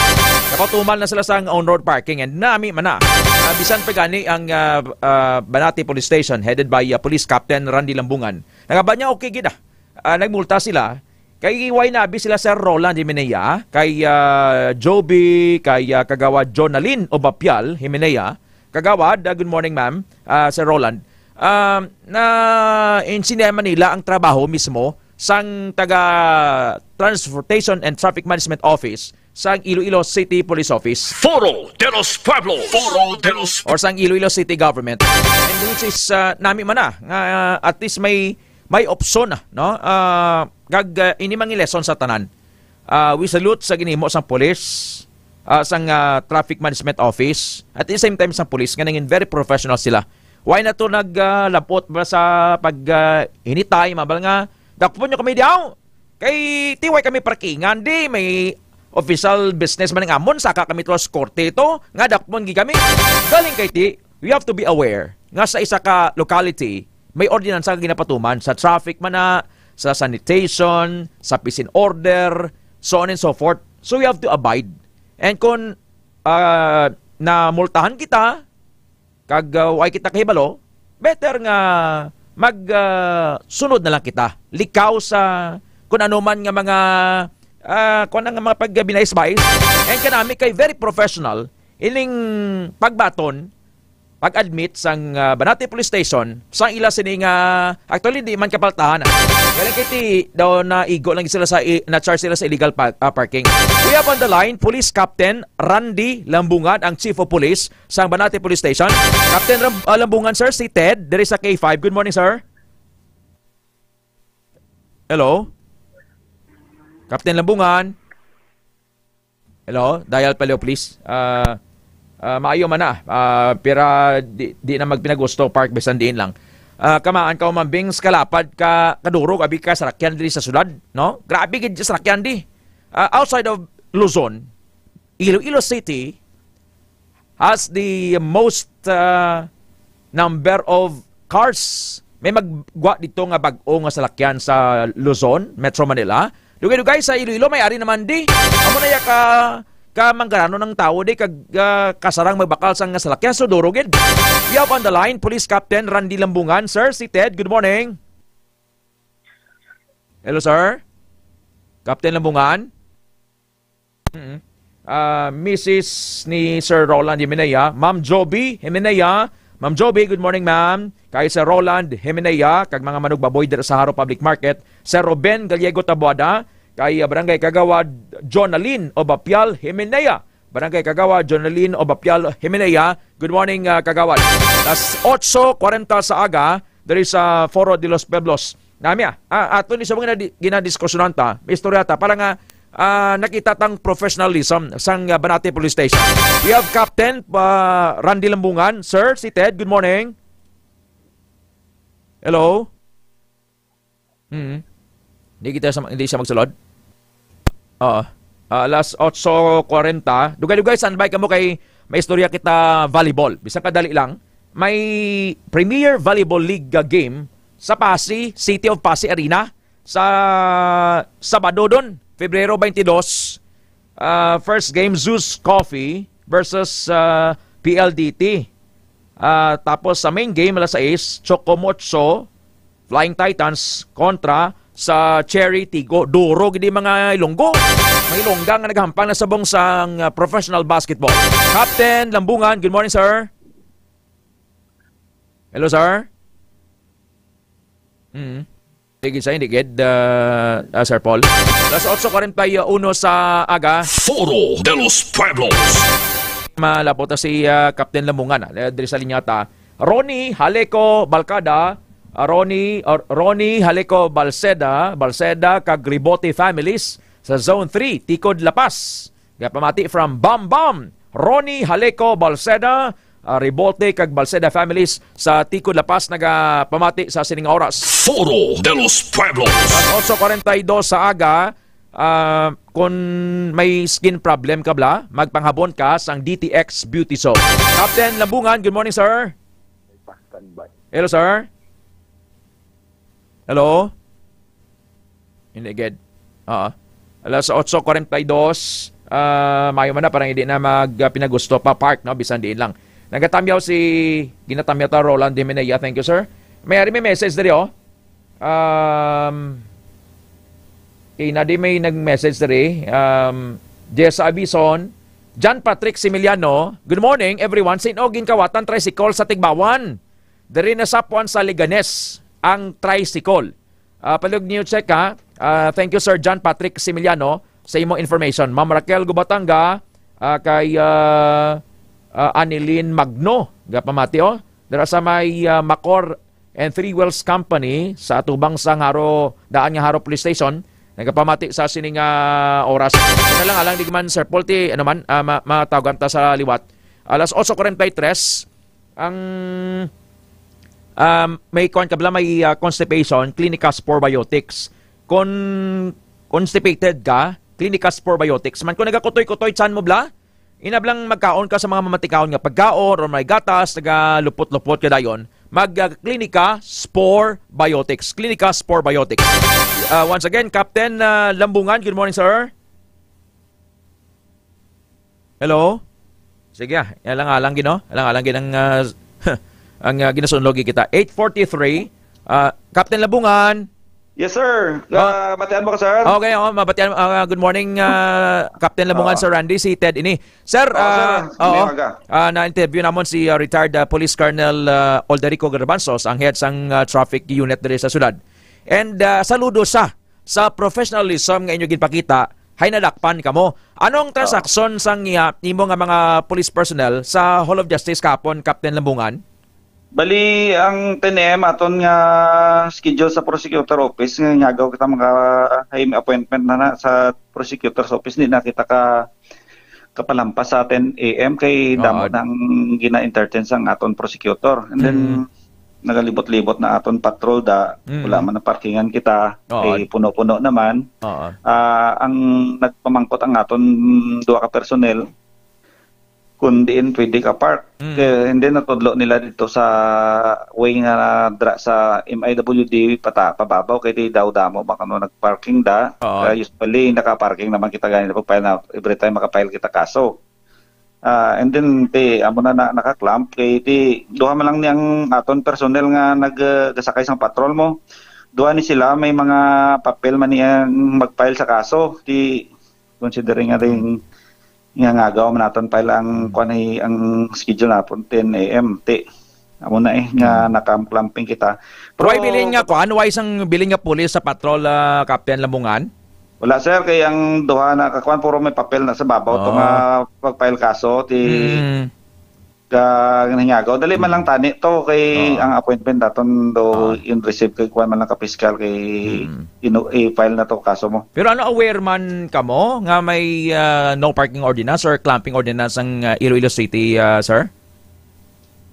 Nakatuman na sila sang on-road parking and nami man na. Ah, bisan pa gani ang, ah, ah, Banati Police Station headed by, ah, Police Captain Randy Lambungan. Nagaba niya okay gid, ah. Ah, nagmulta sila. Kay why nabi sila, Sir Roland Jimenea, kay, ah, Joby, kay, ah, Kagawad Jonalyn Obapial Jimenea. Kagawad, ah, good morning, ma'am, ah, Sir Roland. Um, na insinyahan man nila ang trabaho mismo sang taga Transportation and Traffic Management Office sang Iloilo City Police Office. Foro de los Pueblos. Foro de los Or sang Iloilo City Government. And which is, uh, nami man na, nga, uh, at least may, may opsyon, no? Uh, kag, uh, ini man ang lesson sa tanan. Uh, we salute sa ginhimo sang police, uh, sang, uh, Traffic Management Office, at the same time sang police, nga nangin very professional sila. Why na to nag, uh, labot ba sa pag, uh, initay, mabal nga, dakpon nyo kami diaw? Kay ti way kami parkingan, di may official business man ang amon, saka kami to sa korte to, nga dakpon gi kami. Galing kay ti, we have to be aware nga sa isa ka locality, may ordinansa nga ginapatuman sa traffic man na, sa sanitation, sa peace and order, so on and so forth. So we have to abide. And kung, ah, namultahan kita, kag, uh, way kita kahibalo, better nga mag, uh, sunod na lang kita. Likaw sa kung ano man nga mga, uh, kung ano nga mga pagbinais-bais. And kanami kay very professional ining pagbaton, pag-admit sang, uh, Banati Police Station sang ila sini nga actually di man kapaltahan. Kaya lang kay ti daw na igo lang sila sa i-, na-charge sila sa illegal pa-, uh, parking. We have on the line Police Captain Randy Lambungan, ang Chief of Police sang Banati Police Station. Captain Ram-, ah, Lambungan, sir, si Ted, diri sa K five. Good morning, sir. Hello? Captain Lambungan? Hello? Dial palyo, please. Ah, ah, maayo man na. Ah, pira di, di na magpinagusto, park, bisan diin lang. Ah, kamaan ka, Ma'am Bing, sa kalapad ka, kadurog, abi ka, sarakyan diri sa syudad, no? Grabe gid sa sarakyan di. Ah, outside of Luzon, Iloilo City, has the most, uh, number of cars. May maggwa dito nga bag-o nga salakyan sa Luzon, Metro Manila. Dugay-dugay sa Iloilo, may ari naman di. Amo na ya ka, ka manggaranon ang tawo di, kag, uh, kasarang magbakal sang salakyan, so duro gid. We have on the line, Police Captain Randy Lambungan. Sir, si Ted, good morning. Hello, sir. Captain Lambungan. Mm. Ah, misis ni Sir Roland Jimenea, Ma'am Joby Jimenea. Ma'am Joby, good morning, ma'am. Kay Sir Roland Jimenea, kag mga manugbaboy dira sa Jaro Public Market, Sir Ruben Gallego Taboada, kay, ah, Barangay Kagawad Jonalyn Obapial Jimenea. Barangay Kagawad Jonalyn Obapial Jimenea. Good morning, ah, Kagawad. Las otso kwarenta sa aga, diri sa Foro de los Pueblos. Nami, ah, ah, ato ni sa mga ginadi-, ginadiskusyonan ta, may istorya ta, para nga, ah, nakita tang professionalism sang, ah, Banate Police Station. We have Captain, ah, Randy Lambungan. Sir, si Ted, good morning. Hello? Hmm. Di kita sa, hindi siya magsulod? Oo. Ah, alas otso kwarenta. Dugay-dugay, standby kamo kay may istorya kita volleyball. Bisan kadali lang. May Premier Volleyball League, ah, game sa Passi, City of Passi Arena sa Sabado don, Febrero twenty-two. Ah, first game, Zeus Coffee versus, ah, P L D T. Ah, tapos sa main game, alas sais, Chocomocho Flying Titans kontra sa Cherry Tigo. Duro gid mga Ilonggo. Mga Ilongga nga naghampang na subong sang, ah, professional basketball. Captain Lambungan, good morning, sir. Hello, sir. Mm. Sige, sir, hindi gid, ah, ah, Sir Paul. Alas otso kwarenta y uno sa aga. Foro de los Pueblos. Malapot na si, ah, Captain Lambungan, ah, diri sa linya ta. Ronnie Haleco Balcada, ah, Ronnie, or Ronnie Haleco Balceda, Balceda kag Ribote families sa Zone three, Tikod, La Paz. Gapamati from Bam Bam, Ronnie Haleco Balceda, ah, Rebote kag Balceda families sa Tikod, La Paz, nagapamati sa sining oras. Foro de los Pueblos. Alas otso cuarenta y dos sa aga, ah, kung may skin problem ka bala, magpanghabon ka sang D T X Beauty Soap. Captain Lambungan, good morning, sir. Standby. Hello, sir. Hello? Hindi gid. Oo. Alas otso cuarenta y dos, ah, mayo man na, parang hindi na mag, ah, pinagusto pa park, no? Bisan diin lang. Nagatamyaw si, ginatamyaw ta, Roland Dimenea. Thank you, sir. May ari may message diri, oh. Um, okay, na di may nag-message diri. Um, Jessa Abison, John Patrick Similiano, "Good morning, everyone. Sin-o ginkawatan tricycle sa Tigbawan?" Diri na sa Puan sa Leganes ang tricycle. Ah, palihog niyo check, ha. Ah, thank you, Sir John Patrick Similiano, sa imong information. Ma'am Raquel Gubatanga, ah, kay, ah, ah, Anilin Magno, gapamati, oh. Dira sa may, ah, Macor and Three Wheels Company sa atubang sa Jaro, daan nga Jaro Police Station, nagapamati sa sining, ah, oras. Ano lang, alang di man, Sir Paul, ti, ano man, ah, ma-, matawgan ta sa liwat. Alas otso cuarenta y tres, ang, um, may kuwan ka bala, may, ah, constipation, Clinicas Probiotics. Kon constipated ka, Clinicas Probiotics. Man kung nagakutoy-kutoy tiyan mo bala, inablang magkaon ka sa mga mamantikahon nga pagkaon or may gatas, nagalupot-lupot ka dayon, mag, ah, Clinica Spore Biotics. Clinica Spore Biotics. Ah, once again, Captain, ah, Lambungan, good morning, sir. Hello? Sige, ah, alang-alang gid, no? Alang-alang gid ang, ah, ang, ah, ginasunlogi kita. Eight forty-three, ah, Captain Lambungan. Yes, sir. Ah. Ah, batian mo ka, sir? Okay, oh, mabatian, ah, good morning, ah, Captain Lambungan, Oo. Sir Randy, si Ted ini. Sir, Oo, ah, sir. oo, May aga. ah, na-interview namon si, ah, retired, ah, Police Colonel, ah, Alderico Garbanzos, ang head sang, ah, traffic unit diri sa syudad. And, ah, saludo sa, sa professionalism nga inyo ginpakita, hay nadakpan kamo. Anong Oo. transaksyon sang, ah, imo nga mga police personnel sa Hall of Justice kahapon, Captain Lambungan? Bali, ang ten A M aton nga schedule sa prosecutor office, nga inagaw kita maka-, hay may appointment na, na sa prosecutor's office, di na kita ka, kapalampas sa ten A M kay damo Oo. nang gina-entertain sang aton prosecutor. And then, Mm. nagalibot-libot na aton patrol da, Mm. wala man ang parkingan kita, Oo. eh, puno-puno naman. Oo. Ah, ang nagpamangkot ang aton duha ka personnel, kung diin pwede ka park. Mm. Kaya hindi natudlo nila dito sa way nga dra sa M I W D pata-, pababaw, kay di daw damo ba kano nagparking da. Oo. Kaya usually, nakaparking naman kita ganito pag file na, every time makapile kita kaso. Ah, and then, ti, amo na, na naka-clamp, kay ti, duha man lang ni ang aton personnel nga nag, ah, gasakay sang patrol mo. Duha ni sila, may mga papel man ni ang mag-file sa kaso. Ti, considering nga rin nga ngagaw man naton file ang, Mm. kwan ay, ang schedule naton, ten A M. Ti, amo na eh, nga Mm. naka-clamping kita. Pero Why bilin nga kwan? Why sang bilin nga pulis sa patrol, ah, Captain Lambungan? Wala, sir, kay ang duha na kakuan puro may papel na sa babaw to Oo. nga pag-file kaso, ti Mm. ka hingago. Dali man lang Mm. tani to kay Oo. ang appointment daton do Oo. in receive kay kuan man lang ka piskal kay Mm. ino-, i-file na to kaso mo. Pero ano, aware man kamo nga may, ah, no parking ordinance or clamping ordinance ang, ah, Iloilo City, ah, sir?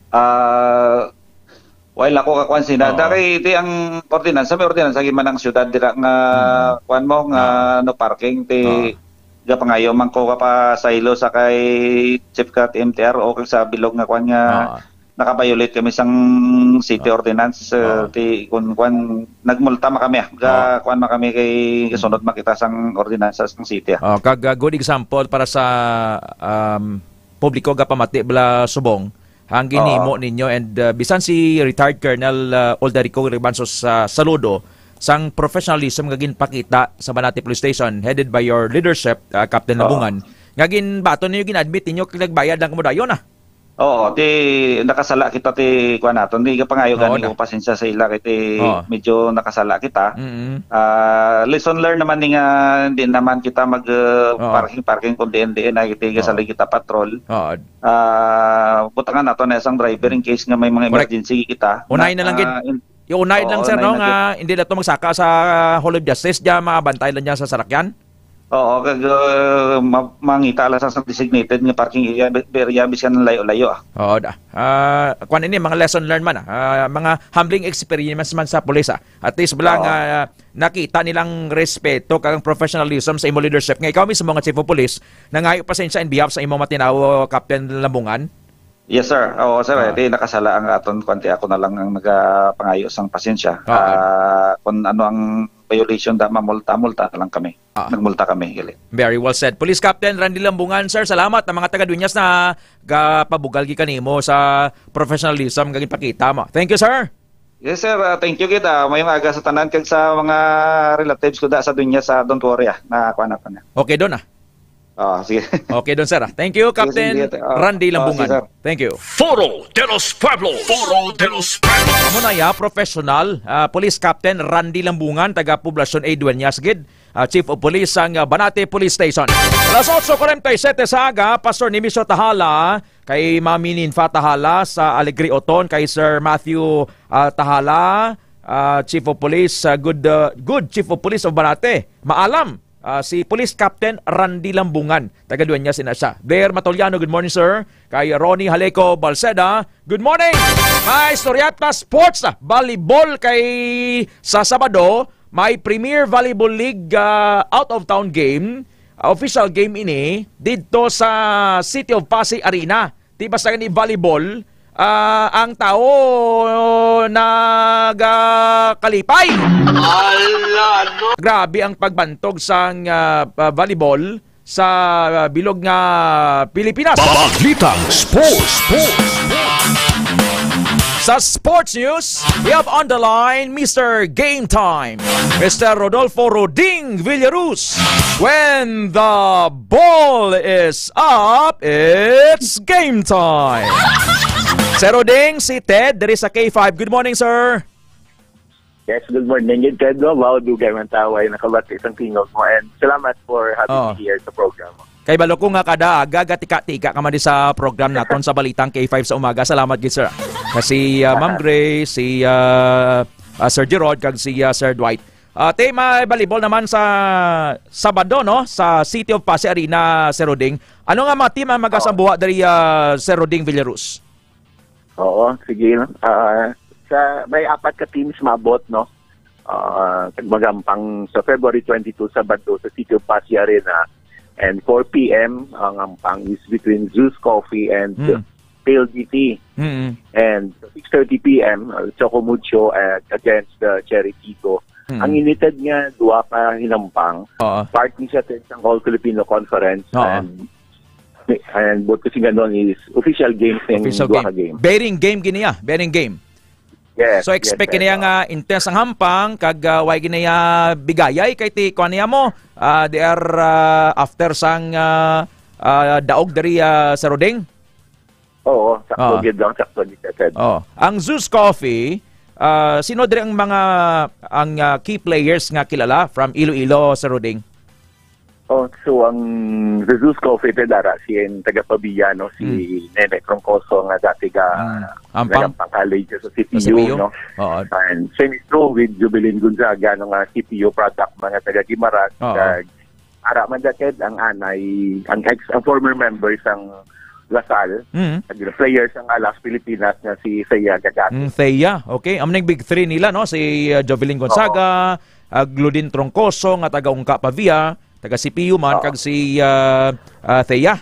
Ah, While ako kakuan sina, Oo. Dahil iti ang ordinansa, may ordinansa gid man ang syudad dira nga, Mm. kuan mo, nga Ah. no parking, ti Oo. gapangayo man ko kapasaylo sa kay Chief Kat M T R o kag sa bilog nga kuan nga Oo. naka-violate kami sang city Oo. ordinance, uh, Oo. ti kun kuan, nagmulta man kami, ah. Ga, Oo. kuan man kami kay Mm. gasunod man kita sang ordinansa sang city, ah. Oh, kag, uh, good example para sa, um, publiko gapamati bala subong, ang ginhimo Oo. ninyo, and, uh, bisan si retired Colonel, uh, Alderico Garbanzos, uh, saludo sang professionalism nga ginpakita sa Banati Police Station, headed by your leadership, uh, Captain Oo. Labungan, nga ginbaton ninyo, gin-admit ninyo kag nagbayad lang kamo dayon, ah. Oo, ti nakasala kita ti kuan naton, ti gapangayo Oo, gani da. ko pasensya sa ila kay ti Oo. medyo nakasala kita. Mm-mm. Ah, lesson learned naman ni nga hindi naman kita mag, uh, Oo. parking, parking kung diin, diin na iti Oo. gasalig kita patrol. Oo. Ah, butangan nato na isang driver in case nga may mga Correct. emergency kita. Unay na lang gid. Ah, in-, Yung unay lang, oo, sir, unay no, na nga gid. Hindi na to magsaka sa Hall of Justice, diya mabantay lang niya sa sarakyan? Oo, kag, uh, ma-, mangita lang sa, sa designated nga parking area, bi-, area, bisan layo-layo, ah. Oo, da. Ah, kwan ini, mga lesson learned man, ah. Ah, mga humbling experience man sa pulis, ah. At least, bala Oo. nga, ah, nakita nilang respeto kag ang professionalism sa imo leadership. Nga ikaw mismo nga chief of police, nangayo pasensya in behalf sa imo matinawo, Captain Lambungan? Yes, sir. Oo, sir. Ah. Eh, di nakasala ang aton, kwan, ti ako na lang ang nagapangayo sang pasensya. Oo. Ah, kung ano ang violation, da, mamulta, multa na lang kami. Ah. Nagmulta kami, gali. Very well said. Police Captain Randy Lambungan, sir, salamat. Ang mga taga-Dueñas na gapabugal gid kanimo sa professionalism nga ginpakita mo. Thank you, sir. Yes, sir. Ah, thank you, gid. Ah, mayong aga sa tanan kag sa mga relatives ko da sa Dueñas, ah, don't worry, ah. Na, kuha na pa na. Okay, doon, ah. Ah, sige. Okay, doon, sir, ah. Thank you, Sige, Captain sige, ah, Randy ah, Lambungan. sige, sir. Thank you. Foro de los Pueblos. Foro de los Pueblos. Amo na ya, professional, ah, Police Captain Randy Lambungan, taga Poblacion A, Dueñas gid, ah, Chief of Police sang, ah, Banate Police Station. Alas otso cuarenta y siete sa aga, Pastor Nemesio Tahala, kay Mami Ninfa Tahala sa Alegre Oton, kay Sir Matthew, ah, Tahala, ah, Chief of Police, ah, good, ah, good Chief of Police of Banate. Maalam, ah, si Police Captain Randy Lambungan, taga Dueñas ina siya. Blair Matoliano, good morning, sir. Kay Ronnie Haleco Balceda, good morning. May istorya ta sports, ah, volleyball kay sa Sabado, may Premier Volleyball League, ah, out of town game, ah, official game ini didto sa City of Passi Arena. Di basta ni volleyball, ah, ang tao nagakalipay. Ala, no? Grabe ang pagbantog sang, ah, ah, volleyball sa, ah, bilog nga Pilipinas. Balitang sports, sports, sports. Sa sports news, we have on the line Mister Game Time, Mister Rodolfo Roding Villaruz. When the ball is up, it's game time. Sir Roding, si Ted diri sa K five. Good morning, sir. Yes, good morning. Gid, Ted, no? Wow, dugay man taway nakabati sang tingog mo. And salamat for having Oh. me here sa program mo. Kay balo ko nga kada aga, gatika-tika ka man di sa program naton sa Balitang K five sa umaga. Salamat gid, sir. Kasi, ah, Ma'am Grace, si, ah, ah, Sir Gerard, kag si, ah, Sir Dwight. Ah, te, may volleyball naman sa Sabado, no? Sa City of Passi Arena, Sir Roding. Ano nga mga team ang Oo. magasambuha diri, ah, Sir Roding Villaruz? Oo, sige, no? Ah, sa, may apat ka teams maabot, no? Ah, magampang sa February twenty-two, Sabado, sa City of Passi Arena. And four P M, ang ampang is between Zeus Coffee and Mm. P L D T. Mm-mm. And six thirty P M, uh, Choco Mucho, uh, against the Cherry Tigo. Mm. Ang initad nga duwa ka hinampang, Oo. part ni siya sa isang All Filipino Conference Oo. and, and buot kasi nga nun is official games ng Official duha game. ka game. Bearing game gini, ah. Bearing game. Yes, So, yes, expect yes, kini oo. nga intense ang hampang, kag, ah, way gini, ah, bigayay kay ti, kuan niya mo, ah, they are, ah, after sang, ah, ah, daog diri, ah, sa Roding. Oo, sakto Ah. gid lang, sakto gid, Ted. Oh, ang Zeus Coffee, ah, sino diri ang mga, ang, ah, key players nga kilala from Iloilo, Sir Roding? Oh, so ang Zeus Coffee, Ted, ara, si ang taga Pavia, no, si Hmm. Nene Troncoso nga dati ka Hmm. Ampang? nagampang college sa Sa C P U, C P U? no? Oo. And same is true with Jubilin Gonzaga, no, nga C P U product, mga taga Guimaras, Oo. kag ara man da, Ted, ang anay, ang ex, ang former member sang Lasal, Mm. ang player sang Alas Pilipinas nga si Thea Gagate. Mm, Thea. Okay. Amo ning big three nila, no? Si, uh, Jovelyn Gonzaga, Oo. uh, Gludin Troncoso nga taga Ungka Pavia, taga C P U man, Oo. kag si, uh, uh, Thea.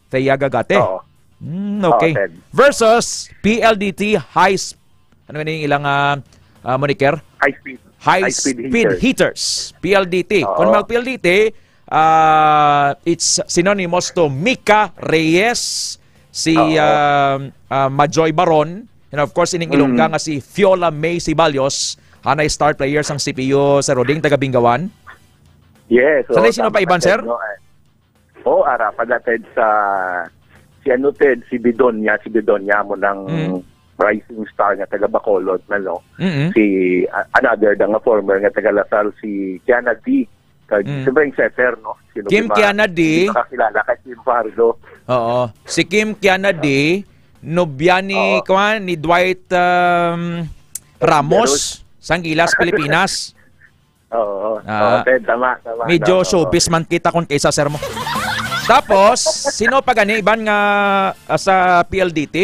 Thea Gagate. Oo. Mm, Oo, okay. Ted. Versus P L D T High Sp-, ano nga ning ilang, ah, ah, moniker? High speed. High High speed speed hitters. hitters, P L D T. Oo. Kung mag-P L D T, ah, it's synonymous to Mika Reyes, si, Oo. ah, ah, Majoy Baron, and of course, ining Ilongga Mm. nga si Fiola May Ceballos, hanay star player sang C P U, Sir Roding, taga Bingawan. Yes, Sanay oo, sino tama pa iban, ka, sir? Ted, no? Eh, oh, ara pa da, Ted, sa, si ano, Ted, si Bidonia, si Bidonia mo ng Mm. rising star nga taga Bacolod na, no? Mm-mm. Si, a-, another da nga former nga taga Lasal, si Kiana D. Kag, Mm. siyempre, yung setter, no? Sino Kim ba ma-, Kiana D. hindi makakilala kay Kim Fardo? Oo. Si Kim Kiana D, nobya ni, Oo. kuwan, ni Dwight, um, Ramos, Ramos. sang Gilas, Pilipinas. Oo. Ah, Oo, Ted, tama, tama. Medyo No? Oo. showbiz man kita kung kaysa, sir, mo. Tapos, sino pa gani, Iban, nga, ah, sa P L D T?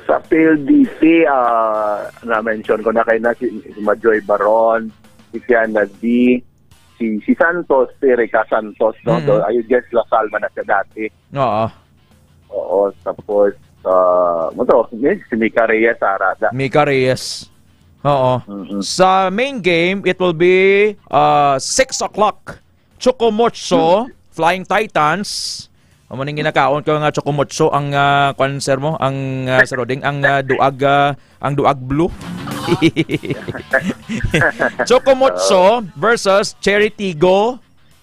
Sa P L D T, ah, na-mention ko na kayo na si, si Majoy Baron, si Kiana D, si, si Santos, si Erica Santos, no? Mm. Do, I guess La Salle man na siya dati. Oo. Oo, tapos, ah, mo to, si Mika Reyes, ara da. Mika Reyes. Oo. Mm-mm. Sa main game, it will be, uh, six o'clock. Chocomocho, Hmm. Flying Titans. Amo ning ginakaon ko nga Chocomocho ang, ah, kwan, sir, mo, ang, ah, Sir Roding, ang, ah, duag, ah, ang duag blue. Chocomocho versus Cherry Tigo.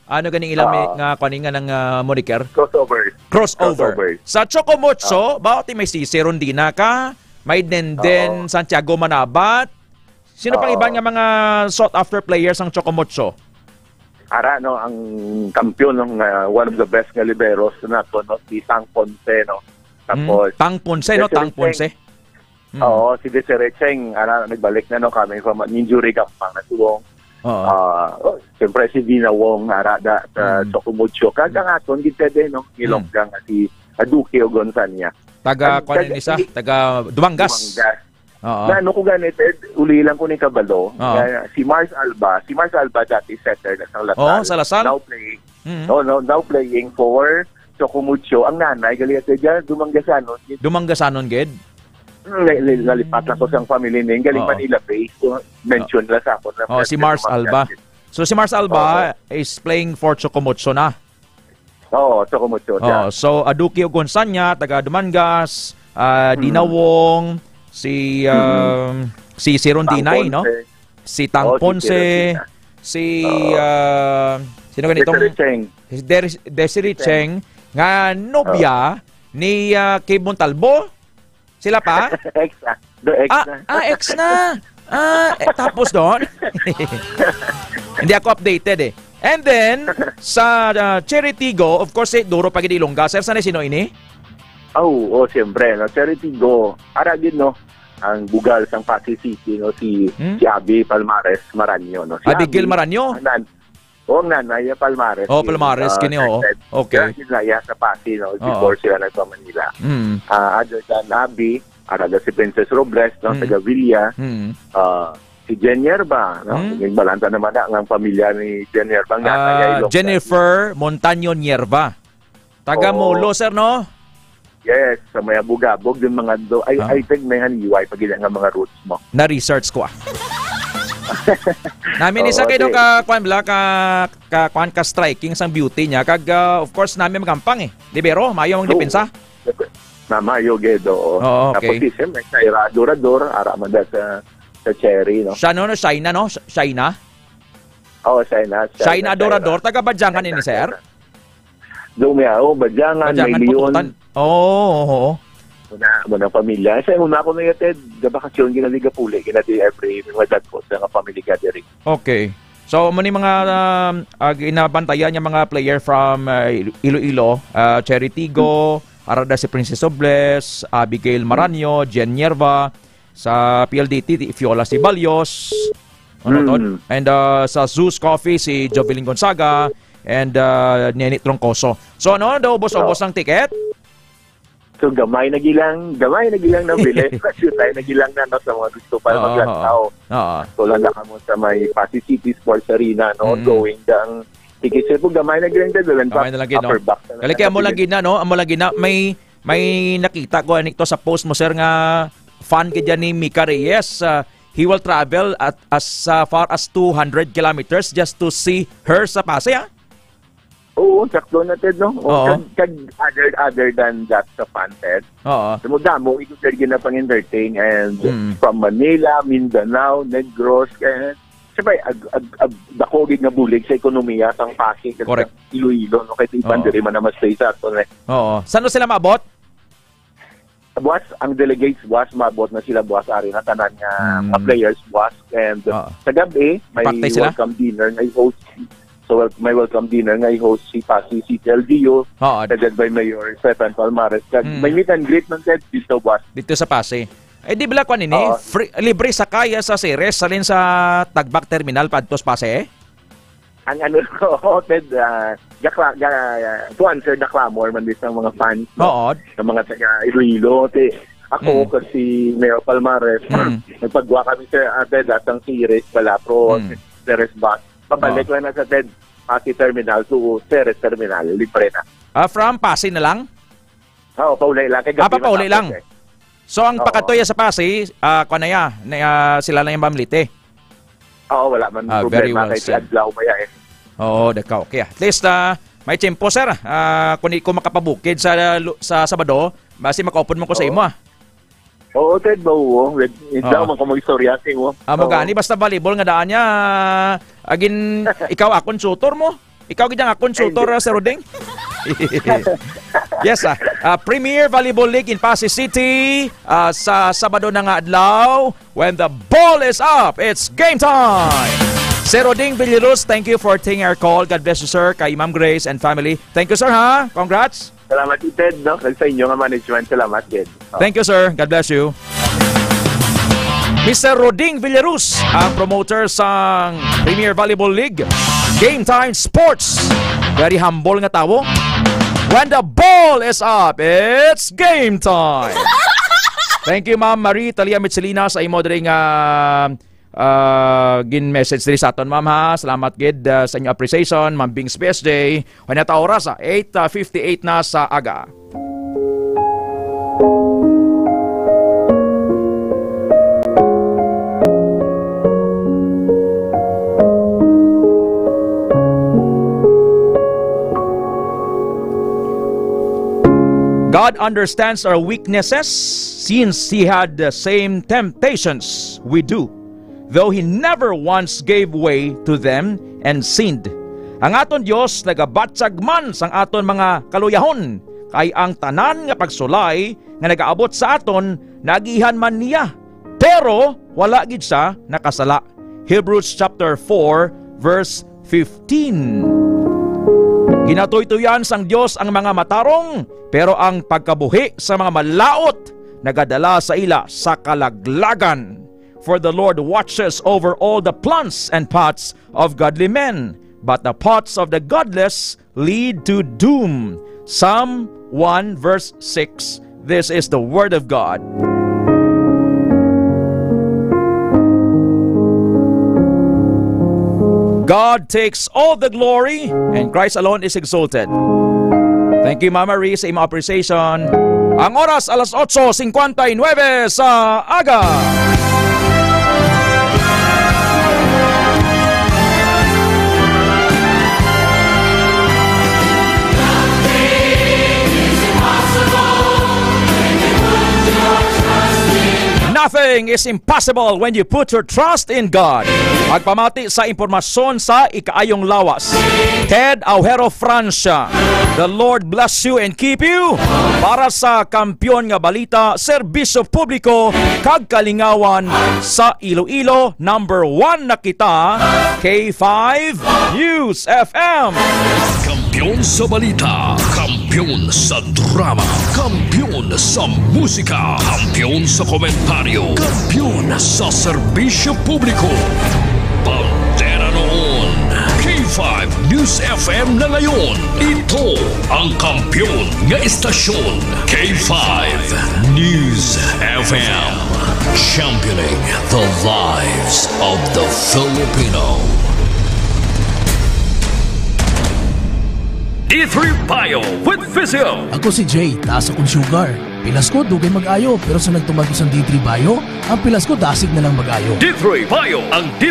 Ano ganing ilang may, Oo. nga kwan nga nang, ah, moniker? Crossover. Crossover. Crossover. Sa Chocomocho, Oo. ba, ti may Sisi Rondina ka, may Nenden Oo. Santiago Manabat. Sino pang Oo. iban nga mga sought after players ang Chocomocho? Ara, no, ang kampiyon, no, nga one of the best nga liberos nato, no, si Tang Ponce, no. Hmm, Tapos, Tang Ponce, no? Desiree Tang Ponce. Cheng. Hmm. Oo, si Desiree Cheng, ara, nagbalik na, no, coming from an injury, gampang na tuwong. Oo. Ah, oh, siyempre si Dina Wong, ara, da, sa Mm. Chocomucho. Kag ang aton, gid pwede, no, Mm. Ilongga nga si Aduki o Gonzania. Taga, Ang kuwan tag-, ni sa? i-, Taga Dumangas. Dumangas. Oo. Na ano ko gani, Ted, uli lang ko ni kabalo, Oo. nga si Mars Alba, si Mars Alba dati setter na sa La Oo, Salle. sa La Salle. Now playing, Mm. no, no, now playing for Chocomucho. Ang nanay, gali, Ted, yan, Dumanggasanon. Dumanggasanon, gid? Hmm, nal-, nal-, nalipat lang ko sa family name. Galing Oo. Manila based. So, mention lang sa ako na Oh, si President Mars Dumangas. Alba. So, si Mars Alba Oo. is playing for Chocomucho na? Oo, Chocomucho siya. Oh, so, Aduki Ogunsanya, taga Dumangas, ah, Hmm. Dina Wong, si, Hmm. um, si, si Rondinay, Tang no? Ponce. Si Tang Oh, si Ponce, Rondina. si, Oo. ah, sino ganitong Desiree Cheng. Si Des-, Desiree Cheng. Cheng, nga nobya Oo. ni, ah, Kay Montalbo? Sila pa? Ex, ah. Do ex Ah, na. ah, ex na. Ah, eh, tapos doon? Hindi ako updated eh. And then, sa, ah, Cherry Tigo, of course, eh, duro pa gid Ilongga. Sir, sanay sino ini? Oh, oh, siyempre, no? Cherry Tigo. Ara gid, no? Ang bugal sang Passi City, no? Si, Hmm? si Abby Palmares Maraño, no? Si Abigail Abby, Maraño? ang nan-, Oh, ang nanay, uh, Palmares. Oh, Palmares, uh, kini, oo. Okay. Kaya sila, yeah, sa Passi, no? Oo. Before sila nagpa-Manila. Mm. Uh, other than Abby, ara da si Princess Robles, no? Mm. Taga Villa. Mm. Uh, si Jen Yerba, no? Mm. Nagbalanta naman na ang pamilya ni Jen Yerba. Ang nanay ay Ah, Ilongga. Jennifer Montaño Nierva. Taga Oo. Molo, sir, no? Yes, sa may Abugabog, yung mga do-, I, Ah. I think may haliway pag ila nga mga roots mo. Na-research ko, ah. Nami ni Oo, sa kayo okay. ka, kwan, bla, ka, ka, kwan, ka striking sang beauty niya. Kag, ah, of course, nami magampang eh. Di bero, mayo ang Oo. depensa. Mamayo, gid, oo. Oo, Tapos okay. si Sim, may Shaira Adorador, ara man da sa, sa Cherry, no? Siya, no, no, Shaina, no? Sh-, Shaina? Oo, Shaina. Shaina Shaina, Adorador, Shaina. taga Badyangan Shaina, ini, sir? Shaina. Dumiao, Badyangan, Badyangan, may Leon. Pututan. Oo, oo, oo. Muna, muna pamilya. Sa una ko na yun, Ted, gabakasyon, ginali, gapuli, ginali every mga dagko sa nga family gathering. Okay. So, amo ni mga, um, ah, ginabantayan niya mga player from, ah, Ilo-, Iloilo, ah, Cherry Tigo, ara da si Princess Obles, Abigail Maranyo, Jen Nierva, sa P L D T, Fiola Siballos, ano to? Mm. And, ah, sa Zeus Coffee, si Jovelyn Gonzaga, and, ah, Neni Troncoso. So, ano, daw ubos-ubos Oo. ang ticket? So, gamay na gilang, gamay na gilang nabili. Kasi tayo na gilang na, no, sa mga gusto pa Oo, maglantaw. oo. Oo. So, lang na kamo sa may Passi City Sports Arena, no? Mm. Going down. Sige, sir, po, gamay na gilang dadalan pa. Gamay na lagi, no? Upper box na lang Kali kaya mo nabili. lagi na, no? Amo lagi na. May, may nakita ko, ani to, sa post mo, sir, nga fan ka dyan ni Mika Reyes. Ah, he will travel at, as, ah, far as two hundred kilometers just to see her sa Pasay, ah. Oo, sakto na, Ted, no? O, Oo. kag, kag other, other than that sa fan, Ted, Oo. damo-damo, ikaw, Ted, ginapang-entertain, and Mm. from Manila, Mindanao, Negros, kaya, siyempre, ag-, ag-, ag-, dako gid nga bulig sa ekonomiya sang Pasig kag Correct. sa Iloilo, no? Kay iban Oo. diri man na mas sa ato, eh. Oo. Saan sila maabot? Buwas, ang delegates, buwas, maabot na sila, buwas, ari na tanan nga, Mm. nga players, buwas. And Oo. sa gabi, may Practice sila? welcome dinner nga i-host. So, wel-, may welcome dinner nga i-host si Passi City L G U, Oo. headed by Mayor Stefan Palmares. Kag Mm. may meet and greet man, Ted, dito, buwas. Dito sa Passi. Eh, di bala kwan ini? Oo. Free, libre sakay sa Ceres, halin sa Tagbak Terminal, padto sa Pasay? Ang ano, oo, Ted, ah, gakla-, ga-, to answer the clamor man this ng mga fans, no? Oo. Ng mga taga Iloilo. Ti, ako, Mm. kag si Mayor Palmares, Mm. nagpagwa kami sa, ah, Ted, at ang Ceres, bala, pro Mm. Ceres bus. Pabalik Oo. lang na sa Ted, Pasay Terminal to Ceres Terminal. Libre na. Ah, from Pasay na lang? Oo, pauli lang. Kay Ah, gabi papauli matapos lang. eh. So, ang Oo. pakadto ya sa Pasay, ah, kwan na ya, na, ah, sila lang yung mamliti. Oo, wala man Ah, very problema well kay si said. Adlaw ba ya eh. Oo, dakaw. Okay, at least, ah, may tiyempo, sir. Ah, kung di ko makapabukid sa lu-, sa Sabado, basi makaupod mo ko sa Oo. imo, ah. Oo, Ted, ba, oo. Wait, wait Oo. lang, man ko mag-istorya sa imo. Ah, mo Oo. gani, basta volleyball nga daan niya, agin, ikaw akon tutor mo. Ikaw gid ang akon tutor, Ay, ah, Sir Roding. Yes, ah. Ah, Premier Volleyball League in Pasay City, ah, sa Sabado na nga adlaw. When the ball is up, it's game time! Sir Roding Villarus, thank you for taking our call. God bless you, sir. Kay Ma'am Grace and family. Thank you, sir, ha? Congrats! Salamat, Ted, no? Kag sa inyo nga management, salamat, Ted. Oh. Thank you, sir. God bless you. Mister Roding Villarus, ang promoter sang Premier Volleyball League, Game Time Sports. Very humble nga tawo. When the ball is up, it's game time. Thank you, Ma'am Marie Talia Michelina, sa imo diri nga, ah, gin-message diri sa aton, ma'am, ha. Salamat gid, ah, sa inyong appreciation, Ma'am Bings P S J. Kanya ta oras, ah, eight fifty-eight na sa aga. God understands our weaknesses since He had the same temptations we do, though He never once gave way to them and sinned. Ang aton Dios nagabatyag man sang aton mga kaluyahon, kay ang tanan nga pagsulay nga nagaabot sa aton naagihan man niya, pero wala gid sia nakasala. Hebrews chapter four, verse fifteen. Ginatuytoyan sang Dios ang mga matarong, pero ang pagkabuhi sa mga malaut nagadala sa ila sa kalaglagan. For the Lord watches over all the plans and paths of godly men, but the paths of the godless lead to doom. Psalm one verse six. This is the word of God. God takes all the glory and Christ alone is exalted. Thank you, Mama Marie, sa imong appreciation. Ang oras, alas otso cincuenta y nueve sa aga. Nothing is impossible when you put your trust in God. Pagpamati sa impormasyon sa ikaayong lawas. Ted Aujero Francia, the Lord bless you and keep you. Para sa Kampiyon nga Balita, Serbisyo Publiko, kag Kalingawan sa Iloilo, number one na kita, K five News F M. Kampiyon sa balita, kampiyon sa drama, kampiyon sa musika, kampiyon sa komentaryo, kampiyon sa serbisyo publiko. Bandera noon, K five News F M na ngayon. Ito ang kampiyon nga istasyon, K five News F M. Championing the lives of the Filipino. D three Bio with Physio. Ako si Jay, taas akong sugar. Pilas ko, dugay mag-ayo, pero sa nagtumag ko sang D three Bio, ang pilas ko dasig na lang mag-ayo. D three Bio, ang D